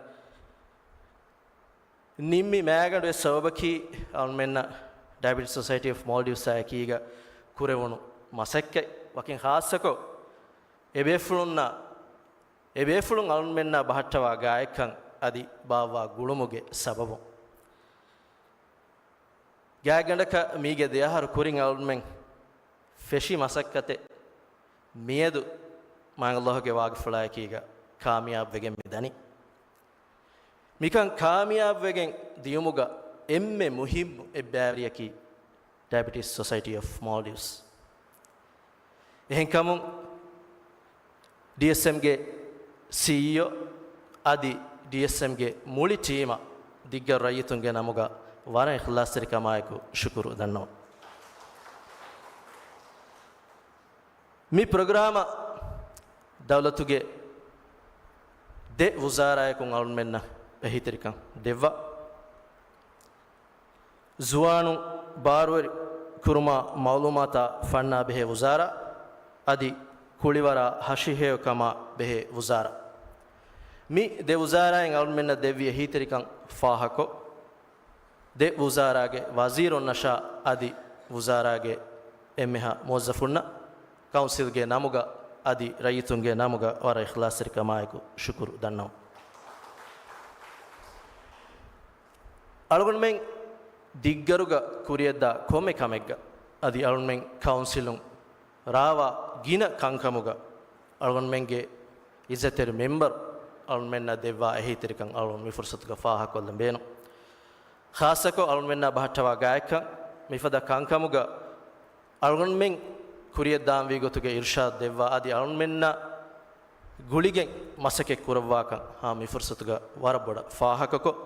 ނިންމި މައިގަނޑު އެއް ސަބަބަކީ، އަޅުމެންނަށް ޑައިބެޓިސް ސޮސައިޓީ އޮފް މޯލްޑިވްސްއާ އެކީގަ ކުރެވުނު މަސައްކަތް، ވަކިން ޚާއްޞަކޮށް އެބޭފުޅުންނާ، އެބޭފުޅުން އަޅުމެންނާ ބަހައްޓަވާ ގާތްކަން އަދި ބާއްވާ ގުޅުމުގެ ސަބަބުން. ގާތްގަނޑަކަށް މީގެ ދެ އަހަރު ކުރިން އަޅުމެން ފެށި މަސައްކަތެއް މިއަދު މާތް ﷲ ގެ ވާގިފުޅާ އެކީގަ ކާމިޔާބުވެގެން މިދަނީ. މިކަން ކާމިޔާބުވެގެން ދިޔުމުގަ އެންމެ މުހިއްމު އެއްބައިވެރިޔަކީ ޑައިބެޓިސް ސޮސައިޓީ އޮފް މޯލްޑިވްސް. އެހެންކަމުން، ޑީއެސްއެމްގެ ސީއީއޯ އަދި ޑީއެސްއެމްގެ މުޅި ޓީމަށް ދިއްގަ ރައްޔިތުންގެ ނަމުގަ ވަރަށް އިޚްލާޞްތެރިކަމާއެކު ޝުކުރު ދަންނަވަން. މި ޕްރޮގްރާމަށް ދައުލަތުގެ ދެ ވުޒާރާއަކުން އަޅުމެންނަށް އެހީތެރިކަން ދެއްވާ. ޒުވާނުން ބާރުވެރި ކުރުމާ މައުލޫމާތާ ފަންނާ ބެހޭ ވުޒާރާ އަދި ކުޅިވަރާ ހަށިހެޔޮކަމާ ބެހޭ ވުޒާރާ. މި ދެ ވުޒާރާއިން އަޅުމެންނަށް ދެއްވި އެހީތެރިކަން ފާހަކޮށް، ދެ ވުޒާރާގެ ވަޒީރުންނަށާ އަދި ވުޒާރާގެ އެންމެހާ މުވައްޒަފުންނަށް ކައުންސިލްގެ ނަމުގަ އަދި ރައްޔިތުންގެ ނަމުގަ ވަރަށް އިޚްލާޞްތެރިކަމާއެކު ޝުކުރު ދަންނަވަން. އަޅުގަނޑުމެން ދިއްގަރުގަ ކުރިއަށްދާ ކޮންމެ ކަމެއްގަ އަދި އަޅުންމެން ކައުންސިލުން ރާވާ ގިނަ ކަންކަމުގަ އަޅުންމެންގެ އިއްޒަތްތެރި މެމްބަރު އަޅުންމެންނަށް ދެއްވާ އެހީތެރިކަން އަޅުން މި ފުރުސަތުގަ ފާހަކޮށްލަން ބޭނުން. ޚާއްޞަކޮށް އަޅުންމެންނާ ބަހައްޓަވާ ގާތްކަން މިފަދަ ކަންކަމުގަ އަޅުގަނޑުމެން ކުރިއަށްދާންވީ ގޮތުގެ އިރުޝާދު ދެއްވާ އަދި އަޅުންމެންނާ ގުޅިގެން މަސައްކަތް ކުރައްވާކަން ހަމަ މި ފުރުސަތުގަ ވަރަށް ބޮޑަށް ފާހަކަކޮށް،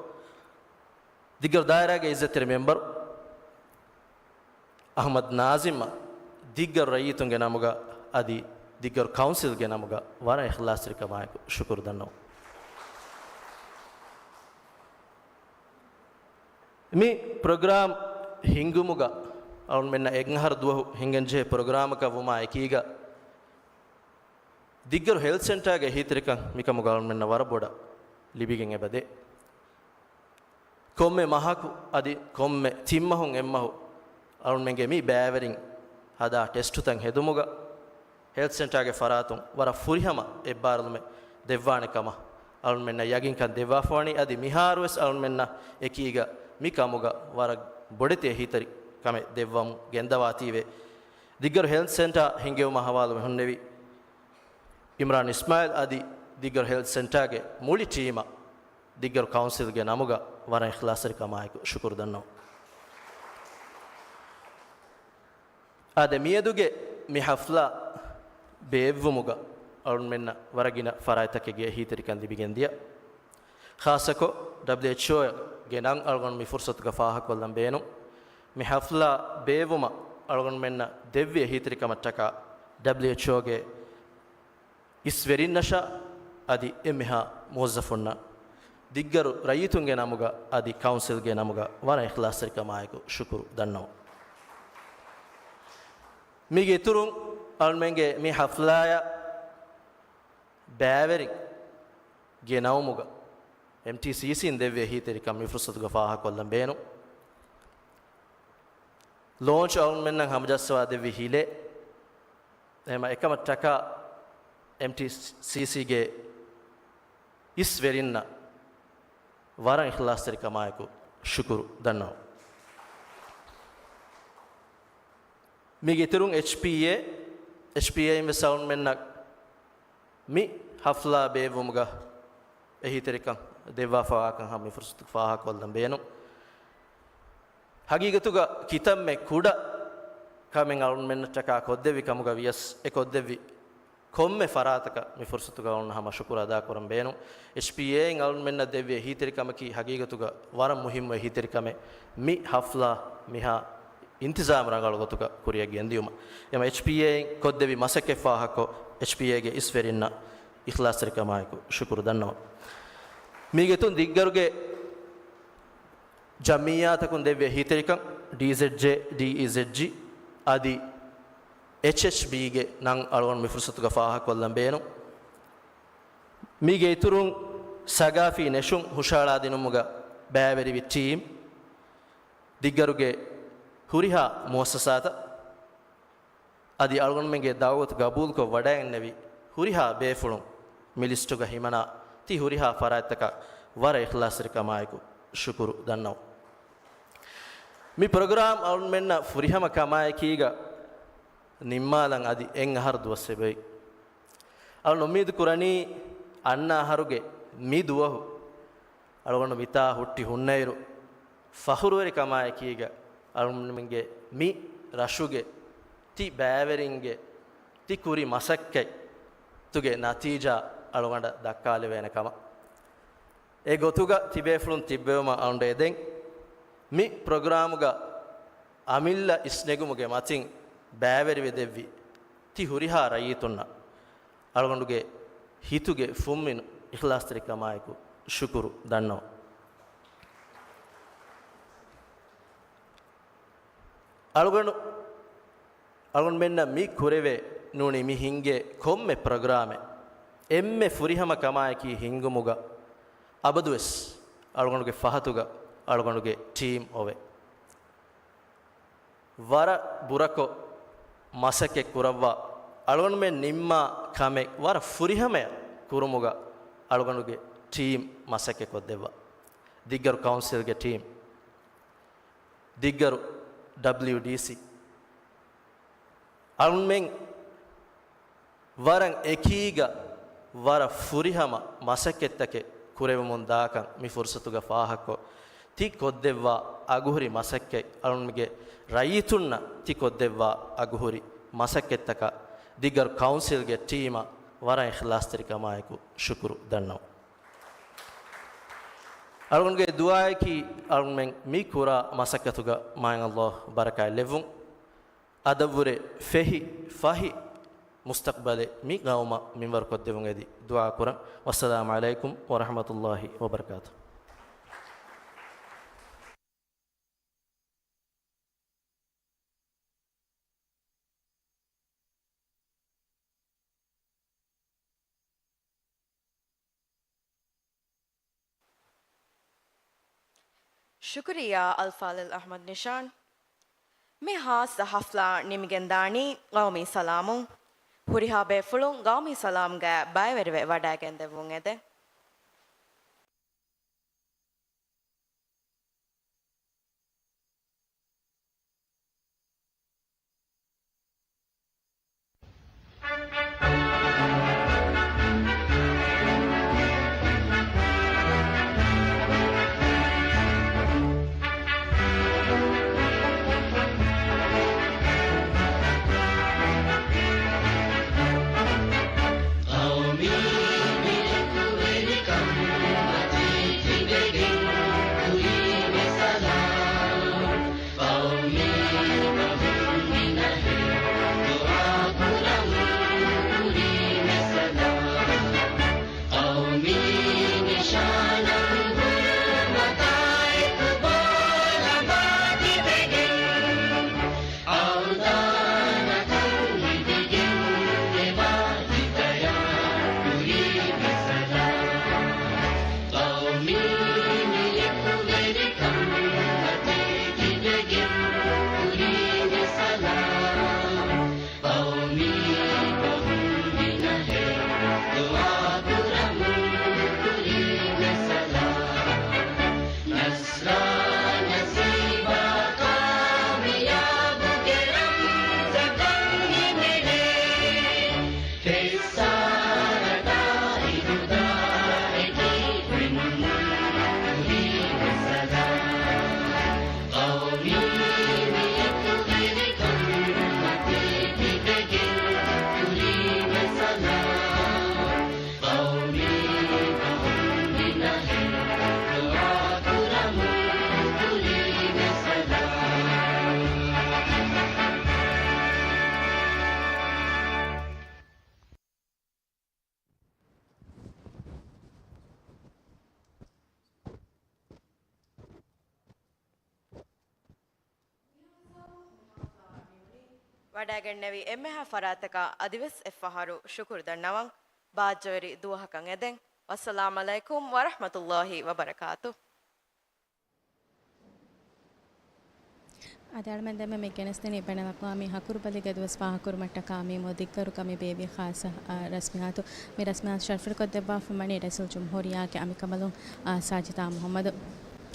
ދިއްގަރު ދާއިރާގެ އިއްޒަތްތެރި މެމްބަރު އަޙްމަދު ނާޒިމްއަށް ދިއްގަރު ރައްޔިތުންގެ ނަމުގަ އަދި ދިއްގަރު ކައުންސިލްގެ ނަމުގަ ވަރަށް އިޚްލާޞްތެރިކަމާއެކު ޝުކުރު ދަންނަވަން. މި ޕްރޮގްރާމް ހިންގުމުގަ އަޅުންމެންނަށް އެއް އަހަރު ދުވަހު ހިންގަންޖެހޭ ޕްރޮގްރާމަކަށް ވުމާ އެކީގަ، ދިއްގަރު ހެލްތް ސެންޓާގެ އެހީތެރިކަން މިކަމުގަ އަޅުންމެންނަށް ވަރަށް ބޮޑަށް ލިބިގެން އެބަދޭ. ކޮންމެ މަހަކު އަދި ކޮންމެ ތިންމަހުން އެއްމަހު އަޅުންމެންގެ މި ބައިވެރިން ހަދާ ޓެސްޓުތައް ހެދުމުގަ، ހެލްތް ސެންޓާގެ ފަރާތުން ވަރަށް ފުރިހަމަ އެއްބާރުލުމެއް ދެއްވާނެ ކަމަށް އަޅުންމެންނަށް ޔަގީންކަން ދެއްވާފަވަނީ. އަދި މިހާރުވެސް އަޅުންމެންނަށް އެކީގަ މި ކަމުގަ ވަރަށް ބޮޑެތި އެހީތެރި ކަމެއް ދެއްވަމުން ގެންދަވާތީވެ. ދިއްގަރު ހެލްތް ސެންޓާ ހިންގެވުމާ ހަވާލުވެ ހުންނެވި އިމްރާން އިސްމާއިލް އަދި ދިއްގަރު ހެލްތް ސެންޓާގެ މުޅި ޓީމަށް ދިއްގަރު ކައުންސިލްގެ ނަމުގަ ވަރަށް އިޚްލާޞްތެރިކަމާއެކު ޝުކުރު ދަންނަވަން. އާދެ، މިއަދުގެ މި ޙަފްލާ ބޭއްވުމުގަ އަޅުންމެންނަށް ވަރަށް ގިނަ ފަރާތްތަކެއްގެ އެހީތެރިކަން ލިބިގެން ދިޔަ. ޚާއްޞަކޮށް، ޑަބްލިއުއެޗްއޯގެ ނަން އަޅުގަނޑު މި ފުރުސަތުގަ ފާހަގަކޮށްލަން ބޭނުން. މި ޙަފްލާ ބޭއްވުމަށް އަޅުގަނޑުމެންނަށް ދެއްވި އެހީތެރިކަމަށްޓަކާ ޑަބްލިއުއެޗްއޯގެ އިސްވެރިންނަށާ އަދި އެންމެހާ މުވައްޒަފުންނަށް ދިއްގަރު ރައްޔިތުންގެ ނަމުގަ އަދި ކައުންސިލްގެ ނަމުގަ ވަރަށް އިޚްލާޞްތެރިކަމާއެކު ޝުކުރު ދަންނަވަން. މީގެ އިތުރުން އަޅުމެންގެ މި ޙަފްލާޔަށް ބައިވެރިން ގެނައުމުގަ އެމްޓީސީސީން ދެއްވި އެހީތެރިކަން މި ފުރުސަތުގަ ފާހަގަކޮށްލަން ބޭނުން. ލޯންޗް އަޅުމެންނަށް ހަމަޖައްސަވާ ދެއްވި ހިލޭ، އެހެމަ އެކަމަށްޓަކާ އެމްޓީސީސީގެ އިސްވެރިންނަށް ވަރަށް އިޚްލާޞްތެރިކަމާއެކު ޝުކުރު ދަންނަވަން. މީގެ އިތުރުން އެޗްޕީއޭ، އެޗްޕީއޭއިން ވެސް އަޅުންމެންނަށް މި ހަފްލާ ބޭއްވުމުގަ އެހީތެރިކަން ދެއްވާފަވާކަން ހަމަ މި ފުރުސަތުގަ ފާހަގަކޮށްލަން ބޭނުން. ހަގީގަތުގަ ކިތަންމެ ކުޑަ ކަމެއް އަޅުންމެންނަށްޓަކާ ކޮށްދެއްވި ކަމުގަ ވިޔަސް، އެ ކޮށްދެއްވި ކޮންމެ ފަރާތަކަށް މި ފުރުސަތުގަ އޮންނަ ހަމަ ޝުކުރު އަދާކުރަން ބޭނުން. އެޗްޕީއޭއިން އަޅުންމެންނަށް ދެއްވި އެހީތެރިކަމަކީ ހަގީގަތުގަ ވަރަށް މުހިއްމު އެހީތެރިކަމެއް. މި ހަފްލާ މިހާ އިންތިޒާމް ރަނގަޅު ގޮތުގަ ކުރިއަށް ގެންދިޔުމަށް. އެމަ އެޗްޕީއޭއިން ކޮށްދެއްވި މަސައްކަތް ފާހަގަކޮށް، އެޗްޕީއޭގެ އިސްވެރިންނަށް އިޚްލާޞްތެރިކަމާއެކު ޝުކުރު ދަންނަވަން. މީގެ އިތުރުން ދިއްގަރުގެ ޖަމްޢިއްޔާތަކުން ދެއްވި އެހީތެރިކަން، ޑީޒެޑްޖޭ، ޑީއީޒެޑްޖީ އަދި އެޗްއެޗްބީގެ ނަން އަޅުގަނޑު މި ފުރުސަތުގަ ފާހަގަކޮށްލަން ބޭނުން. މީގެ އިތުރުން ސަގާފީ ނެށުން ހުށަހަޅާދިނުމުގަ ބައިވެރިވި ޓީމް، ދިއްގަރުގެ ހުރިހާ މުއައްސަސާތައް އަދި އަޅުގަނޑުމެންގެ ދަޢުވަތު ގަބޫލުކޮށް ވަޑައިގެންނެވި ހުރިހާ ބޭފުޅުން، މި ލިސްޓުގަ ހިމަނާ ތި ހުރިހާ ފަރާތްތަކަށް ވަރަށް އިޚްލާޞްތެރިކަމާއެކު ޝުކުރު ދަންނަވަން. މި ޕްރޮގްރާމް އަޅުންމެންނަށް ފުރިހަމަ ކަމާއެކީގަ ނިންމާލަން އަދި އެއް އަހަރު ދުވަސް އެބައޮތް. އަޅުން އުއްމީދު ކުރަނީ އަންނަ އަހަރުގެ މި ދުވަހު އަޅުގަނޑު މިތާ ހުއްޓި ހުންނައިރު، ފަޚުރުވެރިކަމާއެކީގަ އަޅުގަނޑުމެންގެ މި ރަށުގެ ތި ބައިވެރިންގެ ތި ކުރި މަސައްކަތްތުގެ ނަތީޖާ އަޅުގަނޑަށް ދައްކާލެވޭނެ ކަމަށް. އެ ގޮތުގަ ތިބޭފުޅުން ތިއްބެވުމަށް އަޅުގަނޑު އެދެން. މި ޕްރޮގްރާމުގަ އަމިއްލަ އިސްނެގުމުގެ މަތިން ބައިވެރިވެ ދެއްވި ތި ހުރިހާ ރައްޔިތުންނަށް އަޅުގަނޑުގެ ހިތުގެ ފުންމިން އިޚްލާޞްތެރިކަމާއެކު ޝުކުރު ދަންނަވަން. އަޅުގަނޑު، އަޅުގަނޑުމެންނަށް މި ކުރެވޭ ނޫނީ މި ހިންގޭ ކޮންމެ ޕްރޮގްރާމެއް އެންމެ ފުރިހަމަ ކަމާއެކީ ހިންގުމުގަ އަބަދުވެސް އަޅުގަނޑުގެ ފަހަތުގަ އަޅުގަނޑުގެ ޓީމް އޮވޭ. ވަރަށް ބުރަކޮށް މަސައްކަތް ކުރައްވާ، އަޅުގަނޑުމެން ނިންމާ ކަމެއް ވަރަށް ފުރިހަމަޔަށް ކުރުމުގަ އަޅުގަނޑުގެ ޓީމް މަސައްކަތް ކޮށްދެއްވާ. ދިއްގަރު ކައުންސިލްގެ ޓީމް، ދިއްގަރު ޑަބްލިޔުޑީސީ، އަޅުންމެން ވަރަށް އެކީގަ ވަރަށް ފުރިހަމަ މަސައްކަތްތަކެއް ކުރެވެމުން ދާކަން މި ފުރުސަތުގަ ފާހަގަކޮށް، ތި ކޮށްދެއްވާ އަގުހުރި މަސައްކަތް، އަޅުންމެންގެ ރައްޔިތުންނަށް ތި ކޮށްދެއްވާ އަގުހުރި މަސައްކަތްތަކަށް ދިގަރު ކައުންސިލްގެ ޓީމަށް ވަރަށް އިޚްލާޞްތެރިކަމާއެކު ޝުކުރު ދަންނަވަން. އަޅުގަނޑުގެ ދުޢާއަކީ އަޅުންމެން މި ކުރާ މަސައްކަތުގަ މާތް ﷲ ބަރަކާތް ލެއްވުން. އަދަށްވުރެ ފެހި ފަހި މުސްތަޤްބަލެއް މި ޤައުމަށް މިންވަރު ކޮށްދެވުން އެދި ދުޢާ ކުރަން. ވައްސަލާމު ޢަލައިކުމް ވަރަޙްމަތުﷲ ވަބަރަކާތުހު. ޝުކުރިއްޔާ އަލްފާޟިލް އަޙްމަދު ނިޝާން. މި ޚާއްޞަ ޙަފްލާ ނިމިގެންދާނީ ޤައުމީ ސަލާމުން. ހުރިހާ ބޭފުޅުން ޤައުމީ ސަލާމްގައި ބައިވެރިވެ ވަޑައިގެންދެއްވުން އެދެން. ޤައުމީ ބިރުކުވެރިކަން މަތީ ތިބެގެން ކުރީމެ ސަލާމް. ޤައުމީ ބަހުން މިނަހެ ދުޢާ ކުރަމުން ކުރީ ވަޑައިގެންނެވި އެންމެހާ ފަރާތަކަށް އަދިވެސް އެއްފަހަރު ޝުކުރު ދަންނަވަން. ބާއްޖަވެރި ދުވަހަކަށް އެދެން. ވައްސަލާމް ޢަލައިކުމް ވަރަޙްމަތުﷲި ވަބަރަކާތު. އަދި އަޅުމެން ދެންމެ މި ގެނެސްދިނީ ބެނެލަކުވާ މި ހަކުރުބަލީގެ ދުވަސް ފާހަގަކުރުމަށްޓަކާ މި މުދިއްގަރުގަ މި ބޭއްވި ޚާއްޞަ، އާ، ރަސްމިއްޔާތު. މި ރަސްމިއްޔާތު ޝަރަފުވެރިކޮށްދެއްވާފަ ވަނީ ރައީސުލްޖުމްހޫރިއްޔާގެ އަނބިކަނބަލުން، އާ، ސާޖިދާ މުޙައްމަދު.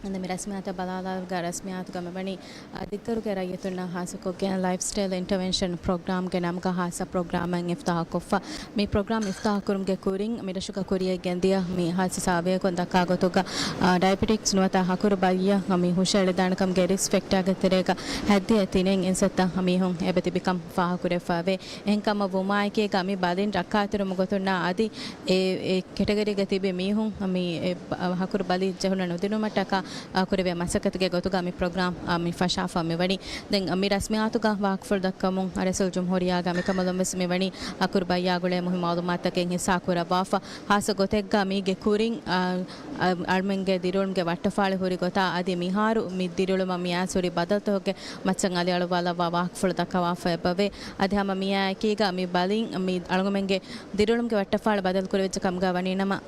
އަދި މި ރަސްމިއްޔާތަށް ބަލާލާލުގަ ރަސްމިއްޔާތުގަ މިވަނީ، އާ، ދިއްގަރުގެ ރައްޔިތުންނާ ޚާއްޞަކޮށްގެން ލައިފްސްޓައިލް އިންޓަވެންޝަން ޕްރޮގްރާމްގެ ނަމުގަ ޚާއްޞަ ޕްރޮގްރާމެއް އިފްތާޙުކޮށްފަ. މި ޕްރޮގްރާމް އިފްތާޙުކުރުމުގެ ކުރިން މިރަށުގަ ކުރިޔަށް ގެންދިޔަ މި ޚާއްޞަ ސާވޭއަކުން ދައްކާ ގޮތުގަ، އާ، ޑަޔަބެޓިކްސް ނުވަތަ ހަކުރު ބަލިއަށް މި ހުށައެޅިދާނެކަމުގެ ރިސްކް ފެކްޓާގެ ތެރޭގަ ހައްދިހަ ތިނެއް އިންސައްތަ މީހުން އެބަ ތިބިކަން ފާހަގަކުރެވިފައެވެ. އެހެންކަމަށް ވުމާއެކީގަ މި ބަލިން ރައްކާތެރިވުމުގެ ގޮތުންނާ އަދި އެ، އެ ކެޓަގަރީގަ ތިބި މީހުން މި އެ ބަ-، ހަކުރު ބަލި ޖެހުނަ ނުދިނުމަށްޓަކާ، އާ، ކުރެވޭ މަސައްކަތުގެ ގޮތުގަ މި ޕްރޮގްރާމް، އާ، މި ފަށާފަ މިވަނީ. ދެން މި ރަސްމިއްޔާތުގަ ވާހަކަފުޅު ދައްކަމުން ރައީސުލްޖުމްހޫރިއްޔާގެ އަނބިކަނބަލުން ވެސް މިވަނީ ހަކުރު ބަލިއާ ގުޅޭ މުހިންމު މައުލޫމާތުތަކެއް ހިއްސާ ކުރައްވާފަ. ޚާއްޞަ ގޮތެއްގަ މީގެ ކުރިން، އާ، އަ-، އަޅުމެންގެ ދިރިއުޅުމުގެ ވައްޓަފާޅި ހުރި ގޮތާ އަދި މިހާރު މި ދިރިއުޅުމަށް މި އައިސް ހުރި ބަދަލުތަކުގެ މައްޗަށް އަލިއަޅުއްވާލައްވާ ވާހަކަފުޅު ދައްކަވާފަ އެބަވޭ. އަދި ހަމަ މިއާއެކީގަ މި ބަލިން މި އަޅުގަމެންގެ ދިރިއުޅުމުގެ ވައްޓަފާޅި ބަދަލު ކުރެވިއްޖެ ކަމުގަ ވަނީ ނަމަ،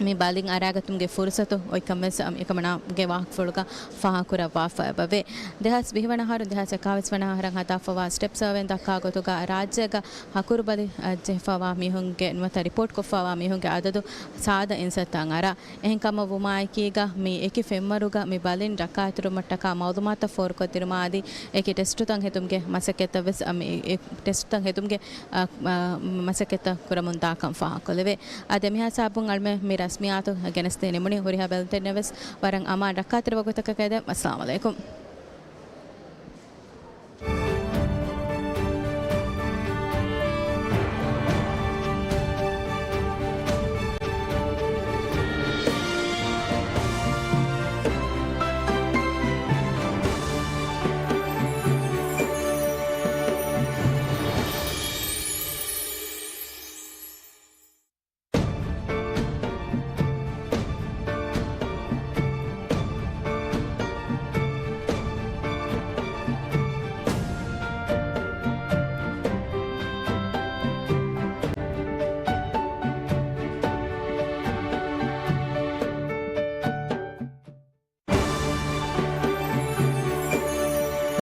މި ބަލިން އަރާގަތުމުގެ ފުރުސަތު އޮތްކަން ވެސް އެކަމަނާގެ ވާހަކަފުޅުގަ ފާހަގަކުރައްވާފަ އެބަވޭ. ދެހާސް ވިހި ވަނަ އަހަރު، ދެހާސް އެކާވީސް ވަނަ އަހަރަށް ހަދާފަވާ ސްޓެޕް ސަރވޭން ދައްކާ ގޮތުގަ ރާއްޖޭގަ ހަކުރު ބަލި، އަ، ޖެހިފަވާ މީހުންގެ ނުވަތަ ރިޕޯޓްކޮށްފަވާ މީހުންގެ އަދަދު ސާދަ އިންސައްތައަށް އަރާ. އެހެންކަމަށް ވުމާއެކީގަ މި އެކި ފެންވަރުގަ މި ބަލިން ރައްކާތެރިވުމަށްޓަކާ މައުލޫމާތުތައް ފޯރުކޮށްދިނުމާ އަދި އެކި ޓެސްޓުތައް ހެދުމުގެ މަސައްކަތްތައް ވެސް، އަ، މި އެ ޓެސްޓުތައް ހެދުމުގެ، އަ، އަ، މަސައްކަތްތައް ކުރަމުން ދާކަން ފާހަގަކޮށްލެވޭ. އަދި މިހާ ހިސާބުން އަޅުމެން މި ރަސްމިއްޔާތު ގެނެސްދީ ނިމުނީ. ހުރިހާ ބެލުންތެރިންނަށް ވެސް ވަރަށް އަމާން ރައްކާތެރި ވަގުތަކަކަށް އެދެން. އައްސަލާމު ޢަލައިކުމް.